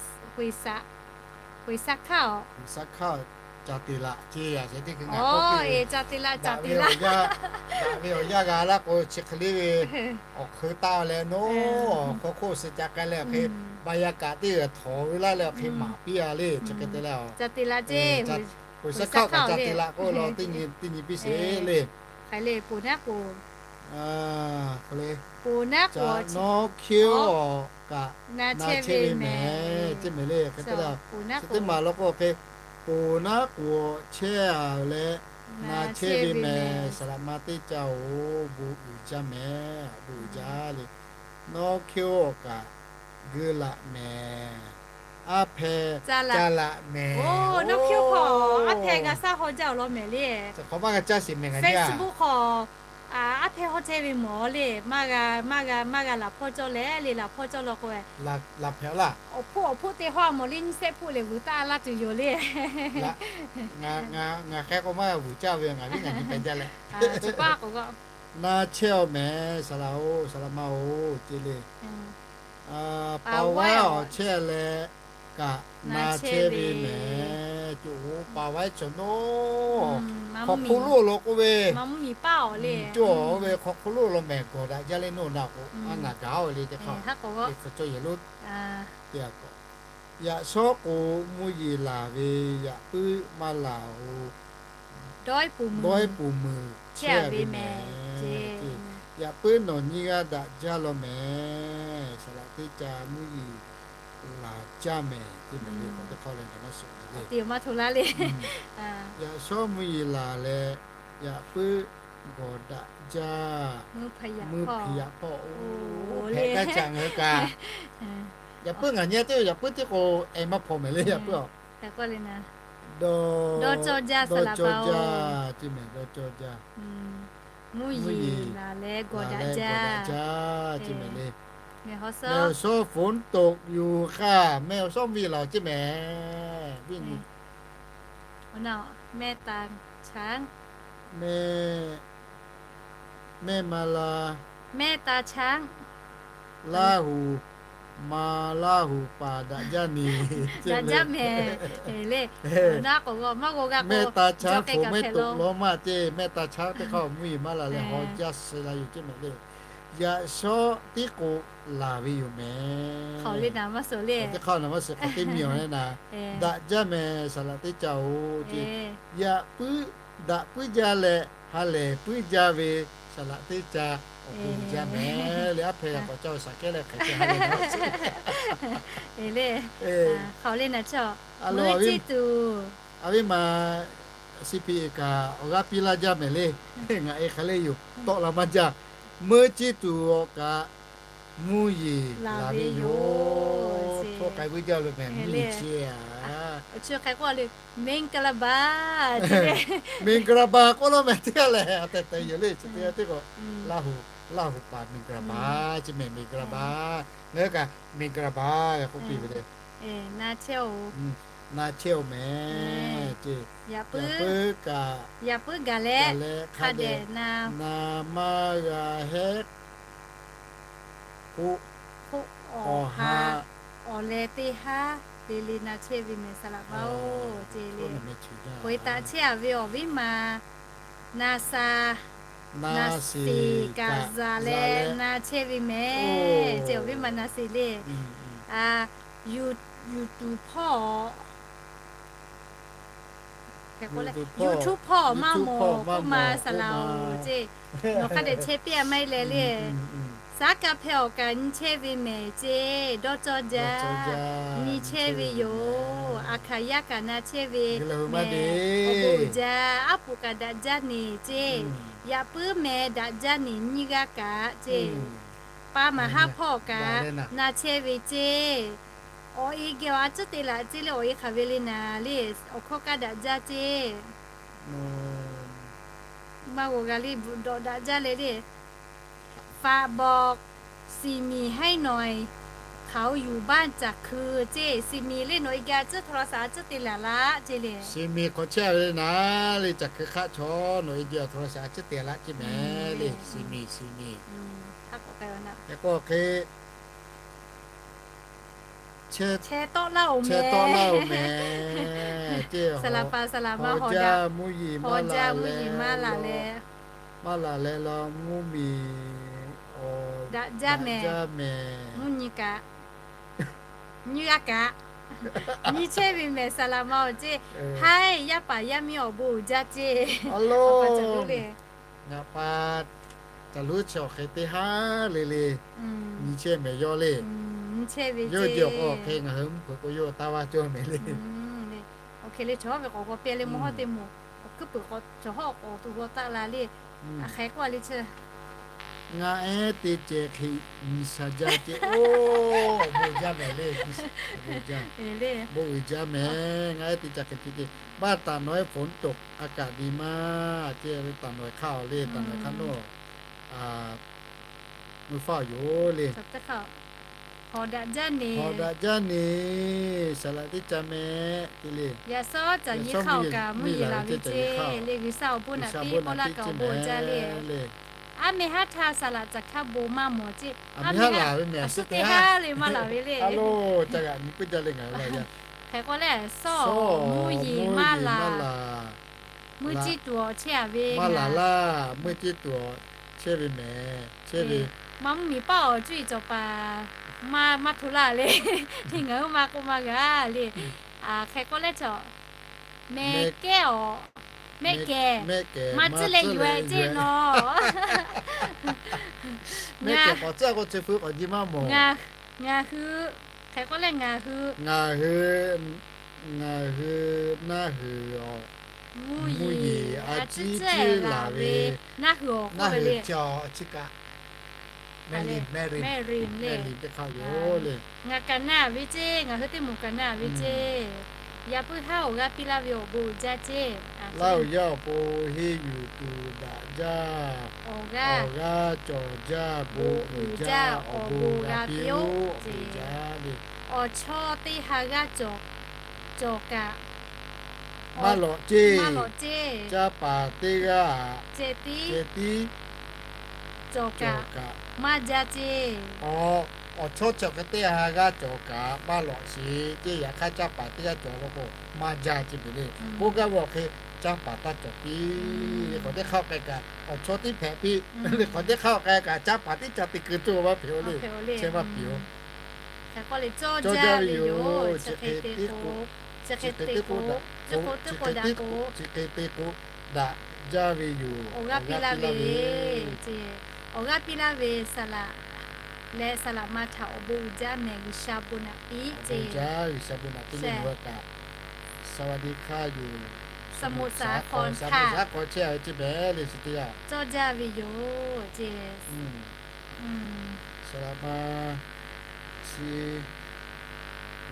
saˆ hkaˇ a. Huiˍ saˆ hkaˇ ca te laꞈ ceˇ. Ca te laˆ, ca te laˆ. Daꞈ ve awˬ yanˇ g'a laˇ k'o chi hk'e le ve, awˬ hk'eun taˇ leh nawˉ, hk'aw hk'oˆ suh ca k'ai leh awˬ hk'e, ba yaˇ kaꞈ teˇ g'aˇ htawnˍ ve laˇ leh awˬ hk'e maˍ piˇ a le. Chi hk'e te leh, huiˍ saˆ hkaˇ kaꞈ ca te laˆ k'oˆ law, teˇ nyi piˇ sheˍ le. Hk'e le, nawˉ hk'oˆ kaꞈ na chehˇ ve mehˍ ceˇ mehˍ le. Hk'e te leh, chi teˇ maˬ law k'o hk'e, ponˬ naˉ k'oˍ chehˇ a leh na chehˇ ve mehˍ. Saˍ laꞈ ma teˇ ca oˬ, bon uiˍ jaˇ mehˍ, bon uiˍ jaˇ le. Nawˉ hk'oˆ kaꞈ geu laꞈ mehˍ. Aˉ hpeh ca laꞈ mehˍ. Nawˉ hk'oˆ hk'aw aˉ hpeh g'a shaˉ haw jaˇ awˬ lawn mehˍ le. Facebook hk'aw aˉ hpeh hawˉ chehˇ ve mawˬ le. Maˇ g'a, maˇ g'a, maˇ g'a laˬ hpawˇ cawˇ leh le, laˬ hpawˇ cawˇ law k'o, laˬ hpeh laˇ. Awˬ hpoˆ awˬ hpoˆ teˇ hawˉ a mawˬ le, nyiˇ shehˆ hpoˆ lehˬ vuiˬ taˇ laˇ tuˬ yoˬ le. Ngaˬ hk'e k'o maˇ g'a vuiˬ caˇ ve, ngaˬ viˉ ngaˬ nyi pehꞈ jaˇ leh. Na chehˇ a mehˍ, saˍ laꞈ oˬ, saˍ laꞈ ma oˬ ceˇ le. Pa waiˉ awˬ chehˇ leh kaꞈ na chehˇ ve mehˍ. Coˬ pa waiˉ chaw nawˉ, hk'aw hk'oˆ lo law k'oˆ ve, coˬ ve hk'aw hk'oˆ lo law mehˍ, gawˬ daꞈ jaˇ le nawˉ na k'o, a naˬ gaˬ oˬ le teˇ hk'a, teˇ hk'a cawˇ yehˬ lonˉ teˇ a k'o, yaꞈ shawˉ k'o mvuhˇ yeˬ laˬ ve, yaꞈ puiˉ maˇ laˬ oˬ. Dawˇ iˉ puˍ muiˬ chehˇ a ve mehˍ. Yaꞈ puiˉ nawˬ nyiˇ g'aˇ daꞈ jaˇ law mehˍ. Saˍ laꞈ teˇ ca mvuhˇ yeˬ laˬ jaˇ mehˍ. Teˇ mehˍ le k'o teˇ hk'aw leh ngaˬ maˇ suhˍ le. Yaꞈ shawˉ mvuhˇ yeˬ laˬ leh, yaꞈ puiˉ gawˬ daꞈ jaˇ. Mvuhˇ hpeuꞈ yaꞈ hpawˇ oˬ, hpehꞈ kaˇ ca ngaˬ hui kaꞈ. Yaꞈ puiˉ ngaˬ nyi teˇ, yaꞈ puiˉ tiˉ k'o, e maˇ hpaw mehˍ le yaꞈ puiˉ a. Dawˇ cawˇ jaˇ, saˍ laꞈ pa oˬ. Ceˇ mehˍ, dawˇ cawˇ jaˇ. Mvuhˇ yeˬ laˬ leh gawˬ daꞈ jaˇ ceˇ mehˍ le. Mehˍ awˬ shawˉ ฝนตกอยู่ k'aˇ, mehˍ awˬ shawˉ mvuhˇ yeˬ laˬ ceˇ mehˍ. Viˉ nyi, mehˆ ta chaˉ, mehˆ ma la, mehˆ ta chaˉ, Laˇ huˍ, ma Laˇ huˍ paˍ daꞈ jaˇ ni. Daꞈ jaˇ mehˍ le. Mehˆ ta chaˉ ฝนไม่ตก law maˇ ceˇ, mehˆ ta chaˉ teˇ hk'aˇ mvuhˇ yeˬ maˇ laˬ leh haw jaˇ suh la yoˬ ceˇ mehˍ le. Yaꞈ shawˉ tiˉ k'o laˬ ve yoˬ mehˍ. Teˇ hk'aˇ naˍ maˇ suh hk'aˬ teˇ miˬ awˬ leh naˍ, daꞈ jaˇ mehˍ saˍ laꞈ teˇ ca-oˬ ce. Yaꞈ puiˉ daꞈ puiˉ jaˇ leh ha lehˬ puiˉ jaˇ ve saˍ laꞈ teˇ ca awˬ bon jaˇ mehˍ le. Aˉ hpehꞈ yaꞈ k'awꞈ ca awˬ shaˍ kehˉ leh hk'aˬ hk'e ha lehˬ naˍ maˇ suh le. Hk'aˬ le naˍ chaw, a lo a viˉ maˬ C P A kaꞈ awˬ g'aˇ piˇ laˇ jaˇ mehˍ le. Ngaˬ e hk'aˬ le yoˬ tawˆ la maˇ jaˇ. Meuˇ ciˇ tuˬ awˬ kaꞈ mvuhˇ yeˬ laˬ ve yoˬ. Hto k'ai vuiˇ jaˇ lo mehˍ mvuhˇ yeˬ chi a. Mingkalaba, mingkalaba k'oˆ laˇ mehˍ teˇ g'aˇ lehˬ, a tehˬ tehˬ yoˬ le. Chi teˇ g'aˇ teˇ k'o, Laˇ huˍ paˍ mingkalaba chi mehˍ mingkalaba. Ngaˬ hui kaꞈ mingkalaba g'a k'oˆ piˇ ve le. Na chehˇ-oˬ mehˍ ce. Yaꞈ puiˉ kaꞈ, yaꞈ puiˉ gaˬ leh hk'a dehꞈ na maˇ g'a hehˉ k'o, awˬ ha awˬ leh teˇ haˉ le le na chehˇ ve mehˍ saˍ laꞈ ma-oˬ ce le. K'oꞈ-e taꞈ chehˇ a ve awˬ viˉ ma na sa, na seˍ kaꞈ zaˍ leh na chehˇ ve mehˍ ce. Awˬ viˉ ma na seˍ le. Yuˬ tuˬ hpawˇ, yuˬ tuˬ hpawˇ maˇ mawˬ k'oˆ ma saˍ laꞈ-oˬ ce. Nawˬ hk'a dehꞈ chehˇ piˇ a maˇ heˆ leh le. Saˉ kaˆ hpehˇ awˬ kaꞈ nyi chehˇ ve mehˍ ce. Dawˇ cawˇ jaˇ, nyi chehˇ ve yoˬ. A hkaˍ yaˇ kaꞈ na chehˇ ve mehˍ. Awˬ bon uiˍ jaˇ, aˉ poꞈ kaꞈ daꞈ jaˇ neˬ ce. Yaꞈ puiˉ mehˍ daꞈ jaˇ neˬ nyiˇ g'aˇ kaꞈ ce. Pa maˍ haˉ hpawˇ kaꞈ na chehˇ ve ce. Awˬ e geh awˬ a cuˉ te laꞈ ce le. Awˬ e hk'aˬ ve le naˍ le. Awˬ hkawˇ kaˇ daꞈ jaˇ ce. Maˇ g'awˬ g'a le bvuhꞈ dawꞈ daꞈ jaˇ leh le. Faꞈ bawꞈ siˍ miˍ haiˉ nawˬ-e hk'aoˍ yuˬ baˇ caˬ hkui ce. Siˍ miˍ le nawˬ e geh a cuˉ htaw la shaˍ a cuˉ te laˬ laꞈ ce le. Siˍ miˍ hk'awꞈ chehˇ ve le naˍ le. Caˬ hkui hk'aˆ chaw nawˬ e geh awˬ htaw la shaˍ a cuˉ te laꞈ ce mehˍ le. Siˍ miˍ, siˍ miˍ. Hk'e k'o hk'e chehˇ tawˆ laˇ-oˬ mehˍ. Saˍ laꞈ paˍ saˍ laꞈ ma hawˍ jaˇ mvuhˇ yeˬ maˇ laˬ leh, maˇ laˬ leh la mvuhˇ miˬ awˬ daꞈ jaˇ mehˍ. Mvuhˇ nyi kaꞈ, nyiˇ g'aˇ kaꞈ nyi chehˇ ve mehˍ saˍ laꞈ ma-oˬ ce. Haiˉ, yaˇ paˍ yaˇ miˇ awˬ bon uiˍ jaˇ ce. Ngaˬ pa caˬ luˉ chi awˬ hk'e teˇ haˉ le le nyi chehˇ mehˍ yawˇ le. Yawˇ jeˬ awˬ k'o hk'e ngaˬ hui mvuhˇ hpeuꞈ k'o yawˇ taˇ vaˇ cawˇ mehˍ le. Awˬ hk'e le chaw ve k'awꞈ g'aw pehˇ le mawˇ hawˉ teˇ moˍ, awˬ hkuiˉ puiˍ k'awꞈ chaw hawˉ k'awꞈ tuˬ g'aw taˆ la le. Hk'e k'oˆ a le chi, ngaˬ ehˉ te ceh hk'e nyi sha jaˇ ce. Oˬ, bon jaˇ mehˍ le. Bon uiˍ jaˇ mehˍ. Ngaˬ ehˉ te ca hk'e te ce. บ้านตาดน้อย ฝนตก อากาศดีมาก ce ve ตาดน้อย hk'aˇ-oˬ le. ตาดน้อย hk'aˇ nawˇ mui faˇ yoˬ le. Hawˍ daꞈ jaˇ neˬ, saˍ laꞈ teˇ ca mehˍ te le. Yaꞈ shawˉ caˬ nyi hk'aˇ awˬ kaꞈ mvuhˇ yeˬ laˬ ve ce le. G'uiˬsha awˬ bon naꞈ piˇ k'oˆ laˇ kaꞈ awˬ bon jaˇ le. Aˉ meh haˉ htaˇ saˍ laꞈ caˬ hkaˇ bon maˇ mawˬ ce. Aˉ meh haˉ laˬ ve mehˍ, a shu teˇ haˉ le maˇ laˬ ve le. Hk'e k'o leh, sawˉ mvuhˇ yeˬ maˇ laˬ. Meuˇ ciˇ tuˬ awˬ chehˇ a ve maˇ laˬ laˇ. Meuˇ ciˇ tuˬ awˬ chehˇ ve mehˍ, chehˇ ve. Maˇ mvuhˇ miˬ paˇ awˬ cuˇ yiˍ cawˬ paˍ maˇ maˇ hto laˇ le. Ngaˬ hui maˇ k'oˆ maˇ g'a le. Hk'e k'oˆ leh chaw, mehˍ kehˉ awˬ, mehˆ kehˬ, maˇ tcuhˉ leh yuˬ-e ce nawˬ. Mehˆ kehˬ k'awꞈ tcuhˉ k'o chi feu k'awꞈ ji maˇ mawˬ. Ngaˬ hui, hk'e k'oˆ leh ngaˬ hui, ngaˬ hui, ngaˬ hui naˆ huiˍ awˬ mvuhˇ yeˬ a ciˉ ciˉ laˬ ve, naˆ huiˍ awˬ k'oˆ ve le. Mehˆ liꞈ, mehˆ liꞈ teˇ hk'aˇ yoˬ le. Ngaˬ kaꞈ na ve ce, ngaˬ hui teˇ moˍ kaꞈ na ve ce. Yaꞈ puiˉ haˉ awˬ g'aˇ piˇ laˇ ve awˬ bon uiˍ jaˇ ce. Laˇ huˍ yaˇ awˬ pon henˇ yuˬ tuˬ daꞈ jaˇ, awˬ g'aˇ cawˬ jaˇ, bon uiˍ jaˇ, awˬ bon g'a piˇ-oˆ ce. Awˬ chawˇ teˇ ha g'aˇ cawˬ kaꞈ maˇ lawꞈ ce. Caˇ paˍ teˇ g'aˇ ceh tiˉ cawˬ kaꞈ maˇ jaˇ ce. Awˬ Awˬ chawˇ chi awˬ hk'e teˇ ha g'aˇ cawˬ kaꞈ maˇ lawꞈ sheˍ ceˇ. Yaꞈ hk'aˇ, caˇ paˍ teˇ g'aˇ cawˬ law k'o, maˇ jaˇ ceˇ mehˍ le. K'oˆ gaˇ ve awˬ hk'e, caˇ paˍ taˇ cawˬ piˇ. Hk'awꞈ teˇ hk'aˇ k'ai kaꞈ awˬ chawˇ tiˉ hpehꞈ piˇ. Hk'awꞈ teˇ hk'aˇ k'ai kaꞈ caˇ paˍ tiˉ ca te keu tuˬ maˇ hpehꞈ-o le. Chehˇ maˇ piˇ-o. Cawˇ jaˇ ve yoˬ. Chi hk'e te k'o, chi hk'e te k'o, chi hk'e te k'o, daꞈ jaˇ ve yoˬ. Awˬ g'aˇ piˇ laˇ ve, awˬ g'aˇ piˇ laˇ ve saˍ laꞈ leh saˍ laꞈ ma htaꞈ awˬ bon uiˍ jaˇ mehˍ. G'uiˬsha bon naꞈ piˇ ceˇ. G'uiˬsha bon naꞈ piˇ le. Saˍ vaˍ diˍ hkaˇ yoˬ. Saˍmoˍsaˍhk'aw chehˇ ve ceˇ mehˍ le, chi teˇ g'aˇ. Cawˇ jaˇ ve yoˬ ceˇ. Saˍ laꞈ ma chi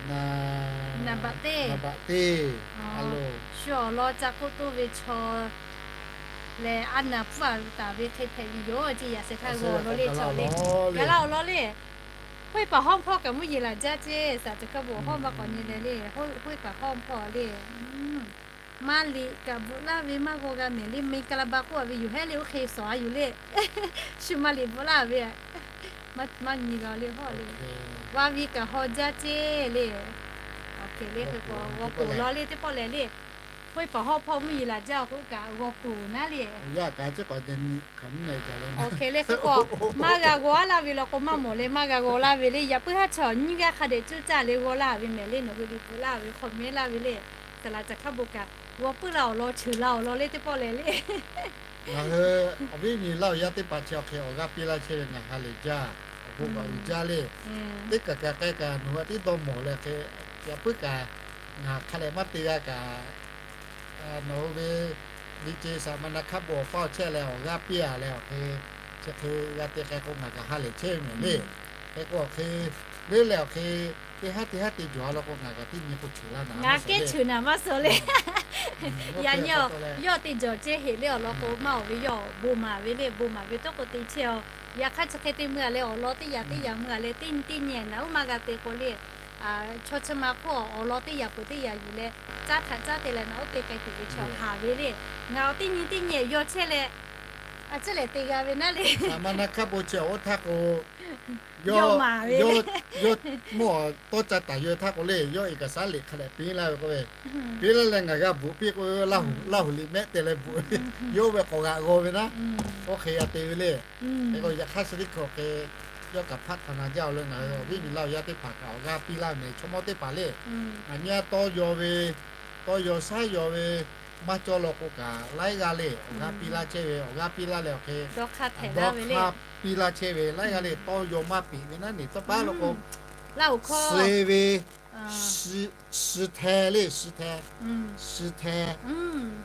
naˍ baꞈ teˇ, naˍ baꞈ teˇ, a lo, shu awˬ lawn ca k'oˆ toˇ ve chaw lehˬ, a naˍ pfuhˇ a taˍ ve hk'e hpehꞈ ve yoˬ ceˇ. Yaꞈ sheh htaˇ g'aw law le, chaw le, gaˬ laˇ awˬ lawn le. Hoˉ paˍ hawˉ hpawˇ kaꞈ mvuhˇ yeˬ laˬ jaˇ ceˇ. Saˍ ceuˬ hk'a bvuhꞈ hawˉ maˇ k'awꞈ nyi leh le, hoˉ paˍ hawˉ hpawˇ le. Maˇ liꞈ kaꞈ bvuhꞈ laˇ ve maˇ g'aw g'a mehˍ le. Miˬ kaˍ laˍ baˍ k'oˆ a ve yoˬ hehˉ le, oˇ hk'e suhˍ a yoˬ le. Shu maˇ liꞈ bvuhꞈ laˇ ve, maˇ nyi g'a le hawˉ le. Vaˇ viˇ kaꞈ haw jaˇ ceˇ le. Awˬ hk'e le hk'e k'o g'aw ponˬ law le teˇ pawˆ lehˬ le. Hoˉ paˍ hawˉ hpawˇ mvuhˇ yeˬ laˬ jaˇ k'oˆ kaꞈ g'aw ponˬ naˉ le. Awˬ hk'e le hk'e k'o, maˇ g'a g'aw laˇ ve law k'o maˇ mawˬ leh maˇ g'a g'aw laˇ ve le. Yaꞈ puiˉ haˉ chaw nyiˇ g'aˇ hk'a dehꞈ cuˇ caˇ leh g'aw laˇ ve mehˍ le. Nawˬ hui liꞈ bvuhꞈ laˇ ve hk'aw mehˉ laˇ ve le. Saˍ laꞈ ca hk'a bon kaꞈ g'aw puiˉ la awˬ lawn, cheuˬ la awˬ lawn le teˇ pawˆ lehˬ le. Ngaˬ hui awˬ viˉ awˬ nyi Laˇ huˍ yaˇ teˇ hpaˍ chi awˬ hk'e awˬ g'aˇ piˇ laˇ chehˇ ve ngaˬ ha lehˬ jaˇ. Awˬ bon kaꞈ uiˍ jaˇ le. Teˇ kaˬ kaꞈ k'ai kaꞈ nawˬ hui teˇ dawˇ mawˬ leh hk'e, yaꞈ puiˉ kaꞈ ngaˬ hk'a dehꞈ maˇ te g'a kaꞈ, nawˬ hui ve liꞈ ce saˍ ma na hk'aˇ bon awˬ paˇ awˬ chehˇ leh awˬ g'aˇ piˇ a leh awˬ hk'e, chi hk'e g'a te k'ai k'o ngaˬ kaꞈ ha lehˬ chehˇ ve mehˍ le. Hk'e k'o awˬ hk'e, le leh awˬ hk'e, teˇ haˉ teˇ haˉ te jawˬ a law k'o ngaˬ kaꞈ teˇ nyi k'o cheuˬ laˇ naˍ, ngaˬ kehˉ cheuˬ naˍ maˇ suh le. Yaꞈ nyi yawˇ te jawˬ ceˇ heˍ le awˬ lawn k'o maˇ awˬ ve yawˇ bon maˍ ve le, bon maˍ ve tawˇ k'o te chehˇ a. Yaꞈ hk'aˇ chi hk'e te mui a leh awˬ lawn teˇ yaꞈ teˇ yaꞈ mui a leh teˇ nyi teˇ nyi naˍ uˉ maˇ g'a te k'o le. Chaw chi ma hk'oˆ awˬ lawn teˇ yaꞈ peuˬ teˇ yaꞈ yuˬ leh, caˇ htaꞈ caˇ te leh naˍ uˉ te k'ai tuˬ ve chaw haˍ ve le. Ngaˬ awˬ teˇ nyi teˇ nyi yawˇ chehˇ leh, a ciˉ lehˬ te g'a ve naˉ le. Saˍ ma na hk'aˇ bon chi awˬ oˇ htaˇ k'o, yawˇ maˍ ve, yawˇ mawˇ tawˇ ca taˍ yawˇ htaˇ k'o le, yawˇ เอกสาร liꞈ hk'a dehꞈ piˇ laˇ ve k'o ve, piˇ laˇ leh ngaˬ g'a bvuhꞈ piˇ k'o, Laˇ huˍ liꞈ mehˆ te leh bvuhꞈ ve, yawˇ ve k'awꞈ g'aꞈ g'aw ve naˉ, oˇ hk'e g'a te ve le. Hk'e k'o yaꞈ hk'aˇ suh teˇ hkui awˬ hk'e yawˇ kaꞈ hpaˆ htaꞈ na jaˇ-oˬ leh ngaˬ hui awˬ viˉ awˬ nyi Laˇ huˍ yaˇ teˇ hpaˍ kaꞈ awˬ g'aˇ piˇ laˇ mehˍ, chaw mawˇ teˇ hpaˍ le. Ngaˬ nyi a tawˇ yaw ve, tawˇ yaw shaˉ yaw ve, maˇ cawˇ law k'o kaꞈ laiˉ g'aˇ le awˬ g'aˇ piˇ laˇ chehˇ ve, awˬ g'aˇ piˇ laˇ leh awˬ hk'e dawˇ hk'aˇ piˇ laˇ chehˇ ve, laiˉ g'aˇ le tawˇ yaw maˇ peꞈ ve naˉ ne tawˇ paˉ law k'o, suh ve, suh hteh le, suh hteh, suh hteh,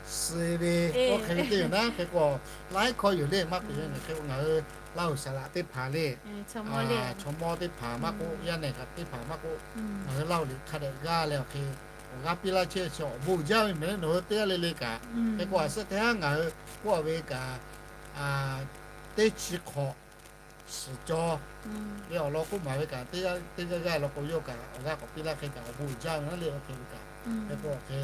suh ve, oˇ hk'e ve teˇ yoˬ naˉ. Hk'e k'o laiˉ hkawˇ yoˬ le maˇ peꞈ ve. Hk'e k'o ngaˬ hui Laˇ huˍ saˍ laꞈ teˇ hpaˍ le, chaw mawˇ teˇ hpaˍ maˇ k'oˆ, yaˇ nehˬ kaꞈ teˇ hpaˍ maˇ k'oˆ, ngaˬ hui Laˇ huˍ liꞈ hk'a dehꞈ g'aˇ leh awˬ hk'e awˬ g'aˇ piˇ laˇ chehˇ ve chi awˬ bon uiˍ jaˇ ve mehˍ le. Nawˬ hui teˇ g'aˇ le le kaꞈ hk'e k'o a suhˉ teˇ haˉ ngaˬ hui k'oˆ a ve kaꞈ, teˇ chi hk'awꞈ suhˍ cawˇ ve awˬ lawn k'oˆ maˍ ve kaꞈ, teˇ g'aˇ g'aˇ law k'o yawˇ kaꞈ awˬ g'aˇ k'awꞈ piˇ laˇ hk'e kaꞈ awˬ bon uiˍ jaˇ ve naˉ le. Oˇ hk'e ve kaꞈ hk'e k'o awˬ hk'e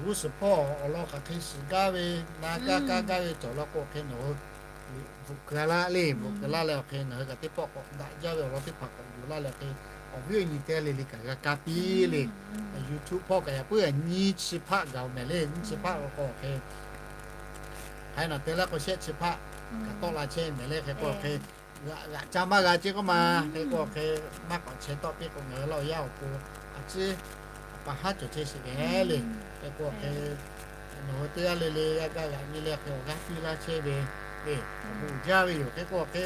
g'uˇ suhˍ hpawˇ awˬ lawn kaꞈ hk'e shiˍ gaˇ ve, na gaˇ kaˇ gaˇ ve cawˬ law k'o hk'e nawˬ hui bvuhꞈ keu laˇ le, bvuhꞈ keu laˇ leh awˬ hk'e ngaˬ hui kaꞈ teˇ pawˆ k'awꞈ daꞈ jaˇ ve awˬ lawn teˇ hpaˍ k'awꞈ yuˬ laˇ leh awˬ hk'e awˬ viˉ awˬ nyi teˇ g'aˇ le le kaꞈ g'a ka piˇ le. YouTube hpawˇ kaꞈ yaꞈ puiˉ a nyiˇ chi hpaˆ gaˬ-oˬ mehˍ le. Nyiˇ chi hpaˆ law k'o awˬ hk'e hk'aˬ hk'e naˬ te laˇ k'o shehˆ chi hpaˆ kaꞈ tawˆ la chehˇ mehˍ le. Hk'e k'o awˬ hk'e g'aꞈ ca maˇ g'a ceˇ k'oˆ ma. Hk'e k'o awˬ hk'e maˇ k'awꞈ chehˇ tawˆ piˇ k'o ngaˬ hui Laˇ huˍ yaˇ awˬ pon a ciˉ paˍ haˉ cawˬ chehˇ sheˍ ve le. Hk'e k'o awˬ hk'e nawˬ hui teˇ g'aˇ le le g'a gaˇ g'aꞈ nyi leh hk'e awˬ g'aˇ piˇ laˇ chehˇ ve le, awˬ bon uiˍ jaˇ ve yoˬ. Hk'e k'o awˬ hk'e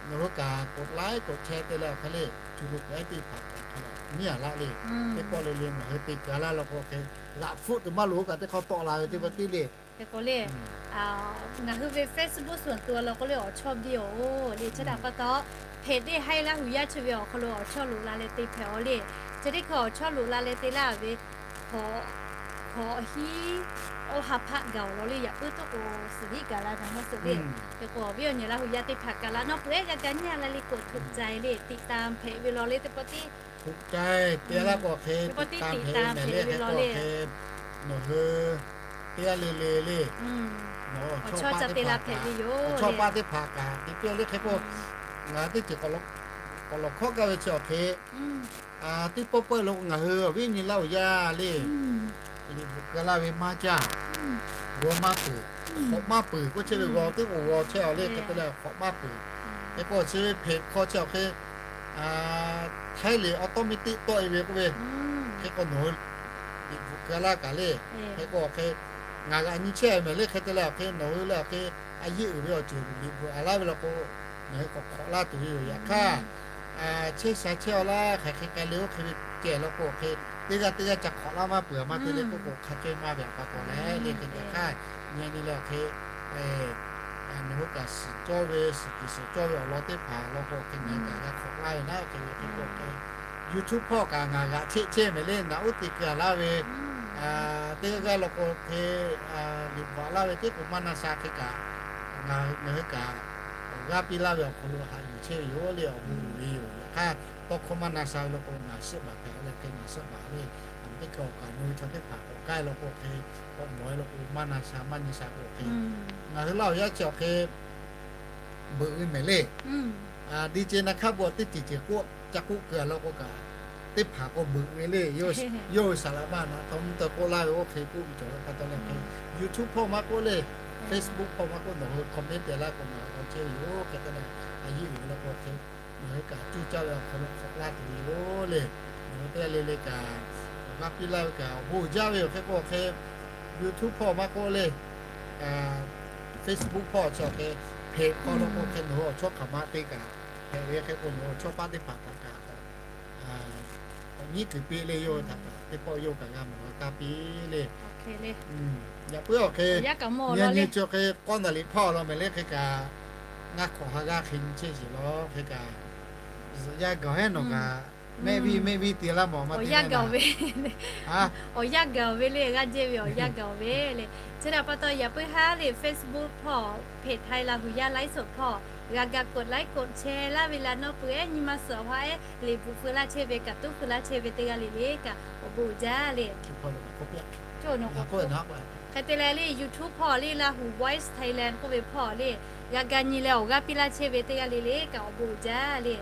nawˬ hui kaꞈ กดไลค์ กดแชร์ te leh awˬ hk'e le, tu lo k'ai teˇ hpaˍ kaꞈ hk'a la nyiˇ a laˇ le. Hk'e k'o le le ngaˬ hui te gaˬ laˇ law k'o hk'e g'aꞈ hpfuhˆ tuˬ maˇ loˍ kaꞈ teˇ hk'awꞈ tawˆ la ve teˇ pa tiˉ le. Hk'e k'o le, ngaˬ hui ve Facebook ส่วนตัว law k'o le awˬ chawˇ biˇ-oˬ le. Chi htaꞈ pa taw hpehꞈ teˇ haiˉ laˇ huˍ yaˇ chi ve awˬ hk'aw lo awˬ chawˇ loꞈ la leh te hpehꞈ-aw le. Chi teˇ hkui awˬ chawˇ loꞈ la leh te laˇ ve hk'awꞈ hiˉ oˇ ha hpaˆ gaˬ-oˬ law le. Yaꞈ puiˉ tawˇ k'o suhˍ hiˉ gaˬ la ve mawˇ suhˍ le. Hk'e k'o awˬ viˉ awˬ nyi Laˇ huˍ yaˇ teˇ hpaˍ kaꞈ la nawˇ peuˬ ehˉ g'a ga nyiˇ a la le k'o ถูกใจ le, ติดตาม hpehꞈ ve law le teˇ pa tiˉ ถูกใจ te laˇ k'o hk'e ติดตาม hpehꞈ ve mehˍ le. Hk'e k'o hk'e nawˬ hui teˇ g'aˇ le le le, awˬ chawˇ paˆ teˇ hpaˍ kaꞈ te piˇ le. Hk'e k'o ngaˬ teˇ ceuˬ k'awꞈ law k'awꞈ lawˬ hkawˇ gaˇ ve chi awˬ hk'e, teˇ pawˆ pawehˇ lo ngaˬ hui awˬ viˉ nyi laˇ oˬ yaˇ le. Liꞈ bvuhꞈ keu laˇ ve maˇ caˇ, g'aw maˇ peuˬ, hk'awꞈ maˇ peuˬ k'oˆ chehˇ ve g'aw teˇ k'oˍ g'aw chehˇ a le hk'e te leh hk'awꞈ maˇ peuˬ. Hk'e k'o chi ve hpeꞈ hk'aw chi awˬ hk'e, htaiˉ liꞈ awˬ tawˇ miˇ teˆ tawˆ e ve k'oˆ ve, hk'e k'o nawˬ hui liꞈ bvuhꞈ keu laˇ kaꞈ le. Hk'e k'o awˬ hk'e ngaˬ g'aꞈ nyi chehˇ mehˍ le hk'e te leh awˬ hk'e nawˬ hui le awˬ hk'e a yeˇ uiˍ ve awˬ ceuˬ liꞈ bvuhꞈ a laˇ ve law k'o, ngaˬ hui k'awꞈ hk'awꞈ laˇ tuˬ ve yoˬ. Yaꞈ hk'aˇ chehˇ sha chehˇ a laˇ hk'aˬ hk'e k'ai le oˇ hk'e ve cehˬ law k'o awˬ hk'e teˇ g'aˇ teˇ g'aˇ ca hk'awꞈ laˇ maˇ peuˬ a maˇ te le k'oˆ k'o hk'a cehˇ maˇ ve awˬ pa taw leh le hk'e te hk'aˇ nyi nyi le awˬ hk'e nawˬ hui kaꞈ suhˍ cawˇ ve suhˍ kuiˬ suhˍ cawˇ ve awˬ lawn teˇ hpaˍ law k'o hk'e ngaˬ hui kaꞈ g'a hk'awꞈ laˇ ve naˉ hk'e ve hk'e k'o hk'e YouTube hpawˇ kaꞈ ngaˬ g'aꞈ cheˆ chehˇ mehˍ le naꞈ uˉ te keu a laˇ ve teˇ g'aˇ g'aˇ law k'o hk'e liꞈ bvuhꞈ laˇ ve teˇ k'oˍ maˇ na sha hk'e kaꞈ ngaˬ hui kaꞈ awˬ g'aˇ piˇ laˇ ve awˬ hk'aw lo haꞈ yuˬ chehˇ ve yoˬ le awˬ bon uiˍ ve yoˬ. Yaꞈ hk'aˇ tawˇ hkawˇ maˇ na sha ve law k'o ngaˬ suhˆ baˬ hpehꞈ a le hk'e ngaˬ suhˆ baˬ le. Awˬ teˇ hk'e awˬ kaꞈ nawˬ hui chaw teˇ hpaˍ k'awꞈ k'ai law k'o hk'e k'awꞈ mawˬ e law k'o maˇ na sha maˇ nyi sha k'o hk'e ngaˬ hui laˇ awˬ yaˇ chi awˬ hk'e beuꞈ ve mehˍ le. DJ Naˍ hkaˇ bon teˇ ceuˬ ceuˬ k'oˆ ca k'oˆ keu a law k'o kaꞈ teˇ hpaˍ k'o beuꞈ ve le. Yawˇ hui saˍ laꞈ ma naꞈ taw mvuhˇ taw k'oˆ laˇ ve oˇ hk'e k'oˆ ve cawˬ ve pa taw le hk'e YouTube hpawˇ maˇ k'oˆ le, Facebook hpawˇ maˇ k'oˆ nawˬ hui comment te laˇ k'o ngaˬ hui k'awꞈ chehˇ ve yoˬ hk'e te leh a yeˇ uiˍ ve law k'o hk'e ngaˬ hui kaꞈ cuˇ caˇ ve awˬ hk'aw lo hk'awꞈ laˇ tuˬ ve yoˬ le. Nawˬ hui teˇ g'aˇ le le kaꞈ awˬ g'aˇ piˇ laˇ ve kaꞈ awˬ bon uiˍ jaˇ ve yoˬ. Hk'e k'o hk'e YouTube hpawˇ maˇ k'oˆ le Facebook hpawˇ chi awˬ hk'e hpeꞈ hk'aw lo k'o hk'e nawˬ hui awˬ chawˇ hk'aˬ ma te kaꞈ hpehꞈ ve hk'e k'o nawˬ hui awˬ chawˇ paˆ teˇ hpaˍ htaꞈ kaꞈ k'awꞈ nyiˉ kuiˬ piˇ le. Yawˇ hui htaꞈ kaꞈ teˇ pawˆ yawˇ kaꞈ g'a mawˬ g'a kaˇ piˇ le. Yaꞈ puiˉ awˬ hk'e nyi nyi chi hk'e k'awˇ naˍ liꞈ hpawˇ law mehˍ le hk'e kaꞈ ngaˇ hk'awꞈ ha g'aˇ hk'e nyi chehˇ sheˍ law hk'e kaꞈ zuhꞈ yaˇ gaˬ heˉ nawˬ kaꞈ mehˆ viˇ mehˆ viˇ te laˇ mawˬ maˇ te gaˬ ve awˬ yanˇ gaˬ ve le g'aˇ jehˇ ve awˬ yanˇ gaˬ ve le. Chi htaꞈ pa taw yaꞈ puiˉ haˉ le Facebook hpawˇ hpeꞈ htaiˍ laˇ hui yaˇ ไลฟ์สด hpawˇ g'a ga กดไลค์ กดแชร์ laˇ ve laˇ nawˇ peuˬ ehˉ nyi ma suhˍ awˬ ha ehˉ liꞈ bvuhꞈ feu laˇ chehˇ ve kaꞈ tuˉ feu laˇ chehˇ ve teˇ g'aˇ le le kaꞈ awˬ bon uiˍ jaˇ le. Hk'e te leh le YouTube hpawˇ le laˇ hui Voice Thailand k'oˆ ve hpawˇ le g'a ga nyi leh awˬ g'aˇ piˇ laˇ chehˇ ve teˇ g'aˇ le le kaꞈ awˬ bon uiˍ jaˇ le.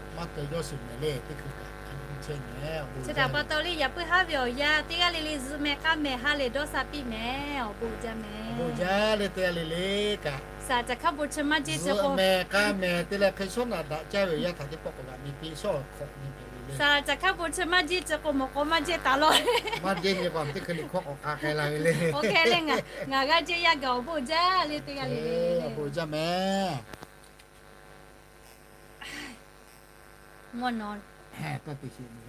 Chi htaꞈ pa taw le yaꞈ puiˉ haˉ ve awˬ yanˇ teˇ g'aˇ le le zuhꞈ mehˍ k'aˇ mehˍ ha lehˬ dawˇ sha piˇ mehˍ awˬ bon uiˍ jaˇ mehˍ. Bon jaˇ le teˇ g'aˇ le le kaꞈ. Saˍ laꞈ caˬ hkaˇ bon chi maˇ jehˇ zuhꞈ mehˍ k'aˇ mehˍ te leh hk'e shawˉ naꞈ daꞈ caˇ ve awˬ yanˇ htaꞈ teˇ pawˆ k'awꞈ g'aꞈ nyi piˇ shawˉ hk'awꞈ nyi hpehꞈ ve le. Saˍ laꞈ caˬ hkaˇ bon chi maˇ jehˇ chi k'o mawˬ k'aw maˇ jehˇ taˍ law. Maˇ jehˇ nyi k'o teˇ hkui liꞈ hkawˇ k'awꞈ k'a k'ai la ve le. Awˬ hk'e le ngaˬ g'aˇ jehˇ yaˇ gaˬ awˬ bon uiˍ jaˇ le teˇ g'aˇ le le. Awˬ bon uiˍ jaˇ mehˍ. Mvuhˇ naw, taˇ te sheˍ mehˍ.